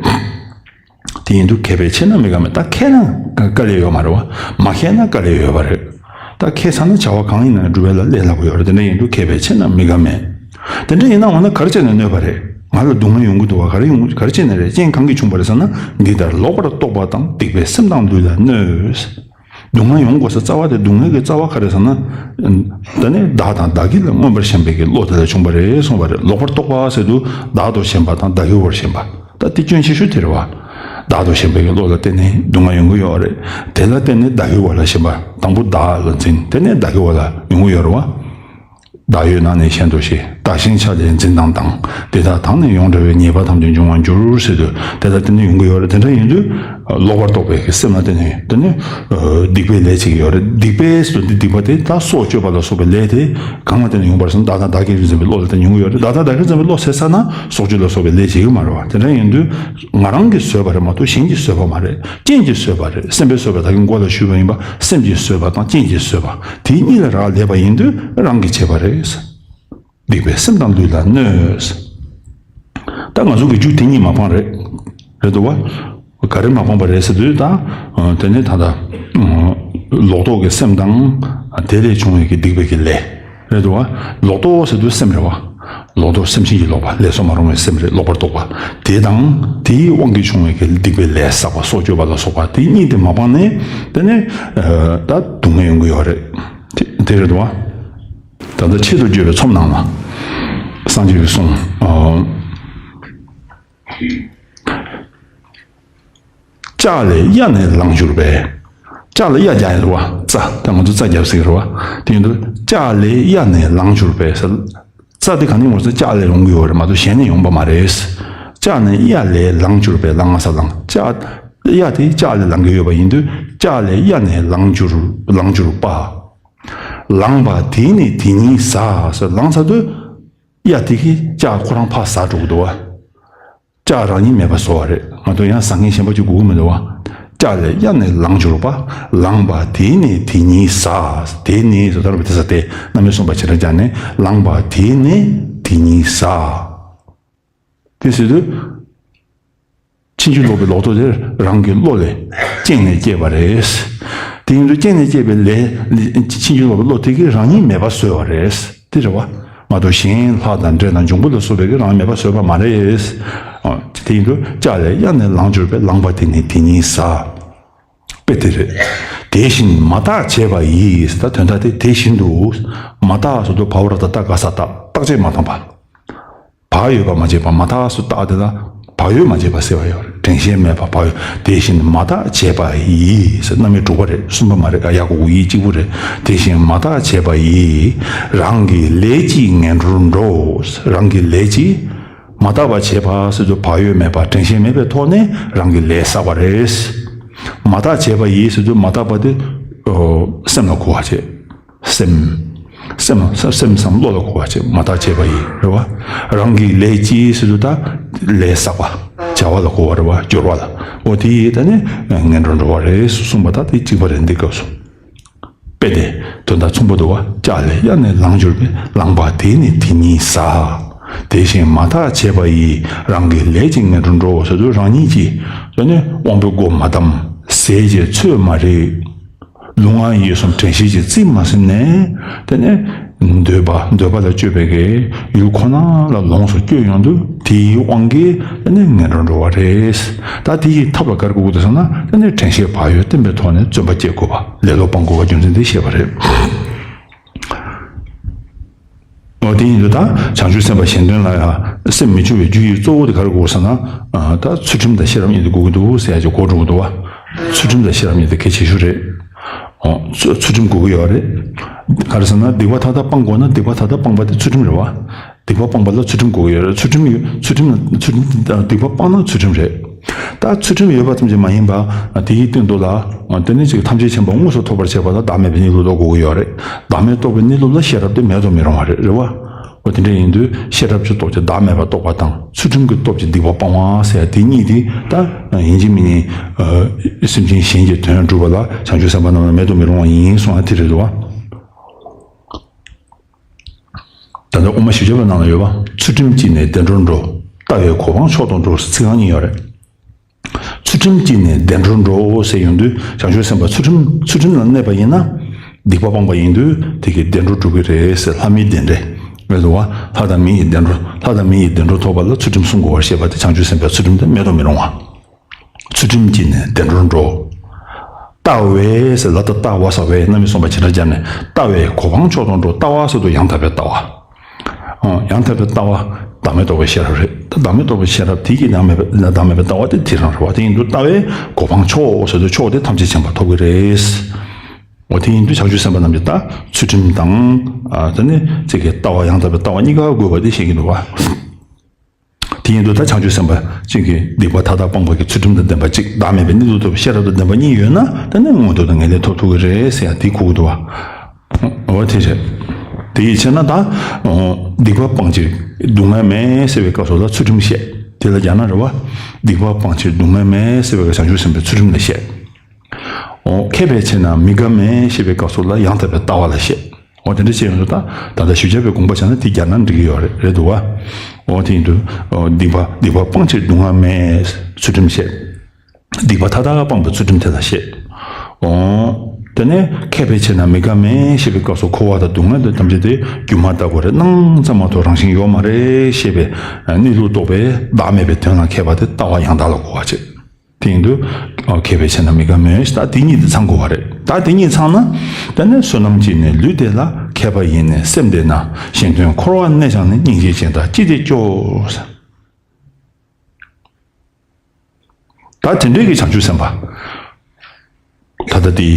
དེ་ཡིན་དུས་མཁས་པའི་ཕྱིར་ན་མི་དགའ་མེད། ད་མཁས་ན་དཀའ་ལས་ཡོད་མ་རེད་བ། མ་མཁས་ན་དཀའ་ལས་ཡོད་པ་རེད། ད་མཁས་ཚར་ན་བྱ་བ་གང་ཡིན་ན་འགྲུབ་པ་ལ་ལས་སླ་པོ་ཡོད་རེད། དེ་འདྲ་ཡིན་དུས་མཁས་པའི་ཕྱིར་ན་མི་དགའ་མེད། དེ་འདྲ་ཡིན་ན་འོ་ན་ག་རེ་བྱས་ནས་གནོད་པ་རེད། ང་ལ་སྡུག་བསྔལ་ཡོང་གི་འདུག་བ། ག་རེ་ཡོང་། ག་རེ་བྱས་ནས་རེད། རྐྱེན་གང་གིས་བྱུང་བ་རེད་ཟེར་ན། འདི་ལྟར་ལོག་པར་རྟོག་པ་དང་། སྡིག་པའི་སེམས་དང་ལུས་ལ་གནོད། སྡུག་བསྔལ་ཡོང་དགོས་ས་རྩ་བ་དེ། སྡུག་བསྔལ་གྱི་རྩ་བ་ག་རེ་ཟེར་ན། ད་ནི་བདག་དང་བདག་གི་ལ་མངོན་པར་ཞེན་པའི་གི་བློ་དེ་ལ་བྱུང་བ་རེད་གསུངས་པ་རེད། ལོག་པར་རྟོག་པ་ཟེར་དུས་བདག་ཏུ་ཞེན་པ་དང་བདག་གི་བར་ཞེན་པ། ད་དེ་སྐྱོན་ཆེ་ཤོས་དེ་རེད་བ། བདག་ཏུ་ཞེན་པའི་གི་བློ་ལ་བརྟེན་ནས་སྡུག་བསྔལ་ཡོང་གི་ཡོད་རེད། དེ་ལ་བརྟེན་ནས་བདག་གི་བར་ལ་ཞེན་པ། དང་པོ་བདག་ལ་འཛིན། དེ་ནས་བདག་གི་བར་ལ་ཡོང་གི་ཡོད་རེད་བ། བདག་ཡོད་ན་ནི་གཞན་དུ་ཞེན། བདག་གཞན་ཆ་ལས་འཛིན་དང་སྡང་། དེ་དག་དང་ནི་ཡོངས་བྲལ་བའི། ཉེས་པ་ཐམས་ཅད་འབྱུང་བར་འགྱུར་ཟེར་དུས། དེ་ལ་བརྟེན་ནས་ཡོང་གི་ཡོད་རེད། དེ་འདྲ་ཡིན་དུས་ལོག་པར་རྟོག་པའི་གི་སེམས་ལ་བརྟེན་ནས་དེ་ནི་སྡིག་པའི་ལས་བྱེད་ཀྱི་ཡོད་རེད། སྡིག་པའི་ཟེར་དུས་འདི་སྡིག་པ་དེ་ད་སྲོག་གཅོད་པ་ལ་སོགས་པའི་ལས་དེ་གང་ལ་བརྟེན་ནས་ཡོང་བ་རེད་ཟེར་ན། བདག་དང་བདག་གིས་འཛིན་པའི་བློ་ལ་བརྟེན་ནས་ཡོང་གི་ཡོད་རེད། བདག་དང་བདག་གིས་འཛིན་པའི་བློ་ཟེར་ཚར་ན་སྲོག་གཅོད་ལ་སོགས་པའི་ལས་བྱེད་ཀྱི་མ་རེད་བ། དེ་འདྲ་ཡིན་དུས་ང་རང་གིས་བཟོས་པ་རེད་མ་གཏོགས་གཞན་གྱིས་བཟོས་པ་མ་རེད། རྐྱེན་གྱིས་བཟོས་པ་རེད། སེམས་པས་བཟོས་པ། ད་གིན་མགོ་ལ་ཞུས་པ་ཡིན་པ། སེམས་ཀྱིས་བཟོས་པ་དང་རྐྱེན་གྱིས་བཟོས་པ་དེ་གཉིས་ལ་རག་ལས་པ་ཡིན་དུས་རང་གིས་བྱས་པ་རེད། སྡིག་པའི་སེམས་དང་ལུས་ལ་གནོད། ད་ང་ཚོ་གི་རྒྱུ་དེ་གཉིས་མ་སྤངས་རེད། རེད་འདུག་བ། ག་རེ་མ་སྤངས་པ་རེད་ཟེར་དུས་ད། དེ་ནས་ད་ལྟ་ལོག་རྟོག་གི་སེམས་དང་། དེ་ལས་བྱུང་བའི་གི་སྡིག་པའི་གི་ལས། རེད་འདུག་བ། ལོག་རྟོག་ཟེར་དུས་སེམས་རེད་བ། ལོག་རྟོག་སེམས་ཅན་གྱི་ལོག་པ། ལས་སུ་མ་རུང་བའི་སེམས་རེད། ལོག་པར་རྟོག་པ། དེ་དང་དེའི་དབང་གིས་བྱུང་བའི་གི་སྡིག་པའི་ལས་བསགས་པ། སྲོག་གཅོད་པ་ལ་སོགས་པ་དེ་གཉིས་དེ་མ་སྤངས་ནས་དེ་ནས་ད་སྡུག་བསྔལ་ཡོང་གི་ཡོད་རེད། དེ་དེ་རེད་འདུག་བ། ད་ལྟ་ཆེད་དུ་བརྗོད་པའི་ཚོམས་ནང་ལ་སངས་རྒྱས་ཀྱིས་གསུངས། ལྕགས་ལས་གཡའ་ནས་ལངས་གྱུར་པའི། ལྕགས་ལ་གཡའ་རྒྱག་ཡོད་རེད་བ། རྩྭ། ད་ང་ཚོ་རྩྭ་རྒྱབ་ཟེར་གྱི་རེད་བ། དེ་ཡིན་དུས་ལྕགས་ལས་གཡའ་ནས་ལངས་གྱུར་པའི་ཟེར། རྩྭ་དེ་ག་ནས་ཡོང་ཟེར། ལྕགས་ལས་ཡོང་གི་ཡོད་རེད་མ་གཏོགས་གཞན་ནས་ཡོང་པ་མ་རེད། ལྕགས་ནས་གཡའ་ལས་ལངས་གྱུར་པའི། ལངས་ས་ལངས། ལྕགས། གཡའ་དེ་ལྕགས་ལས་ལངས་ཀྱི་ཡོད་པ་ཡིན་དུས་ལྕགས་ལས་གཡའ་ནས་ལངས་གྱུར། ལངས་གྱུར་པ། ལངས་པ་དེ་ནི་དེ་ཉིད་ཟ་ཟེར། ལངས་ཚར་དུས་གཡའ་དེ་གིས་ལྕགས་ཁོ་རང་ཕར་ཟ་འགྲོ་གི་འདུག་བ། ལྕགས་རང་ཉིད་མེད་པ་བཟོ་བ་རེད་མ་གཏོགས་ཡང་ཟ་མཁན་གཞན་པ་ཅིག་དགོས་ཀྱི་མི་འདུག་བ། ལྕགས་ལས་གཡའ་ནས་ལངས་གྱུར་པ། ལངས་པ་དེ་ནི་དེ་ཉིད་ཟ། དེ་ནི་ཟེར་ད་རུང་དེ་ཟ་སྟེ་རྣམ་དབྱེ་གསུམ་པ་བྱེ་བྲག་སྦྱར་ནས་ལངས་པ་དེ་ནི་དེ་ཉིད་ཟ། དེ་ཟེར་དུས་ཕྱིན་ཅི་ལོག་པའི་ལོག་རྟོག་དེ་རང་གི་བློ་ལས་རྐྱེན་ལས་སྐྱེས་པ་རེད། དེ་ཡིན་དུས་རྐྱེན་ལས་སྐྱེས་པའི་ལས། ཕྱིན་ཅི་ལོག་པའི་བློ་དེ་གིས་རང་ཉིད་མེད་པ་བཟོས་པ་རེད། དེ་རེད་བ། མ་གཏོགས་གཞན་ལྷ་དང་འདྲེ་དང་འབྱུང་པོ་ལ་སོགས་པའི་གིས་རང་མེད་པ་བཟོས་པ་མ་རེད། ཨ། དེ་ཡིན་དུས་ལྕགས་ལས་གཡའ་ནས་ལངས་གྱུར་པའི། ལངས་པ་དེ་ནི་དེ་ཉིད་ཟ། དཔེ་དེ་རེད། དེ་བཞིན་མ་བརྟགས་བྱས་པ་ཡིས། ད་དོན་དག་དེ་དེ་བཞིན་དུ། མ་བརྟགས་ཟེར་དུས་བའོ་ར་བཏགས་བརྟགས་ག་ས་བརྟགས། བརྟག་དཔྱད་མ་བཏང་བ། བག་ཡོད་པ་མ་བྱས་པ། མ་བརྟགས་སུ་བརྟགས་དེ་ལ་བག་ཡོད་མ་བྱས་པ་ཟེར་བ་ཡོད་རེད། དྲན་ཤེས་མེད་པ། བག་ཡོད། དེ་བཞིན་མ་བརྟགས་བྱས་པ་ཡིས་ཟེར། རྣམ་དབྱེ་དྲུག་པ་རེད། གསུམ་པ་མ་རེད། ཨ། ཡ་གོ་གུ་ཡི་གཅིག་པུ་རེད། དེ་བཞིན་མ་བརྟགས་བྱས་པ་ཡིས། རང་གི་ལས་ཀྱིས་ངན་འགྲོར་འགྲོ། རང་གི་ལས་ཀྱིས། མ་བརྟགས་པ་བྱས་པ་ཟེར་དུས་བག་ཡོད་མེད་པ། དྲན་ཤེས་མེད་པའི་ཐོག་ནས་རང་གི་ལས་བསགས་པ་རེད། མ་བརྟགས་བྱས་པ་ཡིས་ཟེར་དུས་མ་བརྟགས་པ་དེ། ཨོ། སེམས་ལ་གོ་བ་བྱེད། སེམས། སེམས་སམ་བློ་ལ་གོ་བ་བྱེད། མ་བརྟགས་བྱས་པ་ཡིས། རེད་བ། རང་གི་ལས་ཀྱིས་ཟེར་དུས་ད་ལས་བསགས་པ། བྱ་བ་ལ་གོ་བ་རེད་བ། སྦྱོར་བ་ལ། འོ་དེ་ཡིས་ད་ནི་ངན་འགྲོར་འགྲོ་བ་རེད་གསུངས་པ་ད་དེ་གཅིག་པ་རེད། འདི་སྐབས་སུ། དཔེ་དེ་དོན་དག་མཚུངས་པ་འདུག་བ། ལྕགས་ལས་གཡའ་ནས་ལངས་གྱུར་པའི། ལངས་པ་དེ་ནི་དེ་ཉིད་ཟ། དེ་བཞིན་མ་བརྟགས་བྱས་པ་ཡིས། རང་གི་ལས་ཀྱིས་ངན་འགྲོར་འགྲོ་ཟེར་དུས་རང་ཉིད་ཀྱིས་ད་ནི་དབང་པོའི་སྒོ་མ་བསྡམས། ཟས་ཀྱི་ཚོད་མ་རིག། ལུས་ངག་ཡིད་གསུམ་དྲན་ཤེས་ཀྱིས་རྩིས་མ་ཟིན་ནས། དེ་ནས་འདོད་པ། འདོད་པ་ལ་སྤྱོད་པའི་གི་ཡུལ་ཁོ་ན་ལ་ལོངས་སུ་སྤྱོད་ཡོང་དུས་དེའི་དབང་གིས་དེ་ནས་ངན་འགྲོར་འགྲོ་བ་རེད། ད་དེ་ཡི་ཐབས་ལ་ག་རེ་དགོས་ཀྱི་འདུག་ཟེར་ན། དེ་ནས་དྲན་ཤེས་བག་ཡོད་བསྟེན་པའི་ཐོག་ནས་བརྩོན་པ་བསྐྱེད་དགོས་པ། ལེ་ལོ་སྤང་དགོས་པ་རྒྱུ་མཚན་དེ་བཤད་པ་རེད། འོ་དེ་ཡིན་དུས་ད་བྱང་ཆུབ་སེམས་དཔའ་གཞན་དོན་ལ་ཡང་སེམས་མི་སྐྱོ་བའི་རྒྱུ་ཡི་གཙོ་བོ་དེ་ག་རེ་དགོས་ཟེར་ན། ཨ། ད་ཚུལ་ཁྲིམས་དང་ཤེས་རབ་གཉིས་དེ་དགོས་ཀྱི་འདུག་ཟེར་ཡ་ཅིག་གོ་འགྲོ་གི་འདུག་བ། ཚུལ་ཁྲིམས་དང་ཤེས་རབ་གཉིས་དེ་གལ་ཆེ་ཤོས་རེད། ཨོ། ཚུལ་ཚུལ་ཁྲིམས་དགོས་ཀྱི་ཡོད་རེད། ག་རེ་ཟེར་ན་སྡིག་པ་མཐའ་དག་སྤང་དགོས་ན་སྡིག་པ་མཐའ་དག་སྤངས་པ་དེ་ཚུལ་ཁྲིམས་རེད་བ། སྡིག་པ་སྤངས་པ་ལ་ཚུལ་ཁྲིམས་དགོས་ཀྱི་ཡོད་རེད། ཚུལ་ཁྲིམས་ཡོད་ཚུལ་ཁྲིམས་ལ་ཚུལ་ཁྲིམས་སྡིག་པ་སྤངས་ན་ཚུལ་ཁྲིམས་རེད། ད་ཚུལ་ཁྲིམས་ཡོད་པ་ཙམ་གྱིས་མ་ཡིན་པ། དེའི་སྟེང་དུ་ལ། དེ་ནི་ཅིག་ཐམས་ཅད་མཁྱེན་པ་དངོས་སུ་ཐོབ་པར་བྱེད་པ་ལ་བདག་མེད་པའི་གནས་ལུགས་རྟོགས་དགོས་ཀྱི་ཡོད་རེད། བདག་མེད་རྟོགས་པའི་གནས་ལུགས་ལ་ཤེས་རབ་དེ་མེད་དུ་མི་རུང་བ་རེད། རེད་བ། འོ་དེ་འདྲ་ཡིན་དུས་ཤེས་རབ་ཀྱི་སྟོབས་ཀྱིས་བདག་མེད་པ་རྟོགས་པ་དང་ཚུལ་ཁྲིམས་ཀྱི་སྟོབས་ཀྱིས་སྡིག་པ་སྤང་བ་ཟེར་ཡ་དེ་གཉིས་དེ་ད་ཡིན་གཅིག་མིན་གཉིས། སེམས་ཅན་གཞན་གྱི་དོན་སྒྲུབ་པ་ལ་བྱང་ཆུབ་སེམས་དཔའ་རྣམས་ལ་མེད་དུ་མི་རུང་བ་ཡིན་གསུངས་ཡ་དེ་རེད་འདུག་བ། ད་ལྟ་དབུ་མ་བཞི་བརྒྱ་པའི་ནང་ལ་ཡོད་པ། ཚུལ་ཁྲིམས་གཅིག་ནི་བདེ་འགྲོར་འགྲོ། ལྟ་བས་གོ་འཕང་མཆོག་ཏུ་འགྲོ། ཚིག་རྐང་གཉིས་ཡོད་རེད། ཚུལ་ཁྲིམས་གཅིག་ནི་བདེ་འགྲོར་འགྲོ་ཟེར་ཡོང་དུས་བྱང་ཆུབ་སེམས་དཔའ་ཚུལ་ཁྲིམས་ཚུལ་ཁྲིམས་ལ་གནས་པ་ཡིན་ན། སྡིག་པ་སྤངས་པ་ཡིན་དུས་དེ་གིས་བདེ་འགྲོ་འགྲོ་གི་རེད་ཟེར། ལྷ་མིའི་བདེ་འབྲས་མེད་དུ་བ། ལྷ་དང་མི་ཡི་བདེ་འགྲོ་ལྷ་དང་མི་ཡི་བདེ་འགྲོ་ཐོབ་པ་ལ་ཚུལ་ཁྲིམས་སྲུང་དགོས་པར་བཤད་པ་དེ་བྱང་ཆུབ་སེམས་དཔའི་ཚུལ་ཁྲིམས་དེ་མེད་དུ་མི་རུང་བ། ཚུལ་ཁྲིམས་གཅིག་ནི་བདེ་འགྲོར་འགྲོ། ལྟ་བས་ཟེར་ལ་ད་ལྟ་བ་ས་བས་རྣམ་དབྱེ་གསུམ་པ་ཇི་ལྟར་སྦྱར་ནས་ལྟ་བས་གོ་འཕང་མཆོག་ཏུ་འགྲོ། ལྟ་བ་ཟེར་དུས་ཡང་དག་པའི་ལྟ་བ། ཨོ། ཡང་དག་པའི་ལྟ་བ་བདག་མེད་རྟོགས་པའི་ཤེས་རབ་རེད། ད་བདག་མེད་རྟོགས་པའི་ཤེས་རབ་དེ་གིས་བདག་མེད་པའི་བདག་མེད་པའི་ལྟ་བ་དེ་དེ་རང་རེད་བ། དེ་ཡིན་དུས་ལྟ་བས་གོ་འཕང་མཆོག་ཟེར་དུས་མཆོག་དེ་ཐམས་ཅད་མཁྱེན་པ་ཐོབ་ཀྱི་རེད། འོ་དེ་ཡིན་དུས་བྱང་ཆུབ་སེམས་དཔའ་རྣམས་ཀྱིས་ད་ཚུལ་ཁྲིམས་དང་། ཨ། དེ་ནས་ཅིག་གི་ལྟ་བ་ཡང་དག་པའི་ལྟ་བ་གཉིས་ཀ་དགོས་པ་དེ་བཤད་ཀྱི་འདུག་བ། དེ་ཡིན་དུས་ད་བྱང་ཆུབ་སེམས་དཔའ་གཅིག་གིས་སྡིག་པ་མཐའ་དག་སྤངས་པ་གི་ཚུལ་ཁྲིམས་དང་ལྡན་པ་གཅིག་བདག་མེད་པའི་གནས་ལུགས་ཐོབ་པའི་ཤེས་རབ་དང་ལྡན་པ་གཉིས་ཡོད་ན་དེ་ནི་མངོན་མཐོ་དང་ངེས་ལེགས་ཐོབ་ཐུབ་ཀྱི་རེད་ཟེར་ཡ་དེ་གོ་གི་འདུག་བ། འོ་དེ་རེད། དེ་ཡིད་ཆེས་ན་ད། སྡིག་པ་སྤངས་ཕྱིར་སྡུག་བསྔལ་མེད་ཟེར་བའི་སྐབས་སུ་ལ་ཚུལ་ཁྲིམས་བཤད། དེ་ལ་སྦྱར་ན་རེད་བ། སྡིག་པ་སྤངས་ཕྱིར་སྡུག་བསྔལ་མེད་ཟེར་བའི་སྐབས་བྱང་ཆུབ་སེམས་དཔའི་ཚུལ་ཁྲིམས་ལ་བཤད། འོ། མཁས་པས་ཕྱེ་ན་མི་དགའ་མེད་ཞེས་པའི་སྐབས་སུ་ལ་ཡང་དག་པའི་ལྟ་བ་ལ་བཤད། འོ་དེ་འདྲ་བཤད་ཡོང་དུས་ད་ད་ལྟ་བཞི་བརྒྱ་པའི་དགོངས་པ་བྱས་ན་དེ་སྦྱར་ན་འགྲིག་གི་ཡོད་རེད། རེད་འདུག་བ། འོ་དེ་ཡིན་དུས། འོ། སྡིག་པ་སྡིག་པ་སྤངས་ཕྱིར་སྡུག་བསྔལ་མེད། ཚུལ་ཁྲིམས་བཤད། སྡིག་པ་མཐའ་དག་སྤངས་པའི་ཚུལ་ཁྲིམས་དེ་ལ་བཤད། འོ། དེ་ནས་མཁས་པས་ཕྱེ་ན་མི་དགའ་མེད་ཞེས་པའི་སྐབས་སུ་འཁོར་བ་དང་སྡུག་བསྔལ་དང་ཐམས་ཅད་དེ་སྒྱུ་མ་ལྟ་བུ་རེད། སྣང་ཙམ་མ་གཏོགས་རང་བཞིན་ཡོད་མ་རེད་ཞེས་པའི་གནས་ལུགས་རྟོགས་པའི་བདག་མེད་པའི་དོན་ལ་མཁས་པ་དེ་ལྟ་བ་ཡང་དག་ལ་གོ་བ་བྱེད། དེ་ཡིན་དུས། ཨོ། མཁས་པས་ཕྱེ་ན་མི་དགའ་མོད། ད་དེ་གཉིས་དེ་ཚང་དགོས་པ་རེད། ད་དེ་གཉིས་ཚང་ན། དེ་ནས་བསོད་ནམས་ཀྱིས་ནི་ལུས་བདེ་ལ། མཁས་པ་ཡིས་ནི་སེམས་བདེ་ན། གཞན་དོན་འཁོར་བར་གནས་ཀྱང་ནི། སྙིང་རྗེ་ཅན་དག་ཅི་སྟེ་སྐྱོ། ད་དེ་འདྲའི་གི་བྱང་ཆུབ་སེམས་དཔའ། ད་ལྟ་དེ།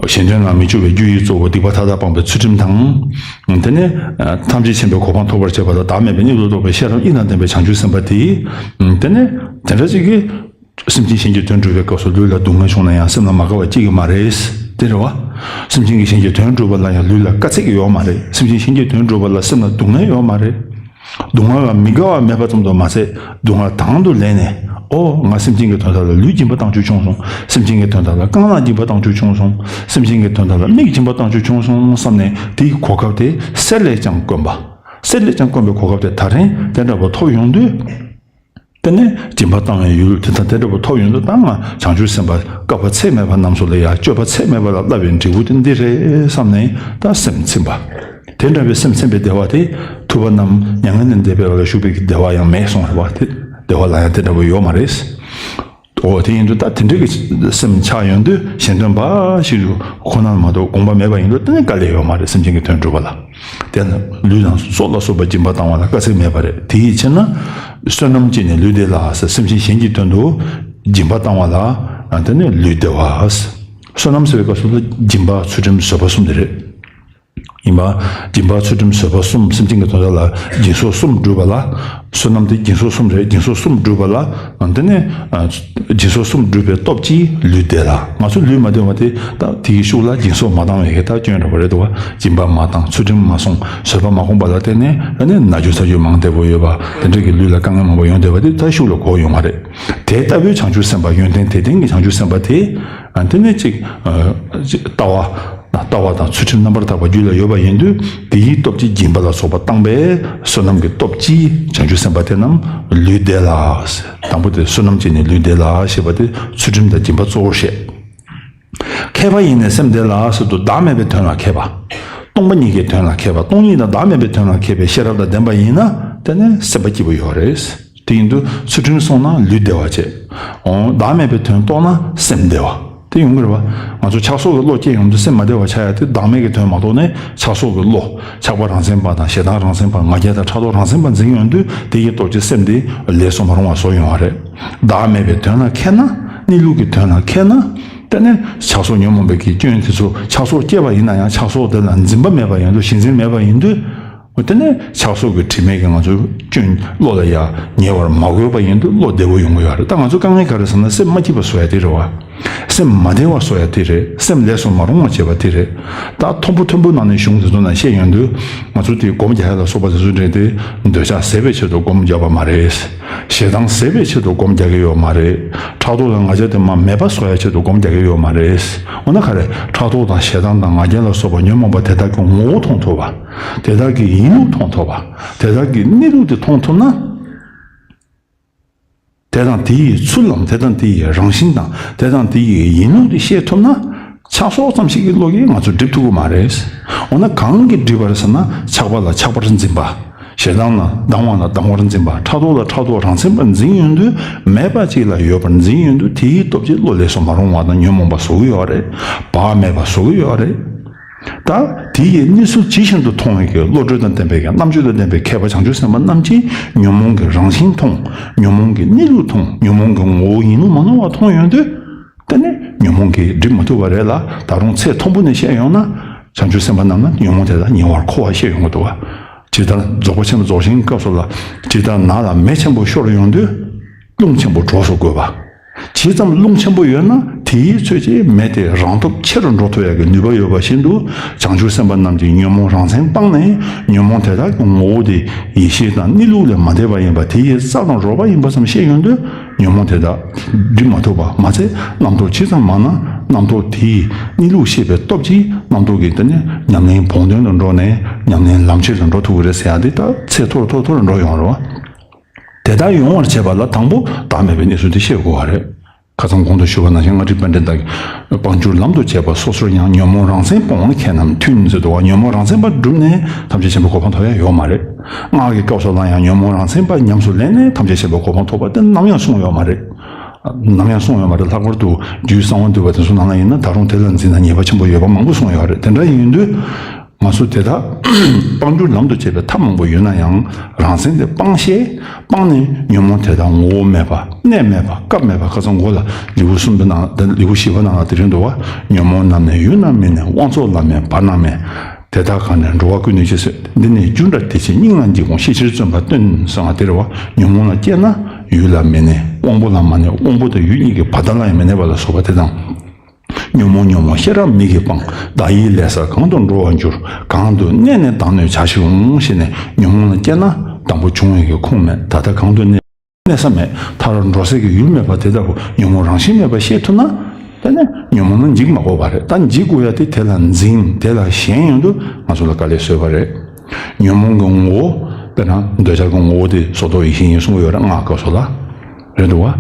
གཞན་དོན་ལ་མི་སྤྱོད་པའི་རྒྱུ་ཡི་གཙོ་བོ་སྡིག་པ་མཐའ་དག་སྤངས་པའི་ཚུལ་ཁྲིམས་དང་། དེ་ནས། ཐམས་ཅད་མཁྱེན་པའི་གོ་འཕང་ཐོབ་པར་བྱེད་པ་དང་བདག་མེད་པའི་གནས་ལུགས་རྟོགས་པའི་ཤེས་རབ་གཉིས་དང་ལྡན་པའི་བྱང་ཆུབ་སེམས་དཔའ་དེ། དེ་ནས། དེ་འདྲ་ཅིག་གིས། སེམས་ཅན་གཞན་གྱི་དོན་སྒྲུབ་པའི་སྐབས་སུ་ལུས་ལ་སྡུག་བསྔལ་བྱུང་ན་ཡང་སེམས་ལ་མ་དགའ་བ་སྐྱེ་གི་མ་རེད། དེ་རེད་བ། སེམས་ཅན་གྱི་གཞན་གྱི་དོན་སྒྲུབ་པ་ལ་ཡང་ལུས་ལ་དཀའ་ཚེགས་ཡོད་མ་རེད། སེམས་ཅན་གཞན་གྱི་དོན་སྒྲུབ་པ་ལ་སེམས་ལ་སྡུག་བསྔལ་ཡོད་མ་རེད། སྡུག་བསྔལ་ལ་མི་དགའ་བ་མེད་པ་ཙམ་དུ་མ་ཟད་སྡུག་བསྔལ་དང་དུ་ལེན་ནས། ཨོ། ང་སེམས་ཅན་གྱི་དོན་དག་ལ་ལུས་སྦྱིན་པ་བཏང་རྒྱུ་བྱུང་སོང་། སེམས་ཅན་གྱི་དོན་དག་ལ་རྐང་ལག་སྦྱིན་པ་བཏང་རྒྱུ་བྱུང་སོང་། སེམས་ཅན་གྱི་དོན་དག་ལ་མིག་སྦྱིན་པ་བཏང་རྒྱུ་བྱུང་སོང་བསམ་ནས་དེའི་གོ་སྐབས་དེ་གསེར་ལས་ཀྱང་དཀོན་པ། གསེར་ལས་ཀྱང་དཀོན་པའི་གོ་སྐབས་དེ་ད་རིང་དེ་འདྲ་པོ་ཐོབ་ཡོང་དུས། དེ་ནས་སྦྱིན་པ་བཏང་བའི་ཡུལ་དེ་དང་དེ་འདྲ་པོ་ཐོབ་ཡོང་དུས་ད་ང་བྱང་ཆུབ་སེམས་དཔའ་བསྐལ་པ་ཚད་མེད་པ་རྣམས་སུ་ལ་ཡང་སྤྱོད་པ་ཚད་མེད་པ་ལ་བསླབ་པའི་འབྲས་བུ་དེ་འདི་རེད་བསམ་ནས་ད་སེམས་ཚིམ་པ། དེ་འདྲ་བའི་སེམས་ཚིམ་པའི་བདེ་བ་དེ་ཐུབ་པ་རྣམས་མྱ་ངན་ལས་འདས་པའི་འོག་ལ་བཞུགས་པའི་བདེ་བ་ཡང་མེད་གསུངས་རེད་བ། དེ་བདེ་བ་ལ་ཡང་དེ་འདྲ་པོ་ཡོད་མ་རེད། འོ་དེ་ཡིན་དུས་ད་དེ་འདྲ་གི་སེམས་ཆགས་ཡོང་དུས་གཞན་དོན་འབའ་ཞིག་ཁོ་ན་མ་གཏོགས་དགོངས་པ་མེད་པ་ཡིན་དུས་དེ་ནི་དཀའ་ལས་ཡོད་མ་རེད། སེམས་ཅན་གྱི་དོན་སྒྲུབ་པ་ལ། དེ་ལ་ལུས་དང་སྲོག་ལ་སོགས་པ་སྦྱིན་པ་བཏང་བ་ལ་དཀའ་ཚེགས་མེད་པ་རེད། དེ་ཡིད་ཆེས་ན། བསོད་ནམས་ཀྱིས་ནི་ལུས་བདེ་ལ་ཟེར་སེམས་ཅན་གཞན་གྱི་དོན་དུ་སྦྱིན་པ་བཏང་བ་ལ་དེ་ནི་ལུས་བདེ་བ། བསོད་ནམས་ཟེར་བའི་སྐབས་སུ་སྦྱིན་པ་ཚུལ་ཁྲིམས་བཟོད་པ་གསུམ་དེ་རེད། ཡིན་པ། སྦྱིན་པ་ཚུལ་ཁྲིམས་བཟོད་པ་གསུམ་སེམས་ཅན་གྱི་དོན་དག་ལ་སྦྱིན་སོགས་གསུམ་བསྒྲུབས་པ་ལ། བསོད་ནམས་དེ་སྦྱིན་སོགས་གསུམ་རེད། སྦྱིན་སོགས་གསུམ་བསྒྲུབས་པ་ལ། དེ་ནས། སྦྱིན་སོགས་གསུམ་བསྒྲུབས་པའི་སྟོབས་ཀྱིས་ལུས་བདེ་ལ། ང་ཚོ་ལུས་མ་བདེ་བ་དེ་ད་དེའི་ཤུགས་ལ་སྦྱིན་སོགས་མ་བཏང་བའི་གི་ད་སྐྱོན་འདྲ་པོ་རེད་འདུག་བ། སྦྱིན་པ་མ་བཏང་ཚུལ་ཁྲིམས་མ་སྲུང་བཟོད་པ་མ་སྒོམ་པ་ལ་བརྟེན་ནས་ཨ་ནི་ན་རྒྱུ་ཚ་རྒྱུ་མང་དེ་པོ་ཡོད་པ་དེ་འདྲ་གི་ལུས་ལ་དཀའ་ངལ་མང་པོ་ཡོང་བསྡད་པ་དེ་ད་ཤུགས་ལ་གོ་ཡོང་བ་རེད། དེ་ལྟ་བུའི་བྱང་ཆུབ་སེམས་དཔའ་ཡོན་ཏན་དེ་ལྡན་གྱི་བྱང་ཆུབ་སེམས་དཔའ་དེ། དེ་ནས་ཅིག་ལྟ་བ། ལྟ་བ་དང་ཚུལ་ཁྲིམས་རྣམ་པར་དག་པ་རྒྱུད་ལ་ཡོད་པ་ཡིན་དུས་དེའི་སྟོབས་ཀྱིས་སྦྱིན་པ་ལ་སོགས་པ་བཏང་པས་བསོད་ནམས་ཀྱི་སྟོབས་ཀྱིས་བྱང་ཆུབ་སེམས་དཔའ་དེ་རྣམས་ལུས་བདེ་ལ། དང་པོ་དེ་བསོད་ནམས་ཀྱིས་ནི་ལུས་བདེ་ལ་ཞེས་པ་དེ་ཚུལ་ཁྲིམས་དང་སྦྱིན་པ་གཙོ་བོར་བཤད། མཁས་པ་ཡིས་ནི་སེམས་བདེ་ལ་ཟེར་དུས་བདག་མེད་པའི་དོན་ལ་མཁས་པ། སྟོང་པ་ཉིད་ཀྱི་དོན་ལ་མཁས་པ། སྟོང་ཉིད་དང་བདག་མེད་པའི་དོན་ལ་མཁས་པའི་ཤེས་རབ་དང་ལྡན་པ་ཡིན་ན་དེ་ནི་སེམས་པ་སྐྱིད་པོ་ཡོད་རེད། དེ་ཡིན་དུས་ཚུལ་ཁྲིམས་སྲུང་ན་ལུས་བདེ་བ་བྱེད། འོ། བདག་མེད་པའི་དོན་རྟོགས་ན་སེམས་བདེ་བ། དེ་ཡོང་གི་རེད་བ། ང་ཚོ་ཆགས་སོགས་ཀྱི་བློ་སྐྱེས་ཡོང་དུས་སེམས་མ་བདེ་བ་ཆགས་ཡ་དེ་བདག་མེད་ཀྱི་དོན་མ་རྟོགས་ནས་ཆགས་སོགས་ཀྱི་བློ། ཆགས་པ་རང་མཚན་པ་དང་ཞེ་སྡང་རང་མཚན་པ་ང་རྒྱལ་དང་ཕྲག་དོག་རང་མཚན་པ་འཛིན་ཡོང་དུས་དེ་ཡི་སྟོབས་ཀྱིས་སེམས་དེ་ལས་སུ་མ་རུང་བ་བཟོ་ཡོང་བ་རེད། བདག་མེད་པའི་དོན་ལ་མཁས་ན། གནས་ལུགས་ཀྱི་དོན་ལ་མཁས་ན། དེ་ནས་ཆགས་སོགས་ཉོན་མོངས་པའི་གི་སྐྱོན་དེ་ཚོ་ཆགས་སོགས་སྐྱེས་པ་ཡིན་ན་ཡང་ཆགས་སོགས་དེ་ལ་འཛིན་པ་མེད་པ་ཡིན་དུས་གཞི་འཛིན་མེད་པ་ཡིན་དུས། དེ་ནས་ཆགས་སོགས་ཀྱི་དྲི་མས་ཀྱི་ང་ཚོའི་སྐྱོན་བློ་ལ་ཡང་ཉེ་བར་མ་གོས་པ་ཡིན་དུས་བློ་བདེ་བོ་ཡོང་གི་ཡོད་རེད། ད་ང་ཚོ་དཀའ་ངལ་ག་རེ་ཟེར་ན་སེམས་མ་སྐྱིད་པ་བཟོ་ཡ་དེ་རེད་བ། སེམས་མ་བདེ་བ་བཟོ་ཡ་དེ་རེད། སེམས་ལས་སུ་མ་རུང་བ་བྱེད་པ་དེ་རེད། ད་མཐོན་པོ་མཐོན་པོ་ནང་ནས་གཞུང་དེ་ཚོ་ནང་བཤད་ཡོང་དུས་ང་ཚོ་དེ་སྒོམ་རྒྱག་ཡ་ལ་སོགས་པ་དེ་ཚོ་འདྲེན་ཏེ་འདོད་ཆགས་ཟད་པའི་ཆེད་དུ་སྒོམ་རྒྱག་པ་མ་རེད། ཞེ་སྡང་ཟད་པའི་ཆེད་དུ་སྒོམ་རྒྱག་གི་ཡོད་མ་རེད། ཕྲག་དོག་དང་ང་རྒྱལ་དེ་མ་མེད་པ་བཟོ་ཡ་ཆེད་དུ་སྒོམ་རྒྱག་གི་ཡོད་མ་རེད། འོ་ན་ག་རེ། ཕྲག་དོག་དང་ཞེ་སྡང་དང་ང་རྒྱལ་ལ་སོགས་པ་ཉོན་མོངས་པ་དེ་དག་གི་ངོ་བོ་མཐོང་ཐུབ་པ། དེ་དག་གི་ཡིན་ལུགས་མཐོང་ཐུབ་པ། དེ་དག་གི་གནས་ལུགས་དེ་མཐོང་ཐུབ་ན། དེ་དང་དེ་ཡི་ཚུལ་ལམ་དེ་དང་དེ་ཡི་རང་བཞིན་དང་དེ་དང་དེ་ཡི་ཡིན་ལུགས་དེ་ཤེས་ཐུབ་ན། ཆགས་སོགས་ཙམ་ཞིག་གི་བློ་གིས་ང་ཚོ་སྒྲིབ་ཐུབ་ཀྱི་མ་རེད། འོ་ན་གང་གིས་སྒྲིབ་པ་རེད་ཟེར་ན་ཆགས་པ་ལ་ཆགས་པར་འཛིན་པ། ཞེ་སྡང་ལ་སྡང་བ་ལ་སྡང་བར་འཛིན་པ། ཕྲག་དོག་ལ་ཕྲག་དོག་རང་མཚན་པར་འཛིན་ཡོང་དུས་མེད་པ་ཅིག་ལ་ཡོད་པར་འཛིན་ཡོང་དུས་དེའི་སྟོབས་ཀྱིས་བློ་ལས་སུ་མ་རུང་བ་དང་ཉོན་མོངས་པ་བཟོ་གི་ཡོད་རེད། བག་མེད་པ་བཟོ་གི་ཡོད་རེད། ད་དེ་ཡི་གནས་ཚུལ་ཇི་བཞིན་དུ་མཐོང་བའི་གི་བློ་གྲོས་དང་ལྡན་པའི་གི་རྣམ་དཔྱོད་དང་ལྡན་པའི་མཁས་པ་བྱང་ཆུབ་སེམས་དཔའ་རྣམས་ཀྱིས་ཉོན་མོངས་ཀྱི་རང་བཞིན་མཐོང་། ཉོན་མོངས་ཀྱི་གནས་ལུགས་མཐོང་། ཉོན་མོངས་ཀྱི་ངོ་བོ་ཡིན་ལུགས་མ་ནོར་བ་མཐོང་ཡོང་དུས། དེ་ནས་ཉོན་མོངས་ཀྱིས་སྒྲིབ་མ་ཐུབ་པ་རེད་ལ། ད་རུང་ཚད་མཐོན་པོ་ནས་བཤད་ཡོང་ན། བྱང་ཆུབ་སེམས་དཔའ་རྣམས་ལ་ཉོན་མོངས་དེ་དག་ཉེ་བར་འཁོར་བ་བཤད་ཡོང་གི་འདུག་བ། ཇི་ལྟར་རྫོགས་པ་ཆེན་པོ་རྫོགས་ཆེན་གྱི་སྐབས་སུ་ལ། ཇི་ལྟར་ནགས་ལ་མེ་ཆེན་པོ་ཤོར་ཡོང་དུས། རླུང་ཆེན་པོ་གྲོགས་སུ་དགོས་པ། ཇི་ཙམ་རླུང་ཆེན་པོ་ཡོད་ན་དེའི་ཚོད་ཀྱིས་མེ་དེ་རང་སྟོབས་ཆེ་རུ་འགྲོ་ཐུབ་ཡག་གི་ནུས་པ་ཡོད་པ་བཞིན་དུ། བྱང་ཆུབ་སེམས་དཔའ་རྣམས་ཀྱིས་ཉོན་མོངས་རང་མཚན་སྤངས་ནས་ཉོན་མོངས་དེ་དག་གི་ངོ་བོ་དེ་ཡེ་ཤེས་དང་གནས་ལུགས་ལས་མ་འདས་པ་ཡིན་པ་དེ་ཡི་རྩལ་དང་རོལ་པ་ཡིན་པ་ཙམ་ཤེས་ཡོང་དུས་ཉོན་མོངས་དེ་དག་སྒྲིབ་མ་ཐུབ་པ་མ་ཚད་རྣམ་རྟོག་ཇི་ཙམ་མང་ན་རྣམ་རྟོག་དེའི་གནས་ལུགས་ཤེས་པའི་སྟོབས་ཀྱིས་རྣམ་རྟོག་གི་དེ་ནས་ཉམས་ལེན་བོགས་འདོན་དུ་འགྲོ་ནས་ཉམས་ལེན་ལམ་ཆེན་དུ་འགྲོ་ཐུབ་ཀྱི་རེད་ཟེར་ཡག་འདི་ད་ཚད་མཐོ་རུ་མཐོ་རུ་མཐོ་རུ་འགྲོ་ཡོང་རེད་བ། དེ་ལྟར་ཡོང་བར་བྱེད་པ་ལ་དང་པོ་བདག་མེད་པའི་གནས་ཚུལ་དེ་ཤེས་དགོས་པ་རེད། ཁ་སང་གོང་དུ་ཞུས་པ་ནང་བཞིན་ལྔ་ཁྲི་པཎྜི་ཏའི་སྤང་བསྒྱུར་ལམ་དུ་བྱེད་པ་སོ་སོར་ཡང་ཉོན་མོངས་རང་མཚན་སྤོང་བ་མཁས་རྣམས་མཐུན་ཟེར་འདུག་བ། ཉོན་མོངས་རང་མཚན་པ་བསྒྲུབས་ནས་ཐམས་ཅད་མཁྱེན་པའི་གོ་འཕང་ཐོབ་ཡ་ཡོད་མ་རེད། སྔགས་ཀྱི་སྐབས་སུ་ལ་ཡང་ཉོན་མོངས་རང་མཚན་པ་ཉམས་སུ་ལེན་ནས་ཐམས་ཅད་མཁྱེན་པའི་གོ་འཕང་ཐོབ་པ་དེ་ནམ་ཡང་གསུངས་ཡོད་མ་རེད། ནམ་ཡང་གསུངས་ཡོད་མ་རེད། ལྷག་པར་དུ་རྒྱུད་གསང་བ་འདུས་པ་དེ་ཚོ་ནང་ལ་ཡིན་ན་ད་རུང་དེ་ལ་འཛིན་ན་ཉེས་པ་ཆེན་པོ་ཡོད་པ་མང་པོ་གསུངས་ཡོད་རེད། དེ་འདྲ་ཡིན་དུས། ང་ཚོ་དེ་དག་སྤང་བསྒྱུར་ལམ་དུ་བྱེད་པའི་ཐབས་མང་པོ་ཡོད་ན་ཡང་རང་མཚན་དེ་སྤང་ཤེས། སྤངས་ནས་ཉོན་མོངས་དེ་དག་ངོ་བོ་མེད་པ་གནས་མེད་པ་སྐབས་མེད་པ། ཁ་སང་འགོ་ལ་ལེའུ་གསུམ་པའི་ནང་ལེའུ་བཞི་པ་ནང་ལ་དེ་རིང་འདུག་བ། ཉོན་མོངས་རྣམས་ནི་ཡུལ་ན་མེད་ནས་དབང་མཚོ་ལ་མེད་བར་ན་མེད། དེ་དག་གང་ནས་འགྲོ་བ་ཀུན་ནས་སྐྱེ་ཟེར། འདི་ནི་རྒྱུ་འདྲ་དེ་ཕྱིར་སྙིང་ལ་འཇིགས་འོང་། ཤེས་ཕྱིར་བརྩོན་པ་སྟོན་གསུངས་པ་དེ་རེད་བ། ཉོན་མོངས་ལ་སྐྱེས་ན་ཡུལ་ལ་མི་གནས། དབང་པོ་ལ་མ་གནས། དབང་པོ་དང་ཡུལ་གཉིས་ཀྱི་བར་མཐའ་ལ་ཡང་མི་གནས་པ་ལ་སོགས་པ་དེ་དང་། ཉོན་མོངས་ཉོན་མོངས་ཤེས་རབ་མིག་གིས་སྤང་། བདག་ཡིད་ལས་སར་གང་དུ་འགྲོ་བར་འགྱུར། གང་དུ་གནས་ནས་བདག་གནོད་བྱ་ཞིག་འོང་། ཞེས་ནས་ཉོན་མོངས་ལ་སྐྱེས་ན་དང་པོ་བྱུང་བའི་གི་ཁུངས་མེད། ད་ལྟ་གང་དུ་གནས་གནས་ས་མེད། མཐར་འགྲོ་སའི་གི་ཡུལ་མེད་པ་དེ་ལྟ་བུ་ཉོན་མོངས་རང་བཞིན་མེད་པ་ཤེས་ཐུབ་ན། དེ་ནས་ཉོན་མོངས་ལ་འཇིགས་མ་དགོས་པ་རེད། ད་འཇིགས་དགོས་ཡ་དེ་དེ་ལ་འཛིན་དེ་ལ་ཞེན་ཡོང་དུས་ང་ཚོ་ལ་དཀའ་ལས་བཟོས་པ་རེད། ཉོན་མོངས་ཀྱི་ངོ་བོ། དཔེར་ན་འདོད་ཆགས་ཀྱི་ངོ་བོ་དེ་སོར་རྟོག་ཡེ་ཤེས་ཡིན་གསུང་གི་ཡོད་རེད། སྔགས་སྐབས་སུ་ལ། རེད་འདུག་བ།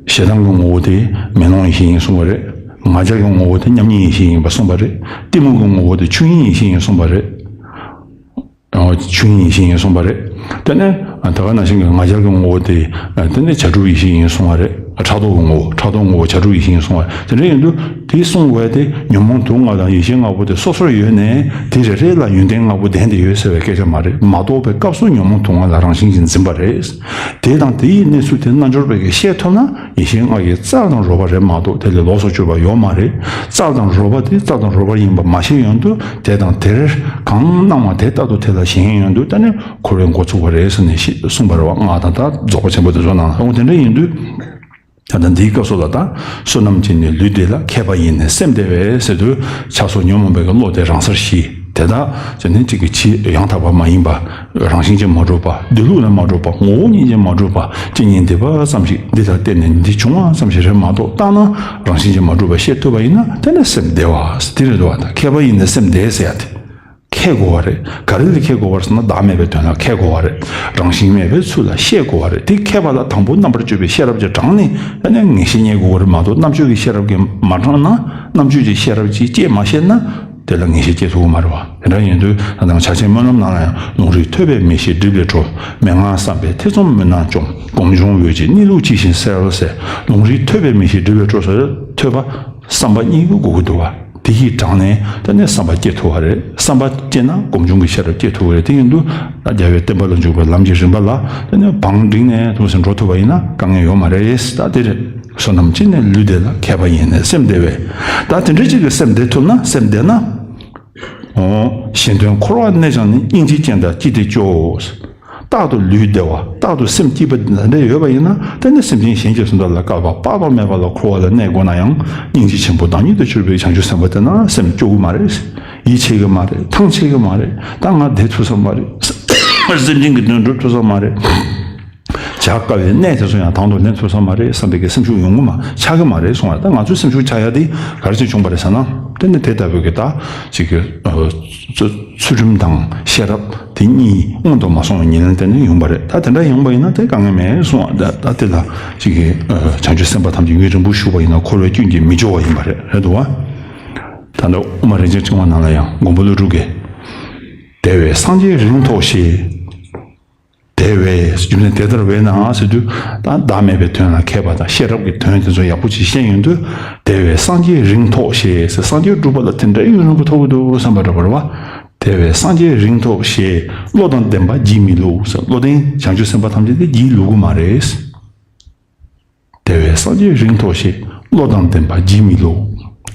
ཞེ་སྡང་གི་ངོ་བོ་དེ་མེ་ལོང་ཡེ་ཤེས་ཡིན་གསུང་བ་རེད། ང་རྒྱལ་གྱི་ངོ་བོ་དེ་མཉམ་ཉིད་ཡེ་ཤེས་ཡིན་པ་གསུངས་པ་རེད། གཏི་མུག་གི་ངོ་བོ་དེ་ཆོས་དབྱིངས་ཡེ་ཤེས་ཡིན་གསུངས་པ་རེད། ཆོས་དབྱིངས་ཡེ་ཤེས་ཡིན་གསུངས་པ་རེད། དེ་ནས་ད་ག་ནང་བཞིན་གྱི་ང་རྒྱལ་གྱི་ངོ་བོ་དེ་དེ་ནས་བྱ་གྲུབ་ཡེ་ཤེས་ཡིན་གསུངས་པ་རེད། ཕྲག་དོག་གི་ངོ་བོ་ཕྲག་དོག་ངོ་བོ་བྱ་གྲུབ་ཡེ་ཤེས་ཡིན་གསུངས་པ་རེད། དེ་འདྲ་ཡིན་དུས་དེ་གསུངས་པ་དེ་ཉོན་མོངས་དུག་ལྔ་དང་ཡེ་ཤེས་ལྔ་པོ་དེ་སོ་སོར་ཡོད་ནས་དེ་རེ་རེ་ལ་ཡོན་ཏན་ལྔ་པོ་ལྡན་ཏེ་ཡོད་ཟེར་བའི་སྐད་ཆ་མ་རེད། མ་རྟོགས་པའི་སྐབས་སུ་ཉོན་མོངས་དུག་ལྔ་ལ་རང་བཞིན་གྱིས་འཛིན་པ་རེད། དེ་དང་དེ་ཡི་གནས་ཚུལ་དེ་རྣལ་འབྱོར་པས་ཀྱིས་ཤེས་ཐུབ་ན། ཡེ་ཤེས་ལྔ་ཡི་རྩལ་དང་རོལ་པ་རེད་མ་གཏོགས་དེ་ལས་ལོགས་སུ་གྱུར་པ་ཡོད་མ་རེད། རྩལ་དང་རོལ་པ་དེ་རྩལ་དང་རོལ་པ་ཡིན་པ་མ་ཤེས་ཡོང་དུས་དེ་དང་དེར་གང་སྣང་བ་དེ་ལྟར་དུ་དེ་ལ་ཞེན་ཡོང་དུས་ད་ནི་འཁོར་བའི་མགོ་ཚུགས་པ་རེད་ཟེར་ནས་ཤེས་གསུངས་པ་རེད་བ། སྔགས་དང་ད་རྫོགས་པ་ཆེན་པོ་དེ་ཚོ་ནང་ལ་འོ་དེ་འདྲ་ཡིན་དུས། ད་ལྟ་འདིའི་སྐབས་སུ་ལ་ད་བསོད་ནམས་ཀྱིས་ནི་ལུས་བདེ་ལ། མཁས་པ་ཡིས་ནི་སེམས་བདེ་བས་ཟེར་དུས་ཆགས་སོགས་ཉོན་མོངས་པའི་བློ་དེ་རང་སར་ཞི། དེ་དག་ཅི་ནས་གཅིག་གི་ཕྱིར་ཡང་དག་པ་མ་ཡིན་པ། རང་བཞིན་གྱིས་མ་གྲུབ་པ། སྡོད་ལུགས་ལས་མ་གྲུབ་པ། ངོ་བོ་ཉིད་ཀྱིས་མ་གྲུབ་པ། ཇི་སྙེད་འདས་པ་ཙམ་ཞིག་འདི་ལ་བརྟེན་ནས་འདི་བྱུང་བ་ཙམ་ཞིག་རེད་མ་གཏོགས་བརྟགས་ན་རང་བཞིན་གྱིས་མ་གྲུབ་པ་ཤེས་ཐུབ་པ་ཡིན་ན་དེ་ནི་སེམས་བདེ་བ་དེ་རེད་འདུག་བ། ད་མཁས་པ་ཡིས་ནི་སེམས་བདེ་ཟེར་ཡ་དེ་མཁས་དགོས་པ་རེད། ག་རེ་ལ་མཁས་དགོས་པ་རེད་ཟེར་ན་བདག་མེད་པའི་དོན་ལ་མཁས་དགོས་པ་རེད། རང་བཞིན་མེད་པའི་ཚུལ་ལ་ཤེས་དགོས་པ་རེད། དེ་མཁས་པ་ལ་དང་པོ་རྣམ་པར་དཔྱོད་པའི་ཤེས་རབ་ཀྱིས་དྲངས་ནས་དེ་ནས་ངེས་ཤེས་རྙེད་དགོས་པ་རེད་མ་གཏོགས་རྣམ་དཔྱོད་ཀྱི་ཤེས་རབ་ཀྱིས་མ་དྲངས་ན། རྣམ་དཔྱོད་ཀྱི་ཤེས་རབ་ཀྱིས་དཔྱད་མ་ཤེས་ན། དེ་ལ་ངེས་ཤེས་སྐྱེ་ཐུབ་ཀྱི་མ་རེད་བ། དེ་འདྲ་ཡིན་དུས་ད་ལྟ་ཕྱག་ཆེན་སྨོན་ལམ་ནང་ལ་ཡང་ལུང་རིགས་ཐོས་པས་མི་ཤེས་སྒྲིབ་ལས་གྲོལ། མན་ངག་བསམ་པས་ཐེ་ཚོམ་མུན་ནག་འཇོམས། སྒོམ་བྱུང་འོད་ཀྱིས་གནས་ལུགས་ཇི་བཞིན་གསལ་ཟེར། ལུང་རིགས་ཐོས་པས་མི་ཤེས་སྒྲིབ་ལས་གྲོལ་ཟེར་ཐོས་པ་བསམ་པ་གཉིས་ཀྱི་དགོས་ཀྱི་འདུག་བ། དེ་གིས་དྲངས་ནས་དེ་ནས་བསམ་པ་སྐྱེ་ཐུབ་བ་རེད། བསམ་པ་སྐྱེ་ན་སྒོམ་བྱུང་གི་ཤེས་རབ་སྐྱེ་ཐུབ་བ་རེད། དེ་ཡིན་དུས་རྒྱལ་བའི་བསྟན་པ་ལ་འཇུག་པའི་ལམ་གྱི་རིམ་པ་ལ་དེ་ནས་བང་བསྒྲིགས་ནས་ཐུགས་སེམས་འགྲོ་ཐུབ་པ་ཡིན་ན་དཀའ་ངལ་ཡོད་མ་རེད། ད་དེ་རེད། བསོད་ནམས་ཅི་ནས་ལུས་བདེ་ལ། མཁས་པ་ཡིས་ནི་སེམས་བདེ་བས། ད་དེ་འདྲ་ཅིག་གི་སེམས་བདེ་ཐུབ་ན། སེམས་བདེ་ན། འོ། གཞན་དོན་འཁོར་བར་གནས་ཀྱང་ནི། སྙིང་རྗེ་ཅན་དག་ཅི་སྟེ་སྐྱོ། རྟག་ཏུ་ལུས་བདེ་བ། རྟག་ཏུ་སེམས་སྐྱིད་པ་འདི་འདྲ་ཡོད་པ་ཡིན་ན། དེ་ནི་སེམས་ཅན་གཞན་གྱིས་སུ་འདྲ་ལ་བསྐལ་པ་དཔག་ཏུ་མེད་པ་ལ་འཁོར་བ་ལ་གནས་དགོས་ན་ཡང་། སྙིང་རྗེ་ཆེན་པོ་བདག་ཉིད་དུ་གྱུར་པའི་བྱང་ཆུབ་སེམས་དཔའ་དེ་ན་སེམས་སྐྱོ་གི་མ་རེད། ཡིད་ཆེས་གི་མ་རེད། ཐང་ཆད་གི་མ་རེད། ད་ང་བདེ་ཐུབ་ས་མ་རེད། སེམས་ཅན་གྱི་དོན་སྒྲུབ་ཐུབ་ས་མ་རེད། བྱ་དཀའ་བའི་གནས་དེ་ཚོ་ཡང་དང་དུ་ལེན་ཐུབ་ས་མ་རེད་བསམ་པའི་གི་སེམས་ཤུགས་ཡོང་གི་མ་ཆགས་གི་མ་རེད་གསུང་བ། ད་ང་ཚོའི་སེམས་ཤུགས་ཆག་ཡ་དེ་ག་རེ་ཅིག་བྱུང་བ་རེད་ཟེར་ན། དེ་ནི་དེ་ལྟ་བུའི་གི་ད་ཅིག་གི་ཨ་ཚུལ་ཚུལ་ཁྲིམས་དང་ཤེས་རབ་དེ་གཉིས་སྔོན་དུ་མ་སོང་བའི་ཉེར་ལེན་དེ་ནི་ཡོང་བ་རེད། ད་དེ་འདྲ་ཡོང་བ་ཡིན་ན་དེ་དཀའ་ངལ་མེད་གསུང་བ། ད་ད་དེ་ལ་ཅིག་གི་ཨ་བྱང་ཆུབ་སེམས་དཔའ་ཐམས་ཅད་ཡུན་རིང་པོ་བཞུགས་པ་ཡིན་ན་འཁོར་བའི་སྐྱོན་གྱིས་མི་སྐྱོ་བ་ཡིན་པ་རེད། རེད་འདུག་བ། ད་ལྟ་དབུ་མ་རིན་ཆེན་ཕྲེང་བ་ནང་ལ་ཡང་མགོན་པོ་ཀླུ་སྒྲུབ་ཀྱིས། དེ་བས་སངས་རྒྱས་རིང་ཐོགས་ཞེས། དེ་བས་རྒྱུ་མཚན་དེ་ལྟར་བས་ནའང་ཟེར་དུས། ད་བདག་མེད་པའི་དོན་ལ་མཁས་པ་དང་ཤེས་རབ་ཀྱི་དོན་དེ་ཚོ་ཡག་པོ་ཅིག་ཤེས་ཡོང་དུས། དེ་བས་སངས་རྒྱས་རིང་ཐོགས་ཞེས་ཟེར། སངས་རྒྱས་སྒྲུབ་པ་ལ་དེ་འདྲའི་ཡུན་རིང་པོ་ཐོགས་ཀྱི་འདུག་བསམ་པ་འདྲ་པོ་རེད་བ། དེ་བས་སངས་རྒྱས་རིང་ཐོགས་ཞེས། བློ་དང་ལྡན་པ་བགྱིད་མི་བླུག་ཟེར། བློ་ལྡན་བྱང་ཆུབ་སེམས་དཔའ་ཐམས་ཅད་དེ་བགྱིད་བླུག་གི་མ་རེད། དེ་བས་སངས་རྒྱས་རིང་ཐོགས་ཞེས། བློ་དང་ལྡན་པ་བགྱིད་མི་བླུག།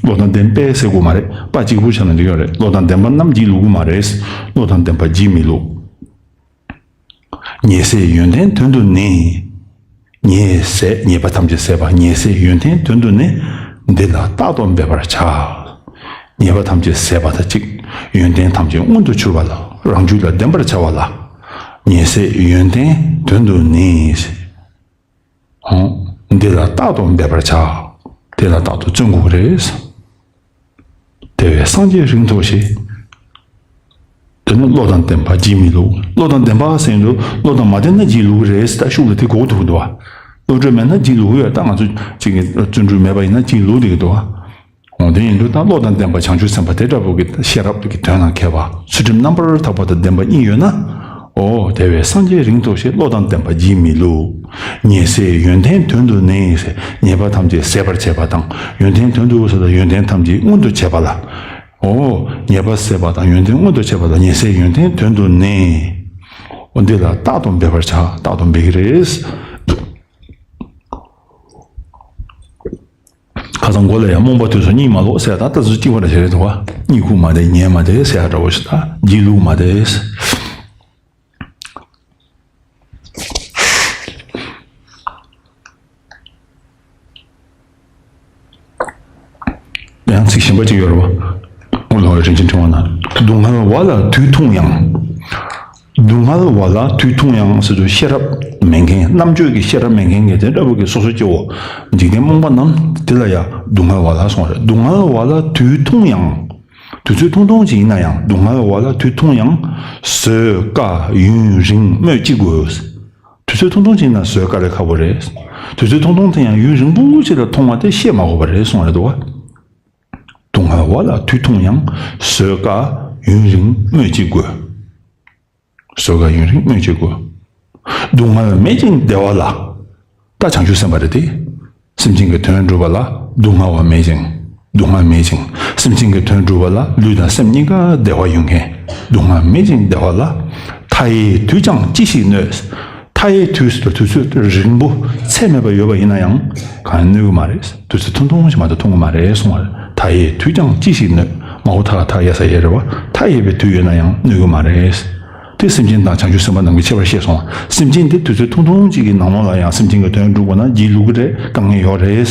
བློ་དང་ལྡན་པས་ཟེར་དགོས་མ་རེད། པ་གཅིག་པུ་ཆགས་ན་འགྲིག་ཡོད་རེད། བློ་དང་ལྡན་པ་རྣམས་བགྱིད་བླུག་གི་མ་རེད། བློ་དང་ལྡན་པ་བགྱིད་མི་བླུག། ཉེས་ཟད་ཡོན་ཏན་དོན་དུ་ནི། ཉེས་ཟད་ཉེས་པ་ཐམས་ཅད་ཟད་པ། ཉེས་ཟད་ཡོན་ཏན་དོན་དུ་ནི། འདི་ལ་རྟག་ཏུ་འབད་པར་བྱ། ཉེས་པ་ཐམས་ཅད་ཟད་པ་དང་གཅིག། ཡོན་ཏན་ཐམས་ཅད་མངོན་དུ་གྱུར་པ་ལ། རང་རྒྱུད་ལ་ལྡན་པར་བྱ་བ་ལ། ཉེས་ཟད་ཡོན་ཏན་དོན་དུ་ནི། འོ། འདི་ལ་རྟག་ཏུ་འབད་པར་བྱ། དེ་ལ་རྟག་ཏུ་བརྩོན་དགོས་ཀྱི་རེད། དེ་བས་སངས་རྒྱས་རིང་ཐོགས་ཞེས། དེ་ནི་བློ་དང་ལྡན་པ་བགྱིད་མི་བླུག། བློ་དང་ལྡན་པ་ཟེར་དུས་བློ་དང་མ་ལྡན་ན་བགྱིད་བླུག་གི་རེད་ཟེར། ད་ཤུགས་ལ་དེ་གོ་ཐུབ་འདུག་བ། བློ་གྲོས་མེད་ན་བགྱིད་བླུག་གི་ཡོད། ད་ང་ཚོ་གཅིག་གི་བརྩོན་འགྲུས་མེད་པ་ཡིན་ན་བགྱིད་བླུག་བསྡད་ཀྱི་འདུག་བ། འོ། དེ་ཡིན་དུས་ད་བློ་དང་ལྡན་པ་བྱང་ཆུབ་སེམས་དཔའ་དེ་འདྲ་པོ་གི་ཤེས་རབ་ཀྱི་དོན་ལ་མཁས་པ། ཚུལ་ཁྲིམས་རྣམ་པར་དག་པ་དང་ལྡན་པ་གཉིས་ཡོད་ན། འོ། དེ་བས་སངས་རྒྱས་རིང་ཐོགས་ཞེས། བློ་དང་ལྡན་པ་བགྱིད་མི་བླུག། ཉེས་ཟད་ཡོན་ཏན་དོན་དུ་ནི་ཟེར། ཉེས་པ་ཐམས་ཅད་ཟད་པར་བྱེད་པ་དང་། ཡོན་ཏན་དོན་དུ་ཟེར་ལ་ཡོན་ཏན་ཐམས་ཅད་མངོན་དུ་བྱེད་པ་ལ། འོ། ཉེས་པ་ཟད་པ་དང་ཡོན་ཏན་མངོན་དུ་བྱེད་པ་ལ། ཉེས་ཟད་ཡོན་ཏན་དོན་དུ་ནི། འོ། འདི་ལ་རྟག་ཏུ་འབད་པར་བྱ། རྟག་ཏུ་འབད་ཀྱི་རེད། ཁ་སང་མགོ་ལ་ཡང་རྨོངས་པ་དུས་སུ་གཉིད་མ་ལོག་ཟེར། ད་ལྟ་ཚུལ་གཅིག་པ་འདྲ་བྱས་རེད་འདུག་བ། གཉིད་ཁུག་མ་བདེ། ཉལ་མ་བདེ་ཟེར་ཡ་འདྲ་བོ་ཞིག། ད་བགྱིད་ལུག་མ་བདེ། ཡང་ཚིག་གཞན་པ་གཅིག་ཡོད་རེད་བ། དབུ་ལོང་བའི་རིན་ཆེན་ཕྲེང་བ་ན། སྡུག་བསྔལ་བ་ལ་དུས་ཐུང་ཡང་། སྡུག་བསྔལ་བ་ལ་དུས་ཐུང་ཡང་ཟེར་དུས་ཤེས་རབ་མེད་མཁན། རྣམ་དཔྱོད་ཀྱི་ཤེས་རབ་མེད་མཁན་གྱིས་དེ་འདྲ་བོ་གི་སོ་སོ་སྐྱེ་བོ་འཇིག་རྟེན་རྨོངས་པ་རྣམས་དེ་ལ་ཡང་སྡུག་བསྔལ་བ་ལ་གསུངས་རེད། སྡུག་བསྔལ་བ་ལ་དུས་ཐུང་ཡང་། དུས་ཚོད་ཐུང་ཐུང་ཅིག་ཡིན་ན་ཡང་། སྡུག་བསྔལ་བ་ལ་དུས་ཐུང་ཡང་། བཟོད་དཀའ་ཡུན་རིང་སྨོས་ཅི་དགོས། དུས་ཚོད་ཐུང་ཐུང་ཅིག་ཡིན་ན་བཟོད་དཀའ་ལས་ཁག་པོ་རེད། དུས་ཚོད་ཐུང་ཐུང་དེ་ཡང་ཡུན་རིང་པོ་ཅིག་ལ་ཐུང་བ་དེ་བཤད་མ་དགོས་པ་རེད་གསུངས་རེད་འདུག་བ། སྡུག་བསྔལ་བ་ལ་དུས་ཐུང་ཡང་། བཟོད་དཀའ་ཡུན་རིང་སྨོས་ཅི་དགོས། བཟོད་དཀའ་ཡུན་རིང་སྨོས་ཅི་དགོས། སྡུག་བསྔལ་མེད་ཅིང་བདེ་བ་ལ། ད་བྱང་ཆུབ་སེམས་དཔའ་རེད་དེ། སེམས་ཅན་གྱི་དོན་སྒྲུབ་པ་ལ་སྡུག་བསྔལ་བ་མེད་ཅིང་། སྡུག་བསྔལ་མེད་ཅིང་། སེམས་ཅན་གྱི་དོན་སྒྲུབ་པ་ལ་ལུས་དང་སེམས་གཉིས་ཀ་བདེ་བ་ཡོད་མཁན། སྡུག་བསྔལ་མེད་ཅིང་བདེ་བ་ལ། མཐའ་ཡས་དུས་ཀྱང་ཅི་ཞིག་གནོད། མཐའ་ཡས་དུས་སུ་དུས་ཚོད་རིང་པོ་ཚད་མེད་པ་ཡོད་པ་ཡིན་ན་ཡང་གང་ཡང་གནོད་ཀྱི་མ་རེད། དུས་ཚོད་ཐུང་ཐུང་ཞིག་མ་གཏོགས་ཐུང་གི་མ་རེད་གསུངས་པ་རེད། མཐའ་ཡས་དུས་ཀྱང་ཅི་ཞིག་གནོད། མ་འོངས་མཐའ་ལ་མཐའ་ཡས་ས་ཡས་རེད་བ། མཐའ་ཡས་པའི་དུས་ཡོད་ན་ཡང་གནོད་ཀྱི་མ་རེད། དེ་སེམས་ཅན་དང་བྱང་ཆུབ་སེམས་དཔའ་རྣམས་ཀྱི་ཁྱད་པར་བཤད་སོང་། སེམས་ཅན་དེ་དུས་ཚོད་ཐུང་ཐུང་ཅིག་གི་ནང་ལོགས་ལ་ཡང་སེམས་ཅན་གྱི་དོན་སྒྲུབ་དགོས་ན་བགྱིད་ལུགས་ཀྱི་རེད། དཀའ་ངལ་ཡོད་རེད།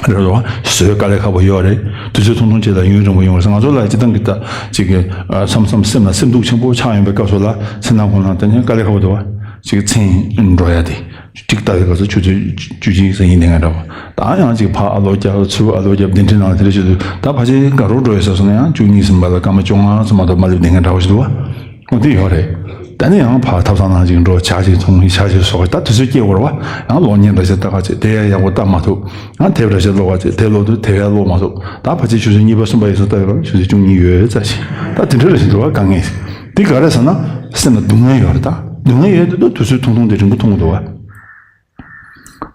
རེད་བ། བཟོད་དཀའ་ལས་ཁག་པོ་ཡོད་རེད། དུས་ཚོད་ཐུང་ཐུང་ཅིག་ལ་ཡུན་རིང་པོ་ཡོང་རེད། ང་ཚོ་ལ་སྤྱིར་བཏང་གི་ད་ཅིག་གི་ཨ་མཚམས་མཚམས་སེམས་ལ་སེམས་སྡུག་ཆེན་པོ་ཆགས་ཡོང་པའི་སྐབས་སུ་ལ་སེམས་ནང་ཁོང་ལ་དེ་ནས་དཀའ་ལས་ཁག་པོ་འདུག་བ། ཅིག་མཚན་འགྲོ་ཡ་དེ། གཅིག་ལྟ་བའི་སྐབས་སུ་ཆུ་ཚོད་བཅུ་གཅིག་ཙམ་ཡིན་དེ་འདྲ་བ། ད་ཡང་གཅིག་ཕར་ཨ་ལོ་རྒྱབ། ཚུར་ཨ་ལོ་རྒྱབ། འདི་འདྲའི་ནང་ལ་དེ་འདྲ་བྱེད་དུས་ད་ཕལ་ཆེར་དགའ་རབ་འགྲོ་ཡོད་ས་སོང་ན་ཡང་བཅུ་གཉིས་ཟིན་པ་ལ་སྐར་མ་བཅོ་ལྔ་ཙམ་མ་གཏོགས་མ་སླེབས་དེ་འདྲ་འདྲ་བ་ཞིག་འདུག་བ། འོ་དེ་ཡོད་རེད། ད་ནི་ཡང་ཕར་ཐབ་ཚང་ནང་གཅིག་འགྲོ། ཇ་གཅིག་འཐུང་། ཇ་གཅིག་ཟོ། ད་དུས་ཚོད་སྐྱེལ་དགོས་རེད་བ། ཡང་གློག་བརྙན་འདྲ་ཞིག་ལྟ་ག་བྱེད། དེ་ཡང་ཡག་པོ་ལྟ་མ་ཐུབ། ཡང་དེབ་འདྲ་ཞིག་ཀློག་ག་བྱེད། དེ་ཀློག་དུས་དེ་ཡང་ཀློག་མ་ཐུབ། ད་ཕལ་ཆེར་ཆུ་ཚོད་གཉིས་པ་གསུམ་པ་ཡིན་ཙང་ལྟ་ཡོད་ར། ཆུ་ཚོད་བཅུ་གཉིས་ཡོལ་ཙམ་ཞིག། ད་དེ་འདྲ་རེ་ཞིག་འགྲོ་བ་དཀའ་ངལ། དེ་ག་རེ་ཟེར་ན་སེམས་ལ་སྡུག་བསྔལ་ཡོད་རེད། ད་སྡུག་བསྔལ་ཡོད་དུས་དུས་ཚོད་ཐུང་ཐུང་དེ་རིང་པོ་ཐུང་འདུག་བ།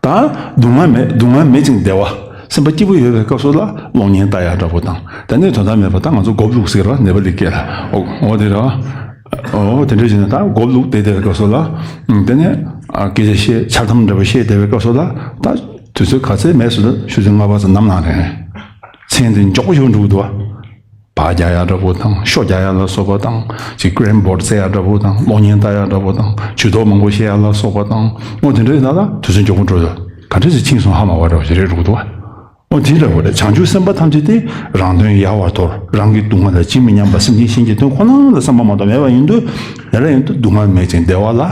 ད་སྡུག་བསྔལ་མེད། སྡུག་བསྔལ་མེད་ཅིང་བདེ་བ། སེམས་པ་སྐྱིད་པོ་ཡོད་པའི་སྐབས་སུ་ལ་གློག་བརྙན་ལྟ་ཡག་འདྲ་པོ་དང་། དེ་ནས་དོན་དག་མེད་པ་ད་ང་ཚོ་སྒོབ་བླུགས་ཟེར་བ། ནེ་པ་ལི་སྐད་ལ། འོ་འོ་དེ་རེད་བ། འོ་དེ་འདྲ་བྱས་ནས་ད་སྒོབ་བླུགས་བསྡད་བསྡད་པའི་སྐབས་སུ་ལ། ཨང་། དེ་ནས་ཨ་སྐད་ཆ་བཤད། འཆལ་གཏམ་འདྲ་པོ་བཤད་བསྡད་པའི་སྐབས་སུ་ལ། ད་ དུས་ཚོད་ག་ཚད་མེད་སོང་ན་ཆུ་ཚོད་ལྔ་པ་ཙམ་ནམ་ལངས་རན། མཚན་དེ་མགྱོགས་པོ་ཞིག་འགྲོ་གི་འདུག་བ། བག་རྒྱག་ཡག་འདྲ་པོ་དང་ཤོ་རྒྱག་ཡག་ལ་སོགས་པ་དང་ཅིག་ཀེ་རེམ་བོ་ཌི་རྩེ་ཡག་འདྲ་པོ་དང་གློག་བརྙན་ལྟ་ཡག་འདྲ་པོ་དང་ཇུས་གཏོགས་མང་པོ་བཤད་ཡག་ལ་སོགས་པ་དང་འོ་དེ་འདྲ་ཡིན་ན་ལ་དུས་ཚོད་མགྱོགས་པོ་འགྲོ་ཡོད། ག་འདྲ་ཞིག་ཕྱིན་སོང་ཧ་མ་གོ་འདྲ་པོ་ཞིག་རེད་འགྲོ་གི་འདུག་བ། འོ་དེ་འདྲ་པོ་རེད། བྱང་ཆུབ་སེམས་དཔའ་ཐམས་ཅད་དེ་རང་དོན་ཡལ་བར་དོར། རང་གི་སྡུག་བསྔལ་ལ་ཇི་མི་སྙམ་པ་སེམས་ཅན་གཞན་གྱི་དོན་ཁོ་ན་ལ་བསམ་པ་མ་གཏོགས་མེད་པ་ཡིན་དུས་ཡ་ར་ཡིན་དུ་སྡུག་བསྔལ་མེད་ཅིང་བདེ་བ་ལ།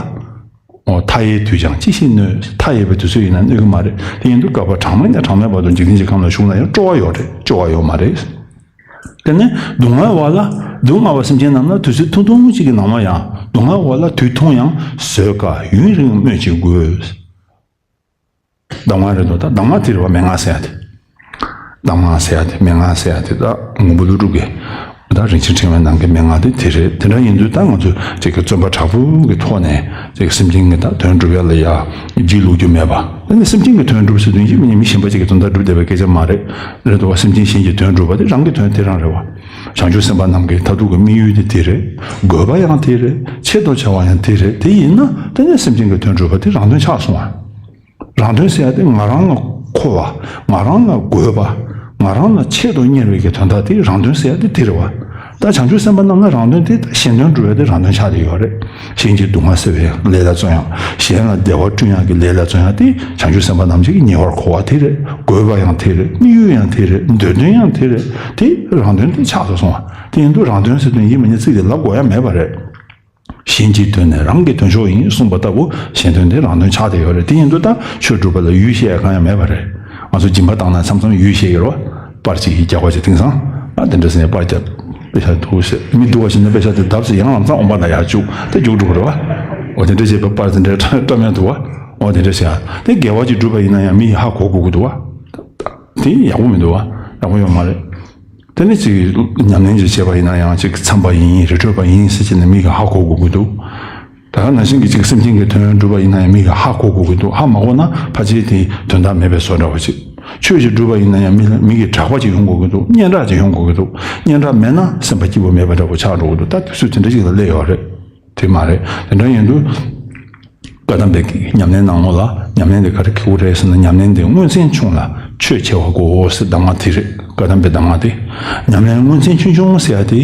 འོ་མཐའ་ཡས་དུས་ཀྱང་ཅི་ཞིག་གནོད། མཐའ་ཡས་པའི་དུས་ཚོད་ཡིན་ན་གནོད་ཀྱི་མ་རེད། དེ་ཡིན་དུས་བསྐལ་པ་གྲངས་མེད་ནས་གྲངས་མེད་བར་དུ་འཇིག་རྟེན་གྱི་ཁམས་ལ་བཞུགས་ན་ཡང་སྤྲོ་བ་ཡོད་རེད། སྐྱོ་བ་ཡོད་མ་རེད། དེ་ནས་སྡུག་བསྔལ་བ་ལ་སྡུག་བསྔལ་བ་སེམས་ཅན་རྣམས་ལ་དུས་ཚོད་ཐུང་ཐུང་ཅིག་གི་ནང་ལ་ཡང་སྡུག་བསྔལ་བ་ལ་དུས་ཐུང་ཡང་བཟོད་དཀའ་ཡུན་རིང་སྨོས་ཅི་དགོས། གདམས་ངག་རེད་འདུག་ད་གདམས་ངག་དེ་རེད་བ། མན་ངག་ཟེར་ཡ་དེ། གདམས་ངག་ཟེར་ཡ་དེ་མན་ངག་ཟེར་ཡ་དེ་ད་མགོན་པོ་ཀླུ་སྒྲུབ་ཀྱི་ད་རིན་ཆེན་ཕྲེང་བའི་ནང་གི་མན་ངག་དེ་དེ་རེད། དེ་འདྲ་ཡིན་དུས་ད་ང་ཚོས་ཅིག་གི་བརྩོན་པ་དྲག་པོ་གི་ཐོག་ནས་ཅིག་སེམས་ཅན་གྱི་ད་དོན་སྒྲུབ་ཡ་ལ་ཡ་བགྱིས་ལུགས་རྒྱུ་མེད་པ། ཨ་ནི་སེམས་ཅན་གྱི་དོན་སྒྲུབ་ཟེར་དུས་ཡིན་གཅིག་མིན་གཉིས་མི་གཞན་པ་ཅིག་གི་དོན་དག་སྒྲུབ་བསྡད་པའི་སྐད་ཆ་མ་རེད། རེད་འདུག་བ། སེམས་ཅན་གཞན་གྱི་དོན་སྒྲུབ་པ་དེ་རང་གི་དོན་དེ་རང་རེད་བ། བྱང་ཆུབ་སེམས་དཔའ་རྣམས་ཀྱི་མཐར་ཐུག་གི་དམིགས་ཡུལ་དེ་དེ་རེད། དགོས་པ་ཡང་དེ་རེད། ཆེད་དུ་བྱ་བ་ཡང་དེ་རེད། དེ་ཡིན་ན་དེ་ནས་སེམས་ཅན་གྱི་དོན་སྒྲུབ་པ་དེ་རང་དོན་ཆགས་སོང་བ། རང་དོན་ཟེར་ཡ་དེ་ང་རང་ལ་མཁོ་བ། ང་རང་ལ་དགོས་པ། ང་རང་ལ་ཆེད་དུ་གཉེར་བའི་གི་དོན་དག་དེ་རང་དོན་ཟེར་ཡ་དེ་དེ་རེད་བ། ད་བྱང་ཆུབ་སེམས་དཔའ་རྣམས་ལ་རང་དོན་དེ་གཞན་དོན་སྒྲུབ་ཡ་དེ་རང་དོན་ཆགས་བསྡད་ཡོད་རེད། གཞན་གྱི་སྡུག་བསྔལ་སེལ་བའི་ལས་ལ་བརྩོན་ཡ། གཞན་ལ་བདེ་བ་བསྐྲུན་ཡ་གི་ལས་ལ་བརྩོན་ཡ་དེ་བྱང་ཆུབ་སེམས་དཔའ་རྣམས་ཀྱི་གི་ཉེ་བར་མཁོ་བ་དེ་རེད། དགོས་པ་ཡང་དེ་རེད། དམིགས་ཡུལ་ཡང་དེ་རེད། འདོད་དོན་ཡང་དེ་རེད། དེ་རང་དོན་དེ་ཆགས་སུ་སོང་བ། དེ་ཡིན་དུས་རང་དོན་ཟེར་དོན་ཡིན་མིན་ནི་ཚིག་དེ་ལབ་དགོས་ཡ་མེད་པ་རེད། གཞན་གྱི་དོན་ནི་རང་གི་དོན་མཆོག་ཡིན་གསུངས་པ་ལྟ་བུ་གཞན་དོན་དེ་རང་དོན་ཆགས་བསྡད་ཡོད་རེད། དེ་ཡིན་དུས་ད་ཆོས་སྒྲུབ་པ་ལ་ཡུལ་བཤད་ཡ་གང་ཡང་མེད་པ་རེད། ང་ཚོ་སྦྱིན་པ་བཏང་ན་མཚམས་མཚམས་ཡུལ་བཤད་ཀྱི་རེད་བ། པར་གཅིག་གི་རྒྱག་པ་ཅིག་དེང་སང་ཨ་དེ་འདྲ་ཟེར་ནས་པར་རྒྱབ། པེ་ཤ་འདུག་ཟེར། མི་འདུག་བ་ཞིག་ན་པེ་ཤ་དེ་བརྡབ་ཟེར། ཡང་ལམ་སང་འོང་པ་ན་ཡར་བཅུག་དེ་རྒྱུགས་འགྲོ་གི་རེད་བ། འོ་དེ་འདྲ་བྱས་པ་པར་དེ་འདྲ་བཀྲམ་ཡ་འདུག་བ། འོ་དེ་འདྲ་བྱས་ཡ་དེ་དགེ་བ་ཅིག་བསྒྲུབས་པ་ཡིན་ན་ཡང་མི་ཡིས་ཧ་གོ་དགོས་ཀྱི་འདུག་བ། དེ་ཡག་པོ་མི་འདུག་བ། ཡག་པོ་ཡོད་མ་རེད། དེ་ནི་ཅིག་ཉམས་ལེན་ཅིག་བྱས་པ་ཡིན་ན་ཡང་ཅིག་འཚམས་པ་ཡིན་རི་ཁྲོད་པ་ཡིན་ཟེར་གྱི་ནི་མི་གིས་ཧ་གོ་དགོས་ཀྱི་འདུག་ད་ག་ནང་བཞིན་གྱི་ཅིག་སེམས་ཅན་གྱི་དོན་སྒྲུབ་པ་ཡིན་ན་ཡང་མི་གིས་ཧ་གོ་དགོས་ཀྱི་འདུག་ཧ་མ་གོ་ན་ཕལ་ཆེར་དེ་དོན་དག་མེད་པའི་བཟོ་འདྲ་བ་ཅིག་ཆོས་ཤིག་སྒྲུབ་པ་ཡིན་ན་ཡང་མི་ལ་མི་གིས་གྲགས་པ་ཅིག་ཡོང་དགོས་ཀྱི་འདུག་སྙན་གྲགས་ཅིག་ཡོང་དགོས་ཀྱི་འདུག་སྙན་གྲགས་མེད་ན་སེམས་པ་སྐྱིད་པོ་མེད་པ་འདྲ་པོ་ཆགས་འགྲོ་གི་འདུག་ད་དུས་ཚོད་དེ་འདྲ་ཅིག་ལ་སླེབས་ཡོད་རེད། དེ་མ་རེད། དེ་འདྲ་ཡིན་དུས། བཀའ་གདམས་པའི་ཉམས་ལེན་གནང་ངོ་ལ་ཉམས་ལེན་དེ་ག་རེ་གལ་པོ་རེད་ཟེར་ན། ཉམས་ལེན་དེ་དངོས་ཚན་ཆུང་ལ་ཆོས་ཆེ་བ་དགོས་ཟེར་གདམས་ངག་དེ་རེད། བཀའ་གདམས་པའི་གདམས་ངག་དེ། ཉམས་ལེན་དངོས་ཚན་ཆུང་ཆུང་ཟེར་ཡ་དེ་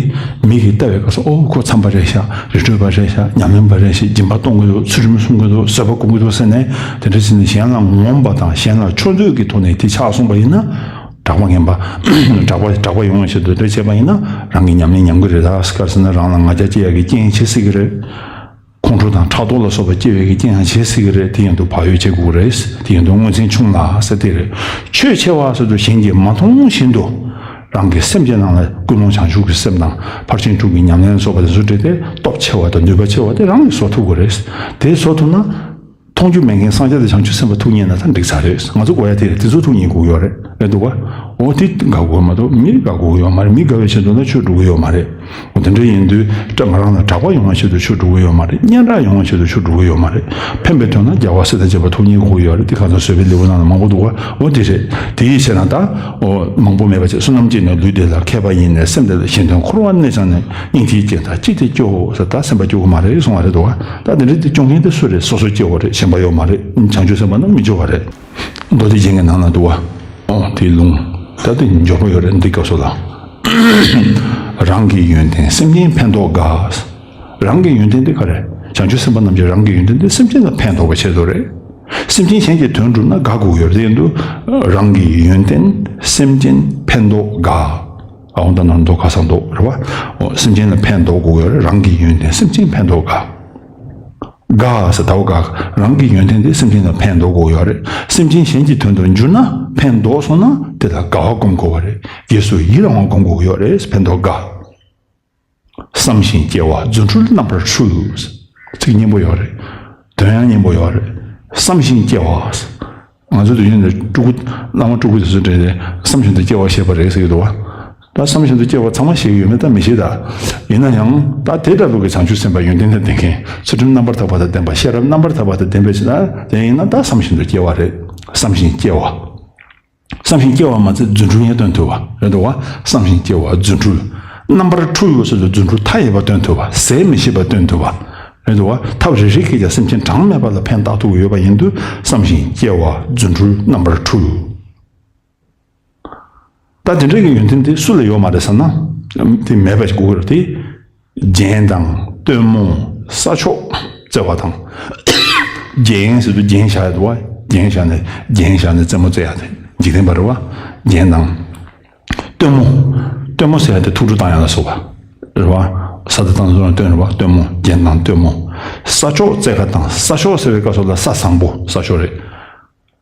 མི་གིས་ལྟ་བའི་སྐབས་སུ་ཨོ་ཁོ་འཚམས་པ་རེད་ཤག་རི་ཁྲོད་པ་རེད་ཤག་ཉམས་ལེན་པ་རེད་ཤག་སྦྱིན་པ་གཏོང་གི་འདུག་ཚུལ་ཁྲིམས་སྲུང་གི་འདུག་བཟོད་པ་སྒོམ་གི་འདུག་ཟེར་ནས་དེ་འདྲ་བྱས་ནས་གཞན་ལ་ངོམས་པ་དང་གཞན་ལ་ཕྱོགས་མཛོད་ཀྱི་ཐོག་ནས་དེ་ཆགས་སོང་པ་ཡིན་ན། གྲགས་པ་ངན་པ། གྲགས་པ་གྲགས་པ་ཡོང་བའི་ཆེད་དུ་དེ་བྱས་པ་ཡིན་ན་རང་གི་ཉམས་ལེན་ཉམས་ཀྱི་རེད། ད་ག་རེ་ཟེར་ན་རང་ལ་ང་རྒྱལ་སྐྱེ་ཡག་གི་རྐྱེན་བྱེད་སྲིད་ཀྱི་རེད། ཁོང་ཁྲོ་དང་ཕྲག་དོག་ལ་སོགས་པ་སྐྱེ་བའི་གི་རྐྱེན་ཡང་བྱེད་སྲིད་ཀྱི་རེད། དེ་ཡིན་དུས་བག་ཡོད་བྱེད་དགོས་རེད། དེ་ཡིན་དུས་དངོས་ཚན་ཆུང་ལ་ཟེར་དེ་རེད། ཆོས་ཆེ་བ་ཟེར་དུས་གཞན་གྱིས་མ་མཐོང་བཞིན་དུ་རང་གི་སེམས་ཀྱི་ནང་ལ་ཀུན་སློང་བྱང་ཆུབ་ཀྱི་སེམས་དང་ཕར་ཕྱིན་དྲུག་གི་ཉམས་ལེན་སོགས་པ་དེ་ཚོ་སྤྲད་དེ་སྟོབས་ཆེ་བ་དང་ནུས་པ་ཆེ་བ་དེ་རང་གིས་བཟོ་ཐུབ་དགོས་རེད། དེ་བཟོ་ཐུབ་ན། མཐོང་ཆོས་མེད་མཁན་སངས་རྒྱས་དང་བྱང་ཆུབ་སེམས་དཔའ་ཐུགས་མཉེས་ན་ད་འགྲིག་ཚར་རེད། ང་ཚོ་དགོས་ཡ་དེ་རེད། དེ་ཚོ་ཐུགས་མཉེས་དགོས་ཡོད་རེད། རེད་འདུག་བ། འོ་དེ་དགའ་དགོས་མ་གཏོགས་མི་དགའ་དགོས་ཡོད་མ་རེད། མི་དགའ་བའི་ཆེད་དུ་ན་ཆོས་སྒྲུབ་ཀྱི་ཡོད་མ་རེད། འོ་དེ་འདྲ་ཡིན་དུས་ད་ང་རང་ལ་གྲགས་པ་ཡོང་བའི་ཆེད་དུ་ཆོས་སྒྲུབ་ཀྱི་ཡོད་མ་རེད། སྙན་གྲགས་ཡོང་བའི་ཆེད་དུ་ཆོས་སྒྲུབ་ཀྱི་ཡོད་མ་རེད། ཕན་པའི་དོན་ན་རྒྱལ་བ་སྲས་དང་བཅས་པ་ཐུགས་མཉེས་དགོས་ཀྱི་ཡོད་རེད། དེ་གང་ལྟར་བཟོད་པའི་ལེའུ་ནང་ལ་མང་པོ་འདུག་བ། འོ་དེ་རེད། དེ་ཡི་ཕྱིར་ན་ད། འོ་མང་པོ་མེད་པ་བྱས། བསོད་ནམས་སྐྱེས་ནས་ལུས་བདེ་ལ། མཁས་པ་ཡིས་ནི་སེམས་བདེ་ལ། གཞན་དོན་འཁོར་བར་གནས་ཀྱང་ནི། སྙིང་ཐིག་ཅན་དག་ཅི་སྟེ་སྐྱོ་ཟེར། ད་སེམས་པ་སྐྱོ་གི་མ་རེད་གསུང་བ་རེད་འདུག་བ། ད་དེ་འདྲ་དེ་སྐྱོ་མཁན་དེ་སུ་རེད། སོ་སོ་སྐྱེ་བོ་རེད། གཞན་པ་ཡོད་མ་རེད། བྱང་ཆུབ་སེམས་དཔའ་རྣམས་མི་སྐྱོ་བ་རེད། མདོ་སྡེ་རྒྱན་གྱི་ནང་ན་འདུག་བ། ཨོ་དེའི་ལུང་། ད་དེ་འབྱོར་པ་ཡོད་རེད། འདི་སྐབས་སུ་ལ། རང་གི་ཡོན་ཏན་སེམས་ཅན་ཕན་འདོགས་དགའ། རང་གི་ཡོན་ཏན་དེ་ག་རེ། བྱང་ཆུབ་སེམས་དཔའ་རྣམས་ཀྱི་རང་གི་ཡོན་ཏན་དེ་སེམས་ཅན་ལ་ཕན་འདོགས་པའི་ཆེད་དུ་རེད། སེམས་ཅན་གཞན་གྱི་དོན་སྒྲུབ་ན་དགའ་དགོས་ཡོད་རེད། དེ་ཡིན་དུས་རང་གི་ཡོན་ཏན་སེམས་ཅན་ཕན་འདོགས་དགའ། ཨ་འོ་ད་ནང་འདོགས་ཁ་སང་འདོགས་རེད་བ། འོ་སེམས་ཅན་ལ་ཕན་འདོགས་དགོས་ཡོད་རེད། རང་གི་ཡོན་ཏན་སེམས་ཅན་ཕན་འདོགས་དགའ། དགའ་ཟེར་ད་འོ་དགའ། རང་གི་ཡོན་ཏན་དེ་སེམས་ཅན་ལ་ཕན་འདོགས་དགོས་ཡོད་རེད། སེམས་ཅན་གཞན་གྱི་དོན་དུ་འགྱུར་ན་ཕན་འདོགས་སོང་ན་དེ་ལ་དགའ་བ་སྒོམ་དགོས་པ་རེད། རྗེས་སུ་ཡི་རང་བ་སྒོམ་དགོས་ཡོད་རེད། ཕན་འདོགས་དགའ། བསམ་ཞིང་སྐྱེ་བ་རྫུ་འཕྲུལ་རྣམ་པར་འཕྲུལ། ཚིག་སྙན་པོ་ཡོད་རེད། དོན་ཡང་སྙན་པོ་ཡོད་རེད། བསམ་ཞིང་སྐྱེ་བ། ང་ཚོ་དུས་རྒྱུན་དུ་སྤྲུལ་སྐུ་བླ་མ་སྤྲུལ་སྐུ་དེ་ཚོ་འདྲ་རེད། བསམ་བཞིན་དུ་སྐྱེ་བ་བཞེས་པ་རེད་ཟེར་གྱི་འདུག་བ། ད་བསམ་བཞིན་དུ་སྐྱེ་བ་ཚང་མ་བཞེས་ཀྱི་ཡོད་མེད་ད་མི་ཤེས་ད། ཡིན་ན་ཡང་ད་དེ་ལྟ་བུ་གི་བྱང་ཆུབ་སེམས་དཔའ་ཡོན་ཏན་དང་ལྡན་མཁན། ཚུལ་ཁྲིམས་རྣམ་པར་དག་པ་དང་ལྡན་པ། ཤེས་རབ་རྣམ་པར་དག་པ་དང་ལྡན་པའི་ཕྱིར་ན་དེ་ཡིན་ན་ད་བསམ་བཞིན་དུ་སྐྱེ་བ་རེད། བསམ་ཞིང་སྐྱེ་བ། བསམ་ཞིང་སྐྱེ་བ་མ་ཚད་རྫུ་འཕྲུལ་ཡང་སྟོན་ཐུབ་པ་རེད་འདུག་བ། བསམ་ཞིང་སྐྱེ་བ་རྫུ་འཕྲུལ། རྣམ་པར་འཕྲུལ་ཡོད་ཟེར་དུས་རྫུ་འཕྲུལ་མཐའ་ཡས་པ་སྟོན་ཐུབ་པ། ཟད་མི་ཤེས་པ་སྟོན་ཐུབ་པ། རེད་འདུག་བ། ཐབས་རེ་རེ་གིས་ཀྱང་སེམས་ཅན་གྲངས་མེད་པ་ལ་ཕན་བཏགས་ཐུབ་ཀྱི་ཡོད་པ་ཡིན་དུས་བསམ་ཞིང་སྐྱེ་བ་རྫུ་འཕྲུལ་རྣམ་པར་འཕྲུལ། ད་དེ་འདྲ་གི་ཡོན་ཏན་དེ་སུ་ལ་ཡོད་མ་རེད་ཟེར་ན། དེ་མེད་པ་ཞིག་དགོས་ཀྱི་རེད་དེ། རྒྱན་དང་སྟོན་མོ་ས་ཕྱོགས་བརྩེ་བ་དང་། རྒྱན་ཟེར་དུས་རྒྱན་བཞག་ཡོད་དོ། རྒྱན་བཞག་ནས་རྒྱན་བཞག་ནས་རྩེད་མོ་རྩེ་ཡ་དེ་འཇིག་རྟེན་པ་རེད་བ། རྒྱན་དང་། སྟོན་མོ། སྟོན་མོ་ཟེར་ཡ་དེ་ཐུགས་སྤྲོ་བཏང་ཡ་ལ་སོགས་པ་རེད་བ། ས་དེ་དང་སོགས་ལ་སྟོན་རེད་བ། སྟོན་མོ་རྒྱན་དང་སྟོན་མོ། ས་ཕྱོགས་བརྩེ་དགའ་དང་། ས་ཕྱོགས་ཟེར་བའི་སྐབས་སུ་ལ་ས་བཟང་པོ་ས་ཕྱོགས་རེད།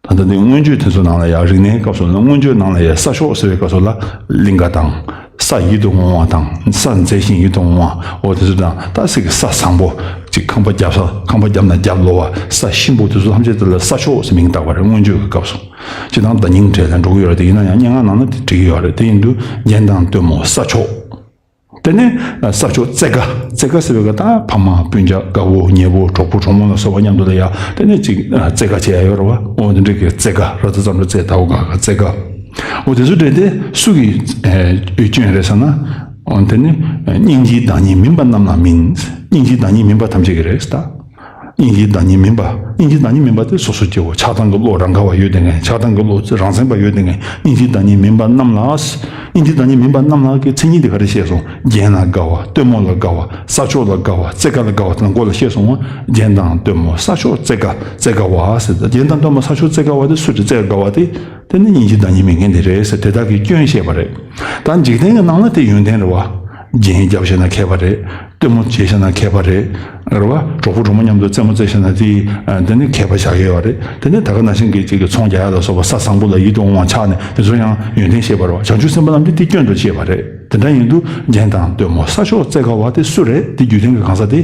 ད་ལྟ་འདི་མངོན་བརྗོད་དེ་ཚོ་ནང་ལ་ཡང་རིག་གནས་སྐབས་སུ་ལ་མངོན་བརྗོད་ནང་ལ་ཡང་ས་ཕྱོགས་ཟེར་བའི་སྐབས་སུ་ལ་གླིང་ག་དང་། ས་ཡིད་དུ་འོང་བ་དང་། ས་མཛེས་ཤིང་ཡིད་དུ་འོང་བ། འོ་དེ་ཚོ་དང་། ད་ཟེར་གི་ས་བཟང་པོ་ཅིག་ཁང་པ་བརྒྱབ་ས། ཁང་པ་བརྒྱབ་ན་རྒྱབ་ལོགས་པ། ས་གཤིན་པོ་དེ་ཚོ་ཐམས་ཅད་དེ་ལ་ས་ཕྱོགས་ཟེར་མིང་བཏགས་པ་རེད། མངོན་བརྗོད་ཀྱི་སྐབས་སུ། སྤྱིར་བཏང་བརྡ་རྙིང་གྲས་ལ་འགྲོ་གི་ཡོད་རེད་དེ། ཡིན་ན་ཡང་སྙན་ངག་ནང་ན་དེ་འབྲི་གི་ཡོད་རེད། དེ་ཡིན་དུས་རྒྱན་དང་སྟོན་མོ་ས་ཕྱོགས། དེ་ནས་ས་ཕྱོགས་བརྩེ་དགའ། བརྩེ་དགའ་ཟེར་བའི་སྐབས་ད་ཕ་མ་སྤུན་ཀྱག་དགའ་བོ་ཉེ་བོ་གྲོགས་པོ་གྲོགས་མོ་ལ་སོགས་པ་མཉམ་དུ་ལ་ཡ་དེ་ནས་ཅིག་བརྩེ་དགའ་བྱེད་ཡ་ཡོད་རེད་བ། འོ་དེ་འདྲ་གི་བརྩེ་དགའ། ར་ཙ་ཙ་འགྲ་ཙེ་ད་འོ་དགའ་དགའ་བརྩེ་དགའ། འོ་དེ་ཚོ་འདྲ་དེ་སུ་གི་སྐྱོན་རེད་ཟེར་ན། འོ་དེ་ནི་སྙིང་རྗེའི་བདག་ཉིད་མིན་པ་རྣམས་ལ་མིན། སྙིང་རྗེའི་བདག་ཉིད་མིན་པ་ཐམས་ཅད་ཀྱི་རེད་ད། སྙིང་རྗེའི་བདག་ཉིད་མིན་པ། སྙིང་རྗེའི་བདག་ཉིད་མིན་པ་དེ་སོ་སོ་སྐྱེ་བོ་ཆགས་སྡང་གི་བློ་རང་ག་བ་ཡོད་དེ་ངས། ཆགས་སྡང་གི་བློ་རང་སེམས་པ་ཡོད་དེ་ངས། སྙིང་རྗེའི་བདག་ཉིད་མིན་པ་རྣམས་ལ། སྙིང་རྗེའི་བདག་ཉིད་མིན་པ་རྣམས་ལ་གི་མཚན་ཉིད་དེ་ག་རེ་བཤད་སོང་། རྒྱན་ལ་དགའ་བ། སྟོན་མོ་ལ་དགའ་བ། ས་ཕྱོགས་ལ་དགའ་བ། བརྩེ་དགའ་ལ་དགའ་བ་དེ་ནང་ལོགས་ལ་བཤད་སོང་བ། རྒྱན་དང་སྟོན་མོ་ས་ཕྱོགས་བརྩེ་དགའ། བརྩེ་དགའ་བ་ཟེར། རྒྱན་དང་སྟོན་མོ་ས་ཕྱོགས་བརྩེ་དགའ་བ་དེ་སུ་རེད། བརྩེ་དགའ་བ་དེ། དེ་ནི་སྙིང་རྗེའི་བདག་ཉིད་མེད་མཁན་དེ་རེད་ཟེར། དེ་དག་གི་སྐྱོན་བཤད་པ་རེད། ད་འཇིག་རྟེན་གྱི་ནང་ན་དེ་ཡོན་ཏན་རེད་བ། རྒྱན་རྒྱབ་བྱས་ན་མཁས་པ་རེད། སྟོན་མོ་བྱས་བྱས་ན་མཁས་པ་རེད། རེད་བ། གྲོགས་པོ་གྲོགས་མོ་མཉམ་དུ་རྩེད་མོ་རྩེ་བྱས་ན་དེ་དེ་ནི་མཁས་པ་བཞག་ཡོད་པ་རེད། དེ་ནི་ད་ག་ནང་བཞིན་གྱི་ཅིག་གི་ཚོང་རྒྱག་ཡ་ལ་སོགས་པ་ས་བཟང་པོ་ལ་ཡིད་དུ་འོང་བ་ཆགས་ནས་དེ་ཚོ་ཡང་ཡོན་ཏན་བཤད་པ་རེད་བ། བྱང་ཆུབ་སེམས་དཔའ་རྣམས་ཀྱིས་དེ་སྐྱོན་དུ་བཤད་པ་རེད། དེ་འདྲ་ཡིན་དུས་རྒྱན་དང་སྟོན་མོ་ས་ཕྱོགས་བརྩེ་དགའ་བ་དེ་སུ་རེད། དེ་རྒྱུད་ལྡན་གྱི་གང་ཟག་དེ།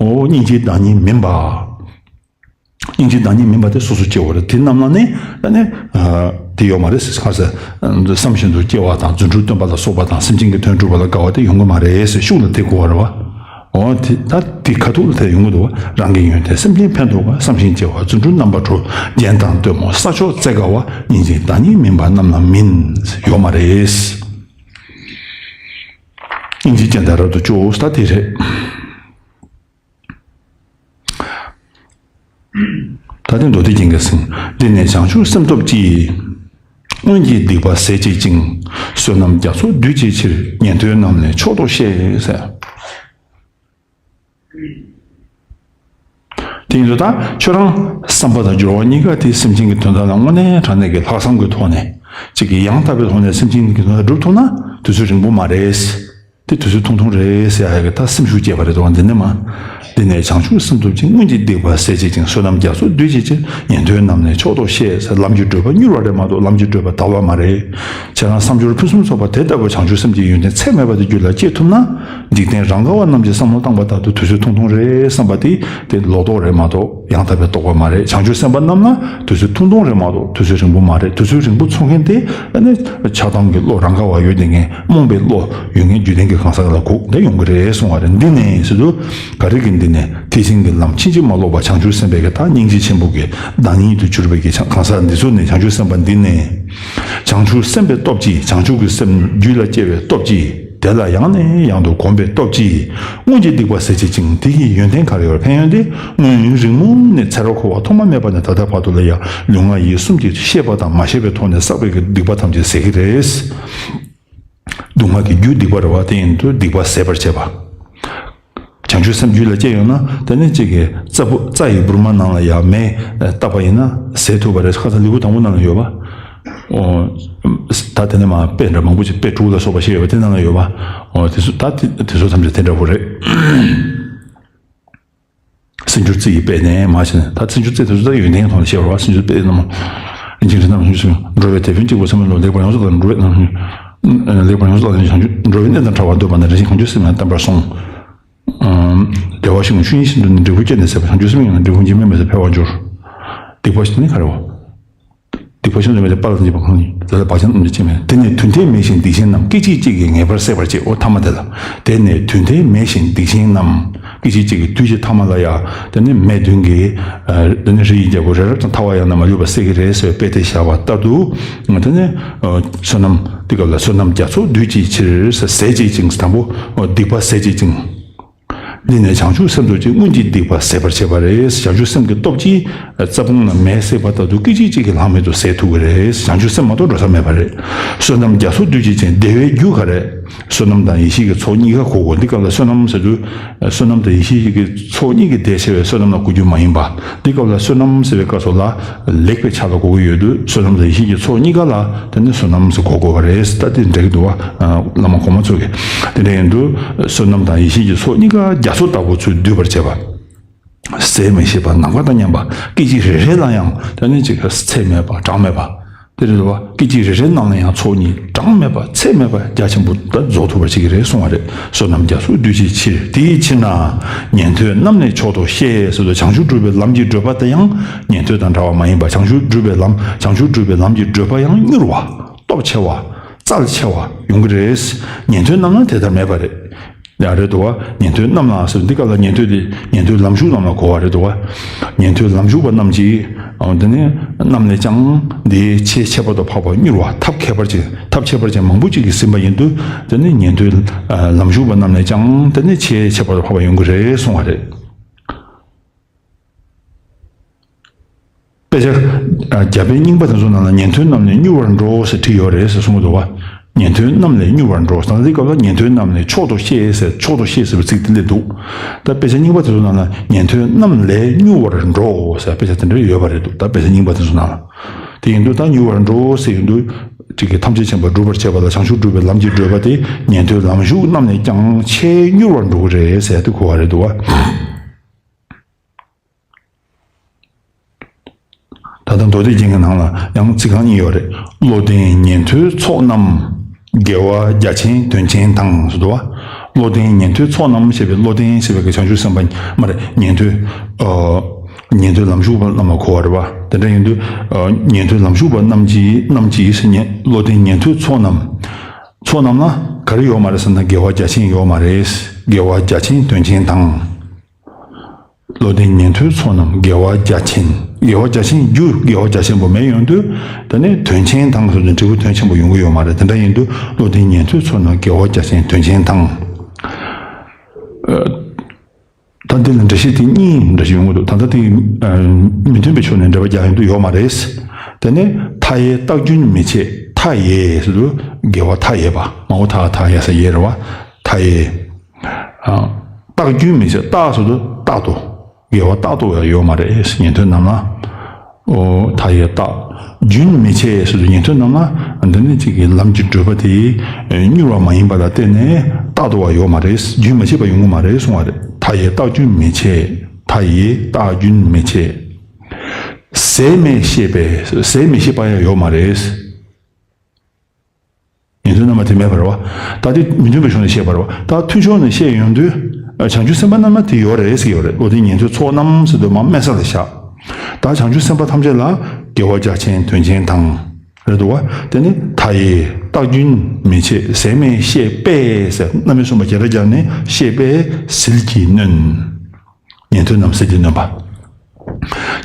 འོ་སྙིང་རྗེའི་བདག་ཉིད་མིན་པ། སྙིང་རྗེའི་བདག་ཉིད་མིན་པ་དེ་སོ་སོ་སྐྱེ་བོ་རེད། དེ་རྣམས་ལ་ནི་ཨ་ནི་དེ་ཡོད་མ་རེད་ཟེར། ག་ཟེར། བསམ་བཞིན་དུ་སྐྱེ་བ་དང་རྫུ་འཕྲུལ་སྟོན་པ་ལ་སོགས་པ་དང་སེམས་ཅན་གྱི་དོན་སྒྲུབ་པ་ལ་དགའ་བ་དེ་ཡོང་གི་མ་རེད་ཟེར། ཤུགས་ལ་དེ་གོ་བ་རེད་བ། འོ་དེ་ད་དེ་ཁ་ཐུག་ལ་དེ་ཡོང་གི་འདུག་བ། རང་གི་ཡོན་ཏན་སེམས་ཅན་ཕན་འདོགས་པ། བསམ་བཞིན་སྐྱེ་བ་རྫུ་འཕྲུལ་རྣམ་པར་གྲོལ། རྒྱན་དང་སྟོན་མོ་ས་ཕྱོགས་བརྩེ་དགའ་བ། སྙིང་རྗེའི་བདག་ཉིད་མིན་པ་རྣམས་ལ་མིན། ཡོད་མ་རེད། སྙིང་རྗེ་ཅན་དང་རབ་ཏུ་བྱུང་ད་དེ་རེད། ད་ལྟའི་མདོ་སྡེ་རྒྱན་གྱིས་ཟིན། འདི་ནས་བྱང་ཆུབ་སེམས་སྟོབས་ཀྱིས། སྔོན་གྱི་སྡིག་པ་ཟད་བྱེད་ཅིང་། བསོད་ནམས་རྒྱ་མཚོ་སྡུད་བྱའི་ཕྱིར། ཉན་ཐོས་རྣམས་ལས་མཆོག་ཏུ་གཤེགས་ཟེར། དེ་ཡིན་དུས་ད་ཁྱོད་རང་བསམ་པ་དང་སྦྱོར་བ་གཉིས་ཀ་དེ་སེམས་ཅན་གྱི་དོན་དག་ལ་དངོས་གནས་དྲང་གནས་ཀྱི་ལྷག་བསམ་གྱི་ཐོག་ནས་གཅིག་གི་ཡང་དག་པའི་ཐོག་ནས་སེམས་ཅན་གྱི་དོན་དག་སྒྲུབ་ཐུབ་ན་དུས་ཚོད་རིང་པོ་མ་རེད། དེ་དུས་ཚོད་ཐུང་ཐུང་རེད་ཟེར་ཡ་གི་ད་སེམས་ཤུགས་སྐྱེས་པ་རེད་དོ། འདི་ནས་མ། འདི་ནས་བྱང་ཆུབ་སེམས་སྟོབས་ཀྱིས། སྔོན་གྱི་སྡིག་པ་ཟད་བྱེད་ཅིང་། བསོད་ནམས་རྒྱ་མཚོ་སྡུད་བྱེད་ཕྱིར། ཉན་ཐོས་རྣམས་ལས་མཆོག་ཏུ་གཤེགས་ཟེར། ལམ་གྱི་བགྲོད་པ་མྱུར་བ་རེད་མ་གཏོགས་ལམ་གྱི་བགྲོད་པ་དལ་བ་མ་རེད། ཁྱེད་རང་བསམ་སྦྱོར་ཕུན་སུམ་ཚོགས་པ་དེ་ལྟ་བུ་བྱང་ཆུབ་སེམས་ཀྱི་ཡོན་ཏན་ཚད་མེད་པ་དེ་རྒྱུད་ལ་སྐྱེས་ཐུབ་ན། འཇིག་རྟེན་རང་ག་བ་རྣམས་ཀྱིས་བསམ་བློ་བཏང་པ་ལྟར་དུ་དུས་ཚོད་ཐུང་ཐུང་རེད་བསམ་པ་དེ་དེ་ལོག་རྟོག་རེད་མ་གཏོགས་ཡང་དག་པའི་རྟོག་པ་མ་རེད། བྱང་ཆུབ་སེམས་དཔའ་རྣམས་ལ་དུས་ཚོད་ཐུང་ཐུང་རེད་མ་གཏོགས་དུས་ཚོད་རིང་པོ་མ་རེད། དུས་ཚོད་རིང་པོ་འཚོ་མཁན་དེ་ཨ་ནི་ཆགས་སྡང་གི་བློ་རང་ག་བ་ཡོད་དེ་ངས། རྨོངས་པའི་བློ་ཡོད་མཁན་རྒྱུད་ལྡན་གྱི་གང་ཟག་ལ་གོ་འདི་ཡོང་གི་རེད་གསུང་བ་རེད། འདི་ནས་ཟེར་དུས་ག་རེ་གི་འདི་ནས་ཐེག་ཆེན་གྱི་ལམ་ཕྱིན་ཅི་མ་ལོག་པ་བྱང་ཆུབ་སེམས་དཔའི་གི་ད་སྙིང་རྗེ་ཆེན་པོ་གི་བདག་ཉིད་དུ་གྱུར་པའི་གི་གང་ཟག་འདི་ཚོ་ནས་བྱང་ཆུབ་སེམས་དཔའ་འདི་ནས་བྱང་ཆུབ་སེམས་དཔའི་སྟོབས་ཀྱིས། བྱང་ཆུབ་ཀྱི་སེམས་རྒྱུད་ལ་སྐྱེ་བའི་སྟོབས་ཀྱིས། དེ་ལ་ཡང་ནས་ཡང་དུ་གོམས་པའི་སྟོབས་ཀྱིས། སྔོན་གྱི་སྡིག་པ་ཟད་བྱེད་ཅིང་། དེ་ཡི་ཡོན་ཏན་ག་རེ་ཡོད། ཕན་ཡོན་དེ། སྔོན་རིང་མོ་ནས་ཚེ་རབས་འཁོར་བ་ཐོག་མ་མེད་པ་ནས་ད་ལྟ་བར་དུ་ལ་ཡང་ལུས་ངག་ཡིད་གསུམ་གྱི་ཤེས་པ་དང་མ་ཤེས་པའི་ཐོག་ནས་བསགས་པའི་གི་སྡིག་པ་ཐམས་ཅད་ཟད་ཀྱི་རེད། སྡུག་བསྔལ་གྱི་རྒྱུ་སྡིག་པ་རེད་བ། དེ་ཡིན་དུས་སྡིག་པ་ཟད་པར་བྱེད་པ། བྱང་ཆུབ་སེམས་རྒྱུད་ལ་སྐྱེས་ཡོད་ན་དེ་ནི་གཅིག་གི་རྩྭ་བུ་རྩྭ་ཡི་བུར་མ་ནང་ལ་ཡང་མེ་བཏབ་པ་ཡིན་ན་ཟད་ཐུབ་པ་རེད། ཁ་སང་ལེའུ་དང་པོ་ནང་ལ་ཡོད་པ། ཨོ། ད་དེ་ནས་མ་དཔེ་འདྲ་མང་པོ་ཅིག་དཔེ་དྲུག་ལ་སོགས་པ་བཤད་ཡོད་པ་དེ་ནང་ལ་ཡོད་པ། ཨོ་དེ་ཚོ་ད་དེ་དེ་ཚོ་ཐམས་ཅད་དེ་འདྲ་པོ་རེད། སེམས་སྦྱོར་རྩི་ཡི་དཔེ་ནས་མ་བྱས་ན་ད་སེམས་སྦྱོར་རྩི་དེ་ཚོ་ད་ཡོན་ཏན་གྱི་ཐོག་ནས་བཤད་པ་རེད་བ། སེམས་སྦྱོར་དཔེ་རྣམས། རིན་ཆེན་རིགས་རྣམས་བྱང་ཆུབ་སེམས། འགྲོ་བའི་དེད་དཔོན་གཅིག་པུ་སེམས་ལ། ལེགས་པར་ཡོངས་སུ་བརྟགས་ནས་འགྲོ་བའི་རྣམ་སྨིན། ལེགས་པར་ཡོངས་སུ་བརྟགས་ནས་བྱང་ཆུབ། འགྲོ་བའི་གནས་དང་བྲལ་བར་འདོད་པ་ན། རེ་ཞིག་བྱང་ཆུབ་སེམས་ཡང་བརྟན་པར་ཟུངས། བདེ་བར་གཤེགས་ནས་ཆོས་ཉིད་བཞིན་དུ་ནི། འབྲས་བུ་སྐྱེས་ནས་ཟད་པ། བྱང་ཆུབ་སེམས་ཡིན་ན། འབྲས་བུ་འབྱིན་པ་མེད་པར་འཕེལ་བར་འགྱུར། སྡིག་པ་ཞིག་ནི་ག་རེ་བ། སྡིག་པ་ཞིག་ནི་མེད་པར་སྤང་བྱ་གང་ཡིན། དེ་ལ་བག་ཆགས་རྣམས་ཀྱིས་ཅི་སྨྲས། དེ་ནས་དུས་མཐའི་མེད་བཞིན་སྡིག་ཆེན་རྣམས། སྐད་ཅིག་གཅིག་གིས་ངེས་པར་སྲེག་པར་བྱེད། འོ་ཐ་མ་དེ་ལ། དེ་ནས་དུས་མཐའི་མེད་བཞིན་སྡིག་ཆེན་རྣམས། སྐད་ཅིག་གཅིག་གིས་དུས་ཀྱི་ཐ་མ་ལ་ཡང་དེ་ནི་མེ་བདུན་གྱིས་དེ་ནི་རི་ཡི་རྒྱལ་པོ་རི་རབ་དང་ཐ་བ་ཡང་ན་མ་ལུས་པ་སྲེག་གི་རེད་ཟེར་བའི་དཔེ་དེ་བཞག་པ་ལྟར་དུ། དེ་ནི་བསོད་ནམས་དེ་སྐབས་ལ་བསོད་ནམས་རྒྱ་མཚོ་སྡུད་བྱེད་ཕྱིར་ཟད་བྱེད་ཅིང་། དང་པོ་སྡིག་པ་ཟད་བྱེད་ཅིང་། འདི་ནས་བྱང་ཆུབ་སེམས་རྡོ་རྗེས་སྔོན་གྱི་སྡིག་པ་ཟད་པར་བྱེད་པ་རེད། བྱང་ཆུབ་སེམས་ཀྱི་སྟོབས་ཀྱིས་རྩ་ཕུང་ལ་མེས་བསྲེགས་པ་ལྟར་དུ་སྐད་ཅིག་གཅིག་གིས་ལྷག་མེད་དུ་ཟད་ཐུབ་ཀྱི་རེད། བྱང་ཆུབ་སེམས་མ་གཏོགས་འགྲོ་ས་མེད་པ་རེད། བསོད་ནམས་རྒྱ་མཚོ་འདུས་བྱས་ཅན། བདེ་བའི་རྒྱུ་ག་རེ། བསོད་ནམས་དང་ཡེ་ཤེས་ཀྱི་ཚོགས་གཉིས་ཀ་གོ་དགོས། འདི་སྐབས་ལ་བསོད་ནམས་ཟེར་དུས། བསོད་ནམས་དང་ཡེ་ཤེས་ཀྱི་ཚོགས་གཉིས་ཀྱི་ཟླས་ཕྱེ་བའི་བསོད་ནམས་ལ་གོ་རྒྱུ་མ་ཡིན་པ། འདི་སྐབས་ལ་བསོད་ནམས་ཟེར་བའི་སྐབས་སུ་ལ་ལེགས་པའི་ཆ་ལ་གོ་གི་ཡོད་དུས། བསོད་ནམས་དང་ཡེ་ཤེས་ཀྱི་ཚོགས་གཉིས་ཀ་ལ་དེ་ནི་བསོད་ནམས་ཟེར་གོ་དགོས་པ་རེད། ད་དེ་འགྲིག་འདུག་བ། བླ་མ་གོང་མ་ཚོ་གིས། དེ་འདྲ་ཡིན་དུས་བསོད་ནམས་དང་ཡེ་ཤེས་ཀྱི་ཚོགས་གཉིས་ཀ་རྒྱ་མཚོ་ལྟ་བུ་ཚུལ་འདུས་པར་བྱེད་པ། ཟད་མི་ཤེས་པ། ནམ་མཁའ་དང་མཉམ་པ། སྐད་ཅིག་རེ་རེ་ལ་ཡང་དེ་ནི་ཅིག་ཚད་མེད་པ། གྲངས་མེད་པ། དེ་རེད་བ། སྐད་ཅིག་རེ་རེ་ནང་ལ་ཡང་ཚོགས་གཉིས་གྲངས་མེད་པ་ཚད་མེད་པ་རྒྱ་ཆེན་པོ་ད་རྫོགས་ཐུབ་པར་བྱེད་ཀྱི་རེད་གསུང་བ་རེད། བསོད་ནམས་རྒྱ་མཚོ་འདུས་པའི་ཕྱིར། དེའི་ཕྱིར་ན་ཉན་ཐོས་རྣམས་ལས་མཆོག་ཏུ་གཤེགས་ཟེར་དུས། བྱང་ཆུབ་སྒྲུབ་པའི་ལམ་གྱི་བགྲོད་པ་དེ་ཡང་ཉན་ཐོས་དང་འདྲ་བ་མ་ཡིན་པ། བྱང་ཆུབ་སྒྲུབ་པའི་ལམ། བྱང་ཆུབ་སྒྲུབ་པའི་ལམ་གྱི་བགྲོད་པ་ཡང་མྱུར་བ། སྟོབས་ཆེ་བ། རྩལ་ཆེ་བ་ཡོང་གི་རེད། ཉན་ཐོས་རྣམས་ལ་དེ་ལྟར་མེད་པ་རེད། ཡང་རེད་འདུག་བ། ཉན་ཐོས་རྣམས་ལ་ཟེར། འདི་སྐབས་ལ་ཉན་ཐོས་དེ་ཉན་ཐོས་ལམ་ཞུགས་རྣམས་ལ་གོ་བ་རེད་འདུག་བ། ཉན་ཐོས་ལམ་ཞུགས་པ་རྣམས་ཀྱིས། འོ། འདི་ནི་རྣམས་ལས་ཀྱང་འདི་ཆེས་ཁྱད་པར་དུ་འཕགས་པ་མྱུར་བ། ཐབས་ཁྱད་པར་ཅན། ཐབས་ཁྱད་པར་ཅན་མང་པོ་ཅིག་གིས་ཟིན་པ་ཡིན་དུས། འདི་ནི་ཉན་ཐོས་ལམ་ཞུགས་པ་རྣམས་ལས་ཀྱང་འདི་ནི་ཆེས་ཁྱད་པར་དུ་འཕགས་པ་ཡོང་གི་རེད་གསུང་བ་རེད། དཔེ་ཆ། རྒྱ་དཔེ་རྙིང་པ་དེ་ཚོ་ནང་ལ་ཉན་ཐོས་རྣམས་ལས་མྱུར་བར་འགྲོ་ཟེར་བྲིས་ཡོད་རེད་ཟེར་གསུང་གི་འདུག་བ། ཉན་ཐོས་རྣམས་ལས་མྱུར་བར་འགྲོ། ད་ལྟའི་སྐབས་ལ་ཉན་ཐོས་རྣམས་ལས་མཆོག་ཏུ་གཤེགས་ཟེར། མཆོག་ཏུ་གཤེགས་ཟེར་བའི་ཚིག་དེ་སླེབས་འདུག་ད་དཔེ་ཆ་རྙིང་པ་དེ་ཚོ་ནང་ལ་ཉན་ཐོས་རྣམས་ལས་མྱུར་བར་འགྲོ་ཟེར་དཔེ་ཆ་དེ་འདྲ་ཡོད་པ་རེད་འདུག་ད་དཔེ་ཆ་རྙིང་པ་དེ་ཚོ་ནང་ལ། དེ་ཡིན་དུས་ད་མྱུར་བར་འགྲོ་ཟེར་ཡོང་དུས། ཅིག་གིས་ཐམས་ཅད་མཁྱེན་པ་སྒྲུབ་པར་བྱེད་པ་ལ་བྱང་ཆུབ་སྒྲུབ་པའི་ལམ་གྱི་བགྲོད་པ་དེ་ཉན་ཐོས་ལམ་ཞུགས་རྣམས་ལས་ཀྱང་ཆེས་མྱུར་བར་འགྲོ་གི་རེད་ཟེར་དེ་གོ་བ་རེད་འདུག་བ། ད་ལྟ་མདོ་སྡེ་རྒྱན་གྱི་ནང་ལ་ཡང་ཚིག་རྐང་གཉིས་ཡོད་རེད། བློ་ལྡན་ཉན་ཐོས་ཚོགས་རྣམས་དགེ་བ་རྒྱ་ཆེན་དོན་ཆེན་དང་ཟེར་འདུག་བ། བློ་ལྡན་ཉན་ཐོས་ཚོགས་རྣམས་ཞེས་པའི་བློ་ལྡན་ཞེས་པའི་གི་བྱང་ཆུབ་སེམས་དཔའ་མ་རེད། ཉན་ཐོས། ཨ། ཉན་ཐོས་ལམ་ཞུགས་པ་རྣམས་ལ་གོ་བ་རེད་བ། དེ་འདྲ་ཡིན་དུས། ཨ། ཉན་ཐོས་ལམ་ཞུགས་པ་རྣམས་ཀྱིས། རྣམས་ཀྱིས་ཟེར་ཉན། བློ་ལྡན་ཉན་ཐོས་ཚོགས་རྣམས། ཚོགས་རྣམས་ལ་ག་རེ་ཡོད་མ་རེད་ཟེར་ན་དགེ་བ་རྒྱ་ཆེན་ཡོད་མ་རེད། དགེ་བ་རྒྱ་ཆེན་དོན་ཆེན་དང་། བློ་ལྡན་ཉན་ཐོས་ཚོགས་རྣམས་དགེ་བ་རྒྱ་ཆེན། དགེ་བ་རྒྱ་ཆེན་རྒྱུ་དགེ་བ་རྒྱ་ཆེན་པོ་མེད་ཡོང་དུས། དེ་ནས་དོན་ཆེན་དང་ཟེར་དུས་འབྲས་བུ་དོན་ཆེན་པོ་ཡོང་གི་ཡོད་མ་རེད། དེ་འདྲ་ཡིན་དུས་བློ་ལྡན་ཉན་ཐོས་ཚོགས་རྣམས་དགེ་བ་རྒྱ་ཆེན་དོན་ཆེན་དང་། ད་འདི་ལ་འགྲེལ་བཤད་དེ་གཉིས་འདྲ་ཞིག་ཡོང་གི་འདུག་ད་ལྟ་དེ་མི་མཐུན་པའི་ཕྱོགས་ནས་འགྲེལ་པ་རྒྱག་ཡོང་དུས་ཡོད་མ་རེད། དེ་ནས་མཐའ་ཡས་རྟག་རྒྱུན་མི་ཆད། མཐའ་ཡས་ཟེར་དུས་དགེ་བ་མཐའ་ཡས་པ། མ་འོ་མཐའ་མཐའ་ཡས་ས་ཡས་རེད་བ། མཐའ་ཡས། རྟག་རྒྱུན་མི་ཆད། རྟག་ཟེར་དུས་རྟག་ཏུ། དགེ་བ་རྟག་ཏུ་ཡོད་མ་རེད། ཉན་ཐོས་རྣམས་ལ། ཨོ། མཐའ་ཡས་རྟག་རྒྱུན་མི་ཆད་ཟེར་དུས་ཉན་ཐོས་རྣམས་ལ་འདི་ནི་གཅིག་གི་ལམ་གྱི་བགྲོད་པ་དེ་མྱུར་བ་མ་ཡིན་པ་ལ་བརྟེན་ནས་རྟག་ཏུ་བ་ཡོད་མ་རེད། རྒྱུན་མི་ཆད་པ་ཡོང་གི་མ་རེད་གསུང་བ་རེད། མཐའ་ཡས་རྟག་རྒྱུན་མི་ཆད། མཐའ་ཡས་རྟག་རྒྱུན་མི་ཆད། ཟད་མེད་ཤེས་པས། ཟད་མི་ཤེས་པ་ཡང་ཡོད་མ་རེད། ཉན་ཐོས་རྣམས་ལ་དེ་མེད་པ་རེད་བ། ད་དེ་མི་མཐུན་པའི་ཕྱོགས་ནས་བཤད་པ་རེད་བ། ད་མཐུན་ཕྱོགས་ནས་བཤད་ཡོང་དུས། བྱང་ཆུབ་སེམས་དཔའ་རྣམས་ལ་དེ་ཡོད་རེད་ཟེར་གྱི་ཡོད་རེད། བློ་ལྡན་ཉན་ཐོས་ཚོགས་རྣམས་ཟེར་དུས་མར་དམན་ས་ལ་བཞག་ད་བྱང་ཆུབ་སེམས་དཔའ་ཐམས་ཅད་ལ་དགེ་བ་རྒྱ་ཆེན་དོན་ཆེན་དང་། རེད་འདུག་བ། དེ་ནི་མཐའ་ཡས་རྟག་རྒྱུན་མི་ཆད། ཟད་མེད་ཤེས་པས་ཟེར་རྣམ་དབྱེ་གསུམ་པ་རྒྱས་པར་སྦྱར་ནས་ཤེས་པས་ཟིལ་གྱིས་གནོན། ཉན་ཐོས་རྣམས་ཟིལ་གྱིས་གནོན་པ།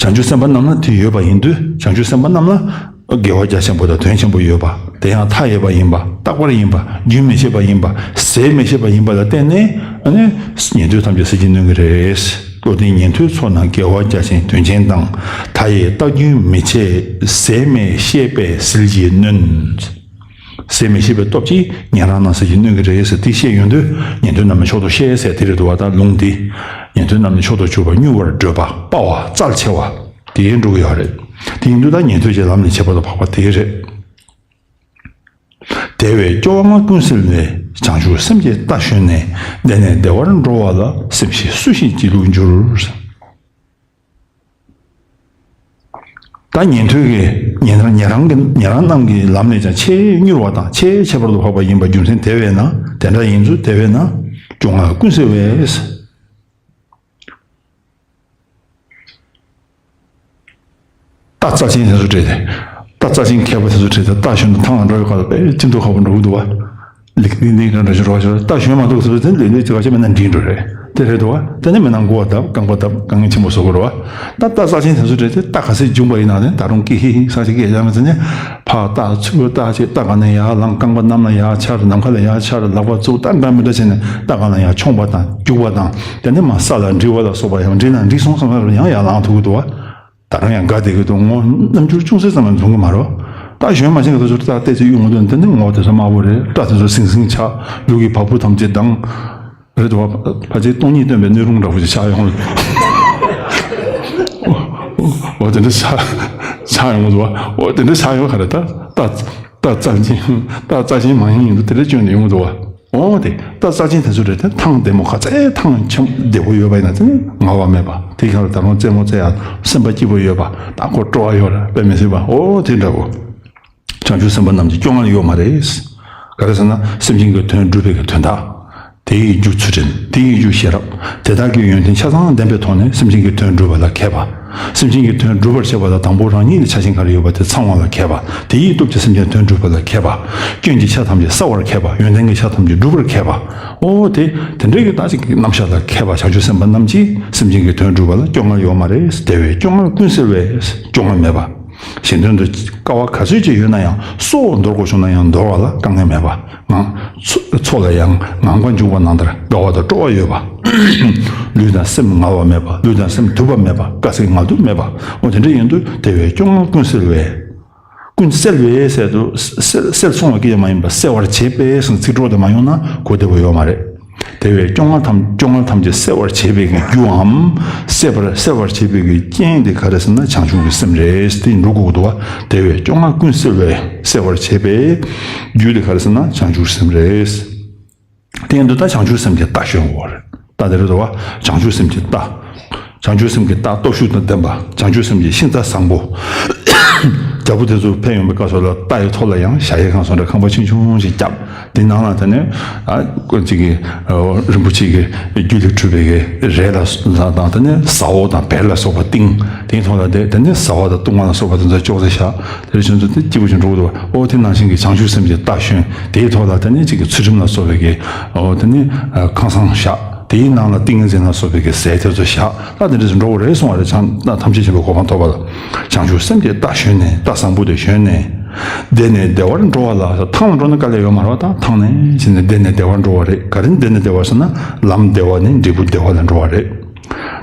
བྱང་ཆུབ་སེམས་དཔའ་རྣམས་ལ་དེ་ཡོད་པ་ཡིན་དུས་བྱང་ཆུབ་སེམས་དཔའ་རྣམས་ལ་དགེ་བ་རྒྱ་ཆེན་པོ་དང་དོན་ཆེན་པོ་ཡོད་པ། དེ་ཡང་མཐའ་ཡས་པ་ཡིན་པ། རྟག་པར་ཡིན་པ། རྒྱུན་མི་ཆད་པ་ཡིན་པ། ཟད་མི་ཤེས་པ་ཡིན་པ་ལ་བརྟེན་ནས་ཨ་ནི་ཉན་ཐོས་ཐམས་ཅད་ཟིལ་གྱིས་གནོན་གྱི་རེད། བློ་ལྡན་ཉན་ཐོས་ཚོགས་རྣམས་དགེ་བ་རྒྱ་ཆེན་དོན་ཆེན་དང་། མཐའ་ཡས་རྟག་རྒྱུན་མི་ཆད། ཟད་མེད་ཤེས་པས་ཟིལ་གྱིས་གནོན། ཟད་མི་ཤེས་པའི་སྟོབས་ཀྱིས་ཉན་རང་རྣམས་ཟིལ་གྱིས་གནོན་གྱི་རེད་ཟེར་དེ་བཤད་ཡོང་དུས་ཉན་ཐོས་རྣམས་ལ་མཆོག་ཏུ་གཤེགས་ཟེར་དེ་རེད་འདུག་བ། ད་ལུང་འདི། ཉན་ཐོས་རྣམས་ནི་མཆོག་ཏུ་གྱུར་པ་མྱུར་བར་བགྲོད་པ་དཔའ་བ་རྩལ་ཆེ་བ། དེ་འགྲོ་གི་ཡོད་རེད། དེ་ཡིན་དུས་ད་ཉན་ཐོས་ཀྱི་ལམ་ནས་ཁྱད་པར་དུ་འཕགས་པ་དེ་རེད། དེ་བས་སྐྱོ་བ་ལྔ་ཀུན་སེལ་བའི། བྱང་ཆུབ་སེམས་ཀྱི་རྟ་ཞོན་ནས། བདེ་ནས་བདེ་བར་འགྲོ་བ་ལ། སེམས་ཤེས་སུ་ཞིག་སྒྱིད་ལུག་འགྱུར། ད་ཉན་ཐོས་ཀྱི་ཉན་རང་ཉན་རང་གི་ཉན་རང་རྣམས་ཀྱི་ལམ་ནས་ཀྱང་ཆེས་མྱུར་བ་དང་ཆེས་ཁྱད་པར་དུ་འཕགས་པ་ཡིན་པ་རྒྱུ་མཚན་དེ་བས་ན། དེ་འདྲ་ཡིན་ཚུལ་དེ་བས་ན། སྐྱོ་ལྔ་ཀུན་སེལ་བས། རྟ་རྩ་ཆེན་དེ་ཚོ་བྲིས་ཏེ། རྟ་རྩ་ཆེན་མཁས་པ་དེ་ཚོ་བྲིས་ཏེ་རྟ་ཞོན་དུ་ཐང་ལ་འགྲོ་བའི་སྐབས་ལ་དཔེ་ཅི་འདུག་ཁག་པོ་འགྲོ་གི་འདུག་བ། ལིག་ཏིང་ཏིང་འདྲ་འདྲ་ཞིག་རོགས་ཞོར་རྟ་ཞོན་མ་ཐུབ་ཚུལ་དེ་ལས་ལས་ཅི་ག་ཅི་མེད་ན་འགྲིག་འགྲོ་རེད། ད་ དེ་རེད་འདུག་བ། དེ་ནས་མི་ནང་མགོ་བ་བརྡབ། རྐང་པ་བརྡབ། དཀའ་ངལ་ཆེན་པོ་བཟོ་དགོས་རེད་བ། ད་རྟ་རྩ་ཆེན་དེ་ཚོ་རེད་དེ། རྟ་ག་ཚོད་རྒྱུག་པ་ཡིན་ན་ནི། ད་རུང་ཀི་ཧི་ཧི་ས་ཞིག་སྐད་རྒྱག་མི་ཚེ་ནས། ཕར་བཏགས་ཚུར་བཏགས་བྱས། རྟ་ག་ནས་ཡར་ལངས། རྐང་པ་གནམ་ལ་ཡར་འཕྱར། ནམ་མཁའ་ལ་ཡར་འཕྱར། ལག་པ་བཙུགས། ད་འདྲ་མི་འདྲ་བྱས་ནས་རྟ་ག་ལ་ཡར་མཆོང་བ་དང་རྒྱུག་པ་དང་། དེ་ནས་མར་ས་ལ་འགྲིལ་བ་ལ་སོགས་པ། ཡང་འགྲིལ་ན་འགྲིལ་སོང་བསམ་ན་ཡང་ཡར་ལངས་ཐུབ་ཀྱི་འདུག་བ། ད་རུང་ཡང་དགའ་བསྡད་ཀྱི་འདུག་ངོ་རྣམ་འགྱུར་ཅུང་ཟད་ཙམ་ཡང་འཛོམས་ཀྱི་མ་རེད། རྟ་ཞོན་མ་ཤེས་མཁན་དེ་ཚོ་རྟ་བལྟས་ཚེ་གཡུག་མི་འདུག་དེ་ནི་ངོ་དེ་ཚོ་དམར་པོ་རེད། སྐྲ་དེ་ཚོ་ཟིང་ཟིང་ཆགས། ལུག་གི་བ་སྤུ་ཐམས་ཅད་ལྡང་། རེད་འདུག་བ། ཕལ་ཆེར་སྟོང་ཉིད་སྟོན་པའི་སྣོད་རུང་འདྲ་པོ་ཞིག་ཆགས་ཡོང་། འོ་དེ་འདྲ་ཆགས་ཆགས་ཡོང་གི་འདུག་བ། འོ་དེ་འདྲ་ཆགས་ཡོང་། ག་རེ། ད་ད་རྟ་རྩ་ཆེན། རྟ་རྩ་ཆེན་མང་ཡིན་ཡིན་དུ་དེ་འདྲ་བསྐྱོན་ནས་ཡོང་གི་འདུག་བ། འོ་དེ་རྟ་རྩ་ཆེན་དེ་ཚོ་རེད་དེ། ཐང་བདེ་མོ། ག་ཚད་ཐང་ཆེན་བདེ་པོ་ཡོད་པ་ཡིན་ན་དེ་ནི་ངལ་བ་མེད་པ། དེ་ག་ལ་ད་རུང་རྩེད་མོ་རྩེ་ཡ་སེམས་པ་སྐྱིད་པོ་ཡོད་པ། ད་ཁོ་སྤྲོ་བ་ཡོད་ར་དཔེ་མི་སྲིད་པ། འོ་དེ་འདྲ་བོ། བྱང་ཆུབ་སེམས་དཔའ་རྣམས་ཀྱི་སྐྱོ་ངལ་ཡོད་མ་རེད། ག་རེ་ཟེར་ན། སེམས་ཅན་གྱི་དོན་སྒྲུབ་པའི་གི་དོན་དག་དེ་ཡི་རྒྱུ་ཚུལ་ཁྲིམས། དེ་ཡི་རྒྱུ་ཤེས་རབ། དེ་དག་གི་ཡོན་ཏན་ཆ་ཚང་ལྡན་པའི་ཐོག་ནས་སེམས་ཅན་གྱི་དོན་སྒྲུབ་པ་ལ་མཁས་པ། སེམས་ཅན་གྱི་དོན་སྒྲུབ་པར་བྱེད་པ་ལ་དང་པོ་རང་ཉིད་ལ་ཆ་ཤས་ག་རེ་ཡོད་པ་དེ་ཚང་བ་ལ་མཁས་པ། དེ་ཡི་སྟོབས་ཀྱིས་སེམས་ཅན་དོན་སྒྲུབ་པ་ལ་མཁས་པ། སྐྱོན་གྱི་ཆ་ཐམས་ཅད་བསལ་བར་མཁས་པ། ཡོན་ཏན་གྱི་ཆ་ཐམས་ཅད་སྒྲུབ་པར་མཁས་པ། འོ་དེ་དེ་འདྲའི་གི་རྟག་གཅིག་གི་རྣམ་གཞག་ལ་མཁས་པ་བྱང་ཆུབ་སེམས་དཔའ་རྣམས་ཀྱིས་སེམས་ཅན་གྱི་དོན་སྒྲུབ་པ་ལ་སྐྱོ་ངལ་ཡོད་མ་རེད། དེ་བས་སྐྱོ་ངལ་ཀུན་སེལ་བས། སྐྱོ་ངལ་མེད་པ། གཞན་དོན་དུ་དཀའ་བ་ག་ཚོད་ཅིག་ཡོད་ན་ཡང་། སྲོག་འདོར་དགོས་བྱུང་ན་ཡང་འདོར་བ་ལ་དཀའ་ངལ་མེད་པ། ངང་། འཚོ་འཚོ་ལ་ཡང་ངང་པ་འཇུག་པ་ནང་ལྟར་དགའ་བ་དང་སྤྲོ་བ་ཡོད་པ། ལུས་དང་སེམས་ངལ་བ་མེད་པ། ལུས་དང་སེམས་དུབ་པ་མེད་པ། དཀའ་ཚེགས་ངལ་དུབ་མེད་པ། འོ་དེ་འདྲ་ཡིན་དུས་དེ་བས་སྐྱོ་ངལ་ཀུན་སེལ་བས། ཀུན་སེལ་བས་ཟེར་དུས་སེལ་སེལ་སོང་བ་སྐད་ཡང་མ་ཡིན་པ། སེལ་བར་བྱེད་པས་ཟེར་ཚིག་གྲོགས་དེ་མ་ཡོང་ན་གོ་བདེ་པོ་ཡོད་མ་རེད། དེ་བས་སྐྱོ་ངལ་ཐམས་སྐྱོ་ངལ་ཐམས་ཅད་སེལ་བར་བྱེད་པའི་གི་རྒྱུའམ། སེལ་བར་སེལ་བར་བྱེད་པའི་གི་རྐྱེན་དེ་ག་རེ་ཟེར་ན་བྱང་ཆུབ་ཀྱི་སེམས་རེད། དེ་འགྲོ་དགོས་འདུག་བ། དེ་བས་སྐྱོ་ངལ་ཀུན་སེལ་བས། སེལ་བར་བྱེད་པའི་རྒྱུ་དེ་ག་རེ་ཟེར་ན་བྱང་ཆུབ་སེམས་རེད། དེ་ཡིན་དུས་ད་བྱང་ཆུབ་སེམས་ཀྱི་རྟ་ཞོན་དགོས་རེད། རྟ་དེ་རེད་འདུག་བ། བྱང་ཆུབ་སེམས་ཀྱི་རྟ། བྱང་ཆུབ་སེམས་ཀྱི་རྟ་སྟོབས་ཤུགས་དང་ལྡན་པ། བྱང་ཆུབ་སེམས་ཀྱི་ཤིང་རྟ་བཟང་པོ། རྒྱལ་པོ་དེ་ཚོ་ཕེབས་ཡོང་བའི་སྐབས་སུ་ལ་རྟ་ཡི་ཐོག་ལ་ཡང་ཞྭ་ཡི་སྒང་སོགས་འདྲ་ཁང་པ་ཆུང་ཆུང་ཞིག་བརྒྱབ། དེ་ནང་ལ་དེ་ནས་ཨ་ཀོ་ཅིག་གི་རིན་པོ་ཆེ་གི་རྒྱུ་ལས་གྲུབ་པའི་གི་རས་ལ་དང་། དེ་ནས་ཟ་འོག་དང་བལ་ལ་སོགས་པ་བཏིང་། དེའི་ཐོག་ལ་དེ་དེ་ནས་ཟ་འོག་དང་བཏུང་བ་ལ་སོགས་པ་དེ་ཚོ་ཅོག་ཙེ་བཞག་དེ་རེ་བྱུང་ཚོ་དེ་སྐྱིད་པོ་ཞིག་འགྲོ་གི་འདུག་འོ་དེ་ནང་བཞིན་གྱི་བྱང་ཆུབ་སེམས་ཀྱི་རྟ་ཞོན། དེའི་ཐོག་ལ་དེ་ནས་ཅིག་གི་ཚུལ་ཁྲིམས་ལ་སོགས་པའི་གི་འོ་དེ་ནས་ཁང་བཟང་བཞག་དེའི་ནང་ལ་ཏིང་ངེ་འཛིན་ལ་སོགས་པའི་གི་ཟས་དེ་ཚོ་བཞག་ད་དེ་འདྲ་ཞིག་འགྲོ་གི་རེད་གསུང་བ་རེད། བྱང་ཐམས་ཅད་མཁྱེན་པའི་གོ་འཕང་ཐོབ་པ་ལ། བྱང་ཆུབ་སེམས་ཀྱི་རྟ་ཞོན་ནས། རྟ་བཟང་པོ་དེ་ཞོན་ནས། བདེ་ནས་བདེ་བར་འགྲོ་བ་ལ། ཐང་ལ་འགྲོ་ན་དཀའ་ལས་ཡོད་མ་རེད་བ། ད་ཐང་ནས་ཕྱིན་ནས་བདེ་ནས་བདེ་བར་འགྲོ་བ་རེད། ག་རེ་བདེ་ནས་བདེ་བ་ཟེར་ན་ལམ་བདེ་བ་ནས་འབྲས་བུ་བདེ་བ་ལ་འགྲོ་བ་རེད།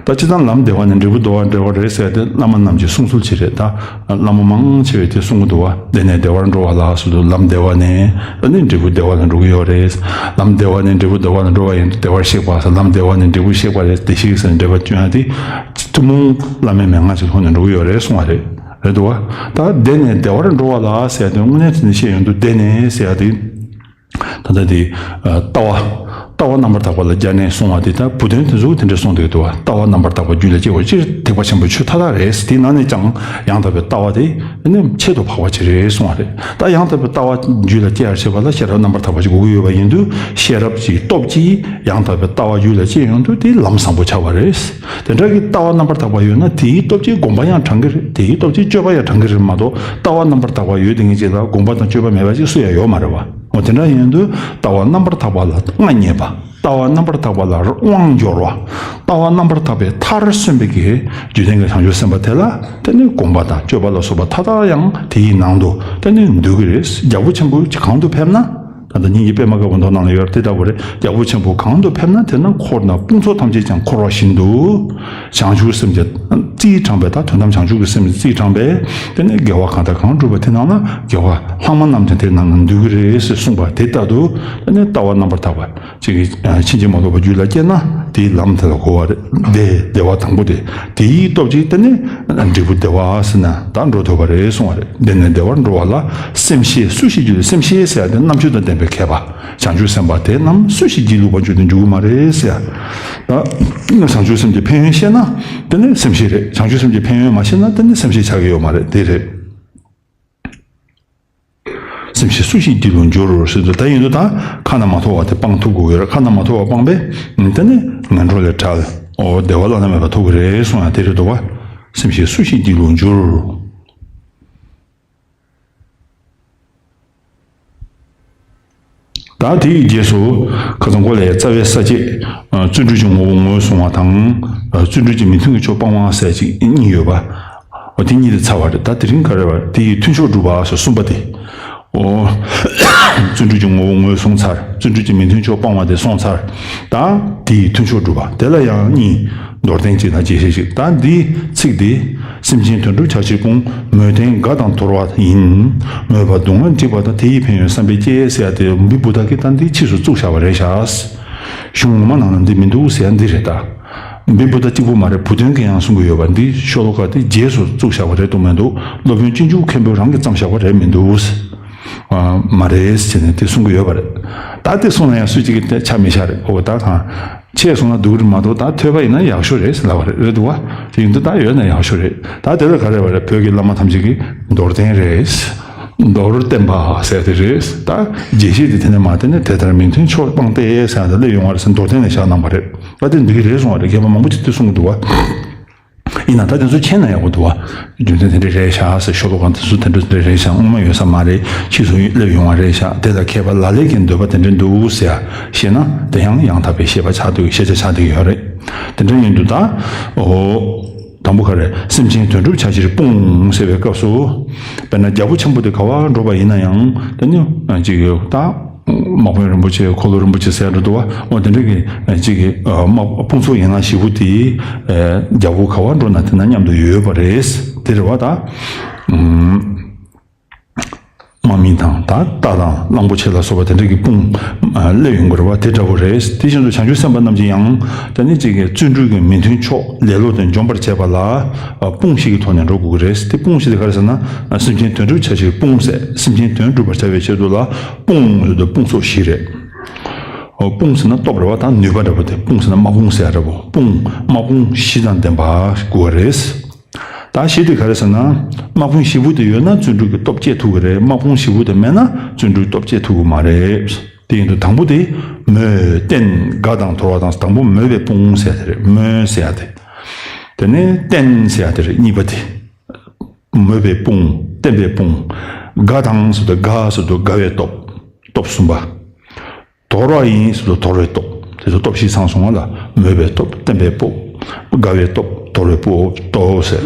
ད་སྤྱིར་བཏང་ལམ་བདེ་བ་ནས་འབྲས་བུ་བདེ་བ་འགྲོ་བ་རེད་ཟེར་ཏེ་བླ་མ་རྣམས་ཀྱིས་གསུང་སྲོལ་ཅིག་རེད། ད་བླ་མ་མང་ཆེ་བས་དེ་གསུང་གི་འདུག་བ། བདེ་ནས་བདེ་བར་འགྲོ་བ་ལ་སོགས་དུ་ལམ་བདེ་བ་ནས་ཨ་ནི་འབྲས་བུ་བདེ་བ་ལ་འགྲོ་གི་ཡོད་རེད། ལམ་བདེ་བ་ནས་འབྲས་བུ་བདེ་བ་ལ་འགྲོ་བ་ཡིན་དུས་བདེ་བར་གཤེགས་པ་ཟེར། ལམ་བདེ་བ་ནས་འབྲས་བུ་གཤེགས་པ་རེད། བདེ་གཤེགས་ཟེར་འགྲེལ་པ་བསྐྱོན་ཡ་དེ་ཐུན་མོང་བླ་མའི་མན་ངག་ཅིག་ཐོག་ནས་འགྲོ་གི་ཡོད་རེད་གསུང་བ་རེད། རེད་འདུག་བ། ད་བདེ་ནས་བདེ་བར་འགྲོ་བ་ལ་ཟེར་ཡ་དེ་དངོས་གནས་དེ་ནས་བཤད་ཡོང་དུས་བདེ་ནས་ཟེར་ཡ་དེ། ད་ལྟ་དེ་ལྟ་བ། ལྟ་བ་རྣམ་པར་དག་པ་ལ་སྦྱར་ནས་གསུང་བ་དེ་ལྟར་བུ་སྟོན་དེ་ཚོས་དེ་འདྲ་གསུངས་འདུག་འདུག་བ། ལྟ་བ་རྣམ་པར་དག་པ་རྒྱུད་ལ་སྐྱེ་བར་སྤྱིར་ཐེག་པ་ཆེན་པོའི་ཆོས་མཐའ་དག་རེད། དེའི་ནང་ནས་ཀྱང་ཡང་དག་པའི་ལྟ་བ་དེ་ནི་ཁྱད་དུ་འཕགས་པ་ཅིག་རེད་གསུང་བ་རེད། ད་ཡང་དག་པའི་ལྟ་བ་རྒྱུད་ལ་སྐྱེ་བར་བྱེད་པ་ལ་ཤེས་རབ་རྣམ་པར་དག་པ་ཅིག་དགོས་ཀྱི་ཡོད་པ་ཡིན་དུས། ཤེས་རབ་ཀྱི་སྟོབས་ཀྱིས་ཡང་དག་པའི་ལྟ་བ་རྒྱུད་ལ་སྐྱེ་ཡོང་དུས་དེ་ལམ་བཟང་པོ་ཆགས་པ་རེད། དེ་འདྲ་གི་ལྟ་བ་རྣམ་པར་དག་པ་ཡོད་ན་དེའི་སྟོབས་ཀྱིས་སྒོམ་པ་ཡང་དྲང་གི་རེད། དེའི་སྟོབས་ཀྱིས་སྤྱོད་པ་ཡང་དྲང་གི་རེད་མ་གཏོགས། ལྟ་བ་རྣམ་པར་དག་པ་ཡོད་དེ་ངེས་ཅིག་ལ་སྒོམ་པ་དང་སྤྱོད་པ་མེད་པ་ཅིག་སུ་ཡང་ཡོད་མ་རེད་བ། འོ་དེ་འདྲ་ཡིན་དུས་ལྟ་བ་རྣམ་པར་དག་པ་ལ་མངའ་བརྙེས་པ། ལྟ་བ་རྣམ་པར་དག་པ་ལ་དབང་འབྱོར་བ། ལྟ་བ་རྣམ་པར་དག་པའི་མཐར་སོན་པའི་གི་རྒྱུད་ལྡན་གྱི་བྱང་ཆུབ་སེམས་དཔའ་དེ་ལ་དེ་ནི་སྒོམ་པ་དང་སྤྱོད་པ་ལ་སོགས་པ་མཐའ་དག་ཡང་དེའི་ནང་དུ་དེ་ནི་འདུས་ཀྱི་རེད། རྒྱལ་པོ་ཆེན་པོ་གང་དུ་ཕེབས་ན། ད་ལྟ་སྙིང་རྗེ་པད་མ་དཀར་པོ་མདོ་ནང་ལ་ཡོད་རེད། དེ་ལྟ་བུ་རེད། རྒྱལ་པོ་ཆེན་པོ་གང་དུ་ཕེབས་ན་དེ་ན་འཁོར་དང་དཔུང་ཚོགས་ཐམས་ཅད་ཀྱང་འཁོར་བ་བཞིན་དུ། བྱང་ཆུབ་སེམས་ཀྱི་རྩིས་དྲངས་པའི། ད་དོན་དམ་བྱང་ཆུབ་ཀྱི་སེམས་ཀྱི་རྩིས་དྲངས་པའི་དེ་ནི་དགེ་བ་གང་དང་གང་བསྒྲུབས་པ་དེ་ནང་ན་དགེ་བ་ལྷག་མ་རྣམས་ཀྱང་དེ་ནང་ན་འདུས་ཀྱི་རེད་ཟེར་གསུངས་པ་དེ་ལྟར་དུ། དེ་ནི་ལྟ་བ་རྣམ་པར་དག་པ་ཅིག་གིས་ཕྱིན་ཅི་མ་ལོག་པ་རྒྱུད་ལ་སྐྱེས་ན་དེའི་ལམ་དེ་ལ་གོ་བ་རེད། དེ་བདེ་བ་དང་པོ་དེ། དེའི་སྟོབས་ཀྱིས་དེ་ནི་འབྲས་བུ་བདེ་བ་ཟེར་ན་ད་འགྲོ་ཐུབ་པ་རེད་གསུང་བ་རེད། བདེ་ནས་བདེ་བར་འགྲོ་བ་ལ་སེམས་ཤེས་སུ་ཞིག་རྒྱུད། སེམས་ཤེས་ཟེར་ཡ་དེ་རྣམ་དཔྱོད་དང་ལྡན་པའི་མཁས་པ། བྱང་ཆུབ་སེམས་དཔའ་དེ་རྣམས་སུ་ཞིག་སྒྱིད་ལུག་པར་གྱུར་ཏེ་འཇུག་གི་མ་རེད་ཟེར་ཡ། ད་བྱང་ཆུབ་སེམས་ཀྱི་ཕན་ཡོན་ཤེས་ན་དེ་ནི་སེམས་ཤེས་རེད། བྱང་ཆུབ་སེམས་ཀྱི་ཕན་ཡོན་མ་ཤེས་ན་དེ་ནི་སེམས་ཤེས་ཆགས་ཀྱི་ཡོད་མ་རེད། དེ་རེད། སེམས་ཤེས་སུ་ཞིག་སྒྱིད་ལུག་འགྱུར་ཟེར་དུས། ད་ཡིན་དུས་ད་ཁ་ན་མ་ཐོ་བ་དེ་སྤང་ཐུབ་དགོས་ཀྱི་རེད། ཁ་ན་མ་ཐོ་བ་སྤངས་པས་དེ་ནི་ངན་འགྲོ་ལས་བྲལ། འོ་བདེ་བ་བླ་ན་མེད་པ་ཐོབ་ཀྱི་རེད་གསུང་ཡ་དེ་རེད་འདུག་བ། སེམས་ཤེས་སུ་ཞིག་སྒྱིད་ལུག་འགྱུར། ད་དེའི་རྗེས་སུ་ཁ་སང་གོ་ལས་རྩ་བའི་ས་བཅད། བརྩོན་འགྲུས་ཀྱི་ངོ་བོ་ངོས་བཟུང་བ་དང་། བརྩོན་འགྲུས་ཀྱི་མི་མཐུན་གྱི་ཕྱོགས་སྤང་བ་ཟེར་ཅིག་གཉིས་ཡོད་པ། འོ་དེ་གཉིས་དེ་ཚར་བ་རེད། ད་དེ་རིང་ག་རེ་བ་དེ་ཡི་མཐུན་ཕྱོགས་སྒྲུབ་པ་སོ་གསུམ་པ་དེ། འོ། བརྩོན་འགྲུས་ཀྱི་ངོ་བོ་ངོས་བཟུང་ཚར། བརྩོན་འགྲུས་ཀྱི་མི་མཐུན་ཕྱོགས་སྤང་བ་དེ་སོང་ཚར། ད་དེ་ཡི་མཐུན་ཕྱོགས་སྒྲུབ་པ་དེ་ལ་ཡང་གཉིས། མདོར་བསྟན་གཅིག་དང་རྒྱས་བཤད་གཅིག་ད་འདིའི་ཚིག་འདི། སེམས་ཅན་དོན་གྲུབ་ཆ་ཕྱིར་སྤོང་། མོས་ལྡན་དགའ་དང་དོར་བ་ཡིན། མོས་པ་སྡུག་བསྔལ་འཇིགས་པ་དང་། དེ་ཡི་ཕན་ཡོན་བསམ་པས་བསྐྱེད་ཟེར་ཡ་དེ་འབིན་བུ་དྷ་གིས་ད་འདི་ཕྱིས་སུ་བཙུགས་བཞག་པ་རེད་ཤག་གཞུང་ངོ་མ་ནང་ན་འདི་མི་འདུག་ཟེར་ཡ་འདི་རེད་ད། འབིན་བུ་དྷ་གཅིག་པུ་མ་རེད། བུ་སྟོན་གྱིས་ཡང་གསུང་གི་ཡོད་པ་འདི་ཤོ་ལོ་ཀ་དེ་རྗེས་སུ་བཙུགས་བཞག་པ་རེད་འདུག་མི་འདུག་སློབ་དཔོན་སྤྱོད་འཇུག་མཁན་པོས་རང་གིས་བརྩམས་བཞག་པ་རེད་མི་འདུག་མ་རེད་ཟེར་ནས་དེ་གསུང་གི་ཡོད་པ་རེད། ད་དེ་གསུང་ན་ཡང་སུས་གཅིག་གིས་དེ་ཆ་མི་བཞག་རེད། ཨོ་ད་གང་། ཆེས་སོང་ན་སྡུག་རེད་མ་གཏོགས་ད་ཐོས་པ་ཡིན་ན་ཡག་ཤོས་རེད་ལབ་པ་རེད། རེད་འདུག་བ། དེ་ཡིན་དུས་ད་ཡོད་ན་ཡག་ཤོས་རེད། ད་དེ་ལ་ག་རེ་བ་རེད། བོད་ཀྱི་བླ་མ་ཐམས་ཅད་ཀྱིས་མདོར་བསྟན་རེད། མདོར་བསྟན་པ་ཟེར་དེ་རེད། ད་རྒྱས་བཤད་དེ་དེ་ནས་མ་དེ་ནས་དེ་ལྟར་མི་མཐུན་ཕྱོགས་སྤངས་ཏེ་ཟེར་ཡ་དེ་སླེབས་ཡོང་བ་རེད་ཟེར་མདོར་བསྟན་ནས་བཞག་གནང་བ་རེད། ད་དེ་འདི་གི་རེད་གསུང་བ་རེད། མཁས་པ་མང་པོ་ཅིག་དེ་གསུང་གི་འདུག་བ། ཡིན་ན་ད་དེ་ཚོ་མཁྱེན་ན་ཡག་པོ་འདུག་བ། རྒྱུ་མཚན་དེ་འདྲ་རེད་ཤག་ཟེར། ཤོ་ལོ་ཀ་དེ་ཚོ་དེ་འདྲ་དེ་འདྲ་རེད་ཤག་སྔོན་མ་ཡོད་ས་མ་རེད། ཕྱིས་སུ་སླེབས་ཡོང་བ་རེད་ཤག་དེ་ལ་མཁས་པ་ལ་ལས་ཀྱི་འདོད་པ་དེ་འདྲ་འདུག་ཟེར་ཡ་ཤེས་ན་དེ་ཡང་ཡང་དག་པའི་ཤེས་པ་ཆགས་འདུག་ཤེས་བྱ་ཆགས་འདུག་ཡོད་རེད། དེ་འདྲ་ཡིན་དུས་ད། འོ། དང་པོ་ག་རེ། སེམས་ཅན་དོན་གྲུབ་ཆ་ཕྱིར་སྤོང་ཟེར་བའི་སྐབས་སུ། དཔེར་ན་རྒྱལ་པོ་ཆེན་པོ་དེ་ག་བར་འགྲོ་བ་ཡིན་ན་ཡང་དེ་ནི་ཅིག་ད། དམག་དཔོན་རིན་པོ་ཆེ། འཁོར་ལོ་རིན་པོ་ཆེ་ཟེར་འགྲོ་འདུག་བ། འོ་དེ་འདྲ་གི་གཅིག་གི་དམག་དཔུང་ཚོགས་ཡན་ལག་བཞི་པོ་དེ་རྒྱལ་པོ་ག་བར་འགྲོ་ན་དེ་ན་མཉམ་དུ་ཡོད་པ་རེད། དེ་རེད་བ་ད། དམག་མི་དང་ད་རྟ་དང་གླང་པོ་ཆེ་ལ་སོགས་པ་དེ་འདྲ་གི་དཔུང་སླེབས་ཡོང་གི་རེད་བ། དེ་འདྲ་བོ་རེད། དེ་བཞིན་དུ་བྱང་ཆུབ་སེམས་དཔའ་རྣམས་ཀྱིས་ཡང་དེ་ནི་གཅིག་གི་བརྩོན་འགྲུས་ཀྱི་མི་མཐུན་ཕྱོགས་ལེ་ལོ་དེ་འཇོམས་པར་བྱེད་པ་ལ་དཔུང་བཞི་གི་ཐོག་ནས་འགྲོ་དགོས་ཀྱི་རེད། དེ་དཔུང་བཞི་དེ་ག་རེ་ཟེར་ན། སེམས་ཅན་དོན་གྲུབ་བྱ་ཕྱིར་སྤོང་ཟེར། སེམས་ཅན་དོན་སྒྲུབ་པར་བྱ་བའི་ཆེད་དུ་ལ། དཔུང་ཟེར་དུས་དཔུང་ཚོགས་བཞི་རེད། འོ་དཔུང་ཟེར་ན་སྟོབས་རེད་བ། ད་ནུས་པ་འདྲ་པོ་དེ། དཔུང་ཟེར་ན་དམག་དཔུང་ཟེར་ཡ་འདྲ་པོ། དཔུང་དམག་དཔུང་བཞི་དང་ལྡན་པ་དགོས་པ་རེད། ད་བཞི་དེ་ག་རེ་ཟེར་ན། དམག་དཔུང་བཞི་པོ་དེ་ཡོད་ན་བརྩོན་འགྲུས་ཀྱི་སྟོབས་སྐྱེད་ཐུབ་ཀྱི་རེད། དམག་དཔུང་བཞི་པོ་དེ་མེད་ན་བརྩོན་འགྲུས་སྟོབས་སྐྱེད་ཐུབ་ཀྱི་མ་རེད། དེ་ཡིན་དུས་དང་པོ་དེ་མོས་བསྟན་དགའ་དང་དོར་བ་དང་། དང་པོ་མོས་པའི་དཔུང་ཟེར་དེ་རེད། མོས་ཟེར་ཡ་དེ། དེ་ནས་བསྟན་ཟེར་ཡ་དེ་རེད། གཉིས་པ་དེ། མོས་པའི་དཔུང་། བསྟན་པའི་དཔུང་། དགའ་དང་ཟེར་དུས་དགའ་ཟེར་དུས་དགའ་བའི་སྟོབས། སྟོབས་གསུམ་པ། དོར་བ་ཡིན་ཟེར་དུས་དོར་བའི་སྟོབས། དེ་ཚོ་སྟོབས་བཞི་ཚང་སོང་བ་ལ། མོས་པའི་སྟོབས། བསྟན་པའི་སྟོབས། དགའ་བའི་སྟོབས། དོར་བའི་སྟོབས་ཟེར།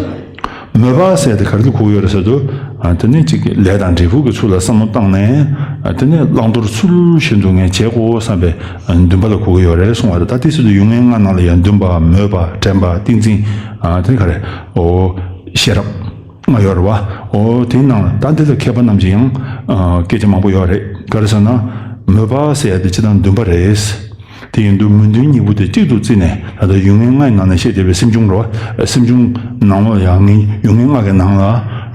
མོས་པ་ཟེར་དེ་ག་རེ་ལ་གོ་གི་ཡོད་རེད་ཟེར་དུས། ཨ་དེ་ནི་གཅིག་གི་ལས་དང་འབྲས་བུ་གི་ཚུལ་ལ་བསམ་བློ་བཏང་ནས། ཨ་དེ་ནི་བླང་དོར་ཚུལ་བཞིན་དུ་ངས་བྱེད་དགོས་བསམ་པའི་འདུན་པ་ལ་གོ་གི་ཡོད་རེད་གསུང་བ་རེད། ད་དེ་ཟེར་དུས་ཡུལ་ངན་ལྔ་ནང་ལ་ཡང་འདུན་པ། མོས་པ། དྲན་པ། ཏིང་འཛིན། ཨ་དེ་ནི་ག་རེ། འོ། ཤེས་རབ། ལྔ་ཡོད་རེད་བ། འོ་དེའི་ནང་ལ་ད་འདི་ལ་མཁས་པ་རྣམས་ཀྱིས་ཡང་། ཨ་སྐད་ཆ་མང་པོ་ཡོད་རེད། ག་རེ་ཟེར་ན། མོས་པ་ཟེར་ཡ་དེ་སྤྱིར་བཏང་འདུན་པ་རེད། དེ་ཡིན་དུས་མོས་འདུན་གཉིས་པོ་དེ་གཅིག་ཏུ་བརྩིས་ནས། ད་ལྟ་ཡུལ་ངན་ལྔའི་ནང་ནས་བཤད་བསྡད་པའི་སེམས་བྱུང་རེད་བ། སེམས་བྱུང་ནང་ལོགས་ཡང་ངས་ཡུལ་ངན་ལྔ་གི་ནང་ལ་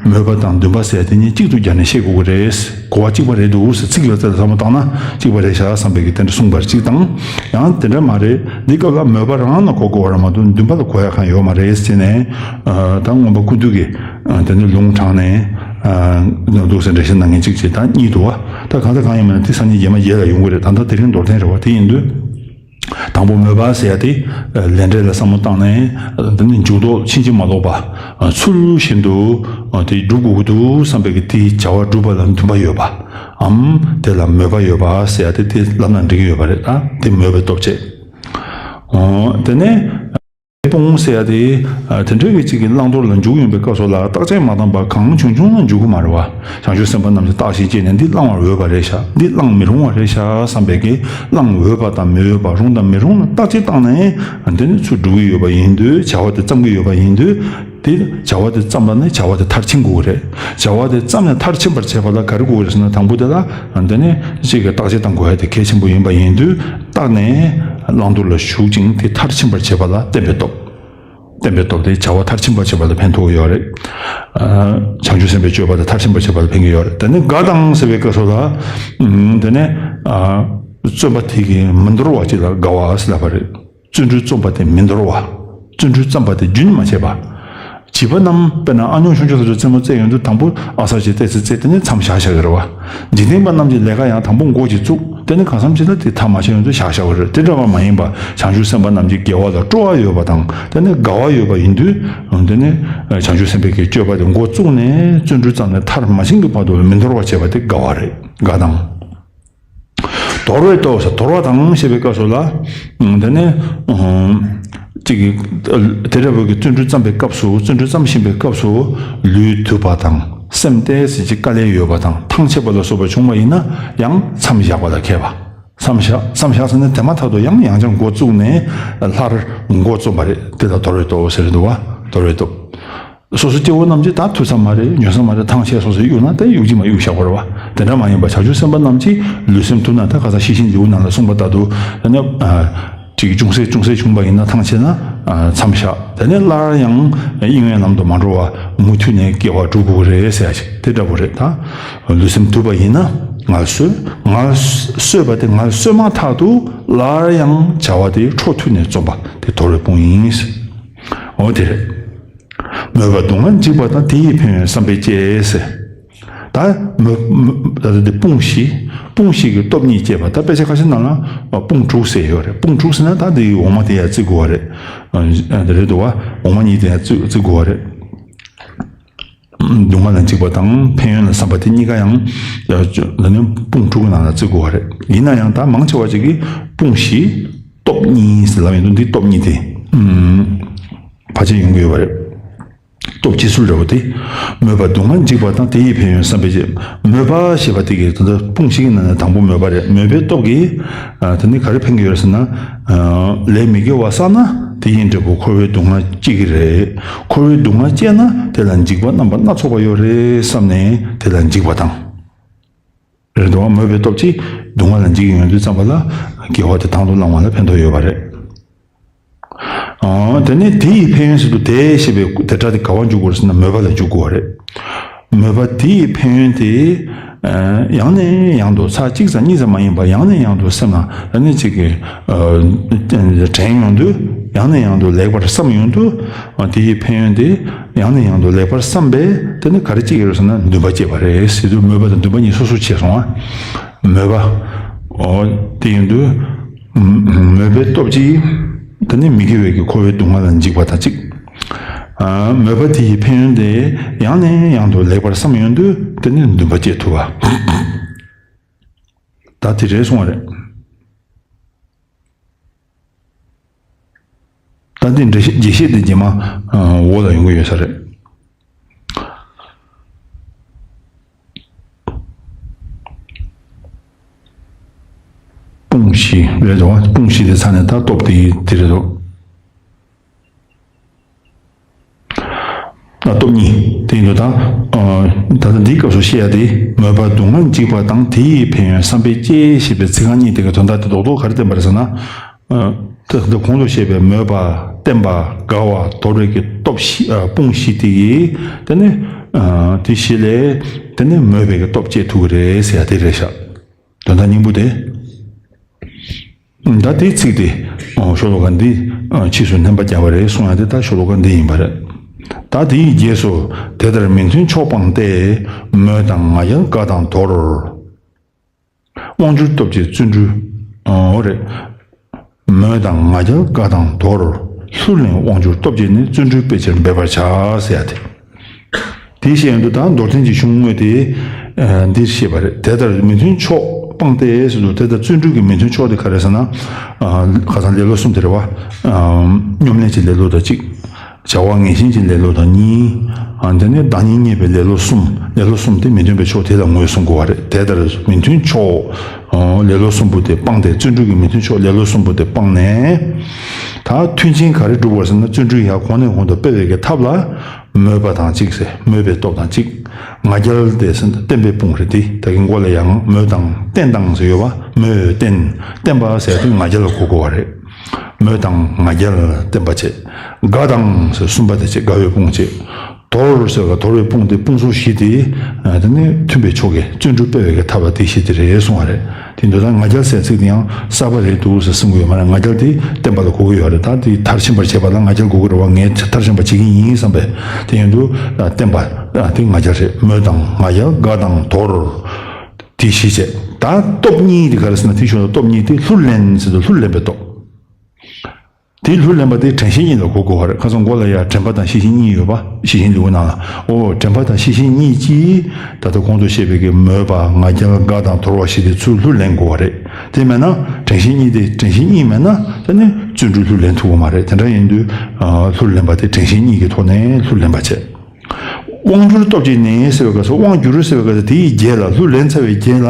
མོས་པ་དང་འདུན་པ་ཟེར་ཡ་དེ་གཉིས་གཅིག་ཏུ་སྦྱར་ནས་བཤད་དགོས་ཀྱི་རེད། གོ་བ་གཅིག་པ་རེད་འདུག་ཟེར། ཚིག་ལ་རྩལ་བསམ་བློ་བཏང་ན་གཅིག་པ་རེད་ཤག་བསམ་པའི་གི་དེ་འདྲ་གསུངས་པར་གཅིག་དང་། ཡང་དེ་འདྲ་མ་རེད། འདི་སྐབས་ལ་མོས་པ་རང་ལ་གོ་དགོས་པ་རེད་མ་གཏོགས་འདུན་པ་ལ་གོ་ཡ་གང་ཡོད་མ་རེད་ཟེར་ནས། ཨ་ད་མངོན་པ་ཀུན་བཏུས་ཀྱིས། ཨ་དེ་ནི་ལུང་དྲངས་ནས། ཨ་འདུག་ཟེར་འགྲེལ་བཤད་གནང་མཁན་གཅིག་བྱས། ད་གཉིས་འདུག་བ། ད་གང་ལྟར་གང་ཡིན་མིན་ན་དེ་སང་ཉིན་རྗེས་མ་རྗེས་ལ་ཡོང་གི་རེད། ད་ལྟ་དེ་རིང་མདོར་བསྟན་རེད་བ། དེ་ཡིན་དུས། དང་པོ་མོས་པ་ཟེར་ཡ་དེ། ཨ་ལས་འབྲས་ལ་བསམ་བློ་བཏང་ནས། ཨ་དེ་ནི་འཇུག་ལྡོག་ཕྱིན་ཅི་མ་ལོག་པ། ཨ་ཚུལ་བཞིན་དུ། ཨ་དེ་སྒྲུབ་དགོས་ཀྱི་འདུག་བསམ་པའི་གི་དེའི་བྱ་བ་སྒྲུབ་པ་ལ་འདུན་པ་ཡོད་པའམ། དེ་ལ་མོས་པ་ཡོད་པ་ཟེར་ཡ་དེ་དེ་ལབ་ན་འགྲིག་གི་ཡོད་པ་རེད། ད་དེ་མོས་པའི་སྟོབས་བྱེད། ཨོ་དེ་ནས། དཔུང་ཟེར་ཡ་དེ། ཨ་དེ་འདྲའི་གི་གཅིག་གི་བླང་དོར་ལ་འཇུག་ཡོང་པའི་སྐབས་སུ་ལ་རྟག་ཆད་མ་བཏང་པར་གང་བྱུང་བྱུང་ལ་འཇུག་གི་མ་རེད་བ། བྱང་ཆུབ་སེམས་དཔའ་རྣམས་ཀྱིས་བརྟག་ཞིབ་བྱས་ནས་འདི་བླང་བར་འོས་པ་རེད་ཤག་འདི་བླང་མི་རུང་བ་རེད་ཤག་བསམ་པའི་གི་བླང་འོས་པ་དང་མི་འོས་པ། རུང་དང་མི་རུང་ལ་བརྟག་དཔྱད་བཏང་ནས། འདི་ནི་ཚུར་སྒྲུབ་ཀྱི་ཡོད་པ་ཡིན་དུས། བྱ་བ་དེ་བརྩམ་གྱི་ཡོད་པ་ཡིན་དུས། དེ་བྱ་བ་དེ་བརྩམས་པ་ནི་བྱ་བ་དེ་མཐར་ཕྱིན་དགོས་ཀྱི་རེད། བྱ་བ་དེ་བརྩམས་ནས་མཐར་ཕྱིན་པར་བྱེད་པ་ལ་ག་རེ་དགོས་ཀྱི་རེད་ཟེར་ན། དང་པོ་དེ་ལ་འདི་ནི་གཅིག་གི་བརྟག་དཔྱད་བཏང་དགོས་ཡ་དེ་གལ་ཆེན་པོ་ཡིན་པ་ཡིན་དུས། བརྟགས་ནས་བླང་དོར་ལ་ཞུགས་ཅིང་དེ་མཐར་ཕྱིན་པར་བྱེད་པ་ལ་བསྟན་པའི་སྟོབས། བསྟན་པའི་སྟོབས་དེ་བྱ་བ་མཐར་ཕྱིན་པར་བྱེད་པ་ལ་ཕན་ཐོགས་ཡོད་རེད། ཨ་བྱང་ཆུབ་སེམས་དཔའི་སྤྱོད་པ་དེ་མཐར་ཕྱིན་པར་བྱེད་པ་ལ་ཕན་གྱི་ཡོད་རེད། དེ་ནས་དགའ་དང་ཟེར་བའི་སྐབས་སུ་ལ། ཨུམ་དེ་ནས་ཨ་བརྩོན་པ་དེ་གིས་མི་འདོར་བ་ཅིག་ལ་དགའ་བ་ཟེར་ལབ་པ་རེད། བརྩོན་འགྲུས་བརྩམས་པ་དེ་མི་འདོར་བ། བརྩོན་འགྲུས་བརྩམས་པ་དེ་རྒྱུན་མ་ཆད་པ། བྱིས་པ་རྣམས་དཔེར་ན་ཨ་ཉོག་ཆུང་ཆུང་དེ་ཚོ་རྩེད་མོ་རྩེ་ཡོང་དུས་དང་པོ་ཨ་གསར་གྱི་ཏོག་ཙམ་རྩེ་དེ་ནས་མཚམས་བཞག་བཞག་གི་རེད་བ། འཇིག་རྟེན་པ་རྣམས་ཀྱི་ལས་ཀ་ཡང་དང་པོ་འགོ་ཅིག་བཙུགས། དེ་ནས་གང་འཚམ་ཅིག་ལ་དེ་མཐའ་མ་ཆད་ཡོང་དུས་བཞག་བཞག་པ་རེད། དེ་འདྲ་བ་མ་ཡིན་པ་བྱང་ཆུབ་སེམས་དཔའ་རྣམས་ཀྱི་དགེ་བ་ལ་སྤྲོ་བ་ཡོད་པ་དང་། དེ་ནས་དགའ་བ་ཡོད་པ་ཡིན་དུས། དེ་ནས་བྱང་ཆུབ་སེམས་དཔའི་གི་སྤྱོད་པ་དེ་འགོ་བཙུགས་ནས་བརྩོན་འགྲུས་བརྩམས་ནས་མཐར་མ་ཕྱིན་གྱི་བར་དུ་མི་འདོར་བར་བྱེད་པ་དེ་དགའ་བ་རེད། དགའ་དང་། དོར་བའི་སྟོབས་ཟེར། དོར་བ་དང་ཞེས་པའི་སྐབས་སུ་ལ། ཨ་དེ་ནས་ཨ་ཅིག་གིས་དེ་འདྲ་བོ་གི་བརྩོན་འགྲུས་བརྩམས་པའི་སྐབས་སུ། བརྩོན་འགྲུས་བརྩམས་བཞིན་པའི་སྐབས་སུ་ལུས་དུབ་པ་དང་སེམས་ཏོག་ཙམ་ཅིག་དཀའ་ལས་ཡོད་པ་དང་ཐང་ཆད་པ་ལ་སོགས་པ་བྱུང་བ་ཡིན་ན་ཡང་མཚམས་བཞག་པ་ལ་མཁས་པ། མཚམས་བཞག་མཚམས་བཞག་ཟེར་ན་དེ་མ་ཐག་ཏུ་ཡང་ཡང་བསྐྱར་འགོ་བཙུགས་ནས་སླར་འགོ་རྩོམ་པ་རེད། དེ་ལ་དོར་བའི་སྟོབས་ཟེར་འདུག་བ། དོར་བའི་སྟོབས། སོ་སོ་སྐྱེ་བོ་རྣམས་ཀྱིས་ད་ཐུབ་ས་མ་རེད། ཉོན་ས་མ་རེད། ཐང་ཆད་སོང་ཟེར་གཡུག་ན་ད་གཡུག་གི་མ་གཡུག་བཞག་པ་རེད་བ། དེ་འདྲ་མ་ཡིན་པ་བྱང་ཆུབ་སེམས་དཔའ་རྣམས་ཀྱིས་ལུས་སེམས་དུབ་ན། ད་ཁ་སང་ཤེས་བཞིན་འཇུག་ནང་ལ་གསུངས་པ་ལྟར་དུ་ད་ནི་ཨ་ཅིག་ཅུང་ཟད་ཅུང་ཟད་བྱུང་བ་ཡིན་ན་ཐང་ཆད་ན་ཨ་མཚམས་བཞག་དེ་ནས་སླར་ཡང་དབྱིངས་ཡོད་ལམ་དུ་མ་འགྲོ་བར་མུ་མཐུད་ནས་དགེ་བ་སྒྲུབ་དགོས་རེད་ཟེར་ཡ་ཞིག་དེ་འདྲ་པོ་རེད། ད་ལུས་སེམས་དུབ་པ་ཡིན་ན་ངལ་གསོ། ངལ་གསོ་བ་དེ་ངལ་གསོས་མ་ཐག་ཏུ་སླར་ཡང་བྱ་བ་དེ་འཕྲོ་མཐུད་ནས་རྩོམ་པ་དེ་དོར་བའི་དཔུང་ཡིན། འོ་དེ་རེད། མོས་པ་སྡུག་བསྔལ་འཇིགས་པ་དང་། དེ་ཡི་ཕན་ཡོན་བསམ་པས་བསྐྱེད་ཟེར། ད་མོས་མོས་ད་ལྟ་འདི་དཔུང་བཞི། དཔུང་བཞི་གི་སྟོབས་གཉིས་བསྐྱེད་པ། ད་དཔེ་ཆ་ཁ་ཤས་ནང་ལ་དཔུང་དྲུག་ཟེར་ཡོད་རེད། དཔུང་དྲུག་ཟེར་ན་ད་འདི་འོག་མ་དེ་ཡར་བརྩི་དགོས་པ་རེད། ཨ་དེ་རེད་འདུག་བ། འོག་མ་གཉིས་དེ་ཡར་བརྩི་བརྩི་དགོས་པ་རེད། སྡུག་བསྔལ་ལ་འཇིགས་པ་དང་ཕན་ཡོན་ལ་བསམ་པ་དེ་གཉིས་ཀ་ཡང་ད་ནི་དཔུང་དྲུག་གི་ནང་ལ་བརྩི་དགོས་པ་རེད། ཡིན་ན་ཡང་ད་མང་ཆེ་བ་ཅིག་གིས་དཔུང་བཞི་སྟོབས་གཉིས་ཟེར་ལབ་ཡོང་དུས་འདི་སྟོབས་གཉིས་དེ་ཕལ་ཆེར་ཡོང་གི་ཡོད་པ་རེད། སྟོབས་སྐྱེ་ཚུལ་འདྲ་བོ་དེ། མོས་པ་སྡུག་བསྔལ་འཇིགས་པ་དང་། དེ་ཡི་ཕན་ཡོན་བསམ་པས་བསྐྱེད། མོས་པ་ཞེས་པ་དེ་གི་ད་ལྟ་དཔུང་བཞི་གི་ནང་ནས་དང་པོ་མོས་པ་རེད། མོས་པའི་སྟོབས་ཀྱིས་ཨ་དེ་ནི་ག་རེ་ཕན་གྱི་ཡོད་ཟེར་ན། ཨ་ལས་མི་དགེ་བ་བསགས་ན་དེ་ཡི་འབྲས་བུ་འཁོར་བའི་སྡུག་བསྔལ་སྐྱེ་གི་རེད། འཁོར་བའི་སྡུག་བསྔལ་སྐྱེས་ན་དེ་ལ་འཇིགས་པ་རྣམ་པ་སྣ་ཚོགས་པ་ཡོད་རེད་བསམ་ནས་དེ་ལ་འཇིགས་པ་དང་། རེད་འདུག་བ། མོས་པའི་སྟོབས་ཀྱིས་སྡུག་བསྔལ་ལ་འཇིགས་ཡོང་དུས་ཙམ་པ་ལ་དགེ་བ་དེ་དང་དུ་བླང་བ་ལ་ཕན་ཐོགས་ཡོད་པ་རེད། ཨ་དེ་ནས་དེ་ཡི་ཕན་ཡོན་ཟེར་དུས་དེ་ཞེས་པའི་དེ་སྒྲ་དེ་ག་པར་འཇུག་དགོས་རེད་ཟེར་ན་མོས་པ་ལ་འཇུག་དགོས་པ་རེད། མོས་པ་དེ་ཡི་ཕན་ཡོན་དེ་ཨ་ཡང་ནས་ཡང་དུ་ཚར་གཅིག་ཙམ་གཉིས་ཙམ་མ་ཡིན་པར་ཡང་ནས་ཡང་དུ་སེམས་ལ་ཨ་ནི་གཅིག་གི་ཨ་དྲན་ཡོང་དུས། ཡང་ནས་ཡང་དུ་ལེགས་པར་བསམ་ཡོང་དུས། ཨ་དེ་ཡི་ཕན་ཡོན་དེ་ཡང་ནས་ཡང་དུ་ལེགས་པར་བསམ་པས་དེ་ནི་ག་རེ་སྐྱེ་གི་རེད་ཟེར་ན་འདུན་པ་སྐྱེས་པ་རེད་ཟེར་དུས། མོས་པ་དང་འདུན་པ་གཉིས་སོ་སོར་ཕྱེ་སོང་ང་། མོས་པ། ཨོ། དེ་ཡིན་དུས། མོས་པའི་སྟོབས་ཀྱིས། དེ་ནི་མི་དགེ་བའི་གི་འཁོར་བའི་སྡུག་བསྔལ་ལ་འཇིགས་པ་དང་གཅིག་ཨ་མོས་པ་དེ་ཡི་ཕན་ཡོན་དེ་ཡང་ནས་ཡང་དུ་ལེགས་པར་བསམ་ཡོང་དུས་དེ་ནི་འདུན་པ་སྐྱེ་ཐུབ་པ། ད་དེ་རེད་གསུངས་པ་རེད། ད་འདི་འགྲེལ་བཤད་རྒྱས་བཤད་འདི་རྗེས་མ་འོག་ལ་ཡོང་གི་ཡོད་ས་རེད། དཔུང་བཞི་རེད་དོ། དཔུང་བཞི་དེ་ཚར་ནས་ད་སྟོབས་དེ་དེ་རེད་དོ། ཨ་སྟོབས་གཉིས་དེ་ཡིན་དུས་ད། ཨ་ད་ལྟ་འདིའི་སྐབས་སུ་བཤད་ཡ་དེ་མོས་པ་སྡུག་བསྔལ་འཇིགས་པ་དང་། དེ་ཡི་ཕན་ཡོན་བསམ་པས་བསྐྱེད་ཞེས་པའི་ཚིག་རྐང་གཉིས་དེ་གི་དོན་དག་དེ་རྡོག་རྡོག་ག་རེ་བསྟན་པ་རེད་ཟེར་ན། ཨ་ད་ད་གོང་དུ་བཤད་པའི་མོས་པ། བརྟན་པ། དགའ་བ། དོར་བའི་གི་སྟོབས་བཞི། ཨ་དཔུང་བཞི་དེ་ཡིས་དེ་ནི་ཨ་དེ་བཞི་ལས་དེ་ནི་མོས་པའི་གི་སྟོབས་སྐྱེ་ཐུབ་ཀྱི་རེད་ཟེར་ཡ་དེ་རེད་ཤག་དོན་དག་སྙིང་པོ་དེ། ད་དེའི་ཚིག་དེ་ཨོ་ཤོ་ལོ་ཀ་འདི་ཨ་ཕྱིས་སུ་སྙན་པ་བརྒྱབ་པ་རེད་གསུང་ཡ་དེ་ད་ཤོ་ལོ་ཀ་འདི་ཡིན་པ་རེད། ད་དེའི་རྗེས་སུ་དེ་ལྟར་མི་མཐུན་ཕྱོགས་སྤངས་ཏེ། མོས་དང་ང་རྒྱལ་དགའ་དང་དོར། དབང་སྒྱུར་སྟོབས་ཀྱིས་བརྩོན་འགྲུས། ཨོ་རེད། མོས་དང་ང་རྒྱལ་དགའ་དང་དོར། ལྷུར་ལེན་དབང་སྒྱུར་སྟོབས་ཀྱིས་ནི། བརྩོན་འགྲུས་སྤེལ་ཕྱིར་འབད་པར་བྱ། ཟེར་ཡ་དེ། དེའི་ཤེས་ཡོན་དུ་ད་མདོར་བསྟན་གྱི་གཞུང་དངོས་དེ་ཨ་འདིར་བཤད་པ་རེད། དེ་ལྟར་མི་མཐུན་ཕྱོགས་སྤངས་ཏེ་ཟེར་དུས་དེ་ལྟར་བརྩོན་འགྲུས་ཀྱི་མི་མཐུན་ཕྱོགས་དེ་ག་རེ་ཟེར་ན། ཨ་ཁ་སང་ལེ་ལོ་གསུམ་དེ་རེད་བ། ཨ་སྙོམ་ལེན་གྱི་ལེ་ལོ་དང་གཅིག་བྱ་བ་ངན་ཞེན་གྱི་ལེ་ལོ་དང་གཉིས། ཨ་དེ་ནས་བདག་ཉིད་བརྙས་པའི་ལེ་ལོ་གསུམ། ལེ་ལོ་གསུམ་དེ་མི་མཐུན་པའི་ཕྱོགས་དེ་ལ་ངོས་བཟུང་དགོས་པ་རེད། དེ་ལྟར་མི་མཐུན་ཕྱོགས་ཨ་ལེ་ལོ་གསུམ་པོ་དེ་སྤངས་ཏེ། བརྩོན་འགྲུས་ཀྱི་མི་མཐུན་ཕྱོགས་ལེ་ལོ་གསུམ་པོ་དེ་སྤངས་ནས། ད་མཐུན་རྐྱེན་ག་རེ་སྒྲུབ་དགོས་ཟེར་ན། བརྩོན་འགྲུས་ཡར་གོང་ནས་གོང་དུ་སྤེལ་བའི་གི་ཐབས་ལ། མོས་པ་དང་གཅིག་ཟེར། མོས་པའི་སྟོབས་དང་གཅིག་ང་རྒྱལ་དེ་ཟེར་ན་བརྟན་པའི་དཔུང་རེད་དེ། ད་གིན་འགོ་ལ་ཡང་མོས་དང་བརྟན་དང་ཟེར་ཡོད་པ། མོས་བརྟན། བརྟན་པ་ཟེར་དེ་ང་རྒྱལ་ལ་གོ་དགོས་པ་རེད། མོས་དང་ང་རྒྱལ་བརྟན་པ་བྱེད། དགའ་དང་ཟེར་གསུམ་པ་དེ་བྱེད། དགའ་བའི་དཔུང་བྱེད། དོར་ཟེར་བ་དོར་བའི་དཔུང་དེ་དཔུང་ཚོགས་བཞི་དེ། ཨ་དེ་ནི་མཐུན་པའི་ཕྱོགས་ཀྱི་བརྩོན་འགྲུས་སྤེལ་བའི་གི་ཐབས་ལ་དེ་བཞི་དེ་རེད་གསུང་བ་རེད། དེ་འདུག་ད་ང་རྒྱལ་ཟེར་ཚིག་དེ་ཡང་གསར་པ་རེད་འདུག་ཟེར་གསུང་གི་ཡོད་མ་རེད། ང་རྒྱལ་དེ་བརྟན་པ་ལ་གོ་གི་ཡོད་རེད། ད་དེ་མཐར་ཕྱིན་པར་བྱེད་པ་ལ་ང་རྒྱལ་དགོས་ཀྱི་རེད་བ། ངས་མཐར་ཕྱིན་པ་བྱེད་ཀྱི་ཡིན་བསམ་པས། དེ་ཡིན་དུས་ཨ་བརྟན་པ་ཨ་དེ་ང་རྒྱལ་རེད། མོས་དང་ང་རྒྱལ། དགའ་དང་དོར། དེ་བཞི་བྱས། ད་སྟོབས་གཉིས་དེ་ག་རེ་ཟེར་ན། དེ་ཞོར་ལ་སྟོབས་གཉིས་དེ་ལྷུར་ལེན་ཟེར་དུས་ལྷུར་ལེན་པའི་སྟོབས། དེའི་ལྷུར་ལེན་པ་དེ་དྲན་ཤེས་གཉིས་ལ་གོ་དགོས་པ་རེད། ཁ་སང་མགོ་ལ་ཡ་དྲན་པ་དང་ཤེས་བཞིན་གཉིས་ཡོད་པ། ཤེས་བཞིན་ལེའུ་ནང་ལ། ཨོ་དྲན་པ་དང་ཤེས་བཞིན་གཉིས་ཀྱིས་ད་ལྟ་གོང་དུ་བཤད་པའི་གི་མོས་པ་ང་རྒྱལ་དགའ་དང་དོར་བ་བཞི་དེ་ཚུར་ལྷུར་ལེན་དགོས་པ་རེད། དེ་མེད་ན་དྲན་ཤེས་གཉིས་དེ་དྲན་ཤེས་གཉིས་མེད་ན་དེ་ནི་བརྩོན་འགྲུས་ལྷུར་ལེན་ཐུབ་ཀྱི་མ་རེད། དེ་འདྲ་ཡིན་དུས་ལྷུར་ལེན་པ་དེ་དྲན་ཤེས་གཉིས་ཀྱི་ཐོག་ནས་ལྷུར་ལེན་པ་བྱས། དབང་བསྒྱུར་སྟོབས་ཀྱིས་ནི་ཟེར་བའི་སྐབས་སུ་དབང་བསྒྱུར་ཟེར་བའི་སྐབས་སུ་དེའི་རྗེས་ལ་ལྷུར་ལེན་ཚར་བའི་རྗེས་ལ་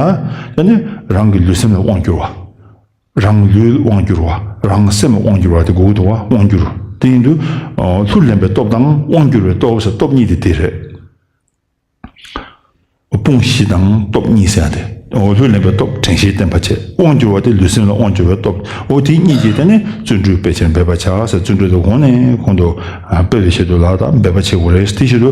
ད་ནི་རང་གི་ལུས་སེམས་ལ་དབང་བསྒྱུར་བ། རང་ལུས་དབང་བསྒྱུར་བ། རང་སེམས་དབང་བསྒྱུར་བ་དེ་གོ་གི་འདུག་བ། དབང་བསྒྱུར། དེ་ཡིན་དུས་ལྷུར་ལེན་པའི་སྟོབས་དང་དབང་བསྒྱུར་བའི་སྟོབས་ཟེར་སྟོབས་གཉིས་དེ་དེ་རེད། དཔུང་བཞི་དང་སྟོབས་གཉིས་ཟེར་ཡ་དེ། ལྷུར་ལེན་པའི་སྟོབས་དྲན་ཤེས་བརྟན་པ་བྱས། དབང་བསྒྱུར་བ་དེ་ལུས་སེམས་ལ་དབང་བསྒྱུར་བའི་སྟོབས། འོ་དེ་གཉིས་ཀྱིས་དེ་ནི་བརྩོན་འགྲུས་དཔེ་ཆེར་འབད་པར་བྱ་ཟེར། བརྩོན་འགྲུས་དེ་གོང་ནས་གོང་དུ་སྤེལ་བའི་ཆེད་དུ་ལ་དང་འབད་པ་བྱེད་དགོས་རེད། དེ་ཆེད་དུ་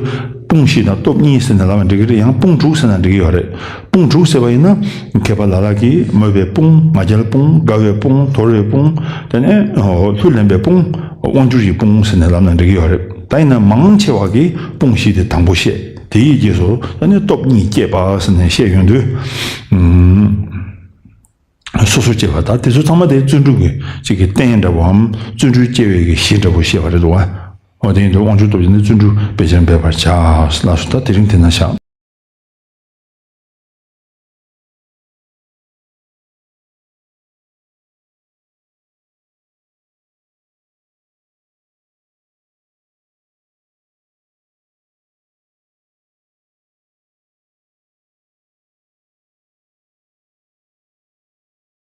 དཔུང་བཞི་དང་སྟོབས་གཉིས་ཟེར་ནས་ལབ་ན་འགྲིག་གི་རེད། ཡང་དཔུང་དྲུག་ཟེར་ན་འགྲིག་གི་ཡོད་རེད། དཔུང་དྲུག་ཟེར་བ་ཡིན་ན་མཁས་པ་ལ་ལ་གིས་མོས་པའི་དཔུང་། ང་རྒྱལ་དཔུང་། དགའ་བའི་དཔུང་། དོར་བའི་དཔུང་། དེ་ནས་ལྷུར་ལེན་པའི་དཔུང་། དབང་བསྒྱུར་གྱི་དཔུང་ཟེར་ནས་ལབ་ན་འགྲིག་གི་ཡོད་རེད། ད་ཡིན་ན་མང་ཆེ་བ་གིས་དཔུང་བཞི་དེ་དང་པོ་བཤད། དེའི་རྗེས་སུ་ད་ནི་སྟོབས་གཉིས་བསྐྱེད་པ་ཟེར་ནས་བཤད་ཡོང་དུས། སོ་སོ་སྐྱེ་བ་དང་དེ་ཚོ་ཚང་མ་དེ་བརྩོན་འགྲུས་ཀྱི་གཅིག་གི་རྟེན་འདྲ་བོའམ་བརྩོན་འགྲུས་སྐྱེ་བའི་གི་གཞི་འདྲ་བོ་བཤད་པ་རེད་འདུག་བ། འོ་དེ་ཡིན་དུས་དབང་ཕྱུག་སྟོབས་ཀྱིས་ནི་བརྩོན་འགྲུས་དཔེ་ཆེར་འབད་པར་བྱ་ལགས་སོ། ད་དེ་རིང་དེ་ན་བཞག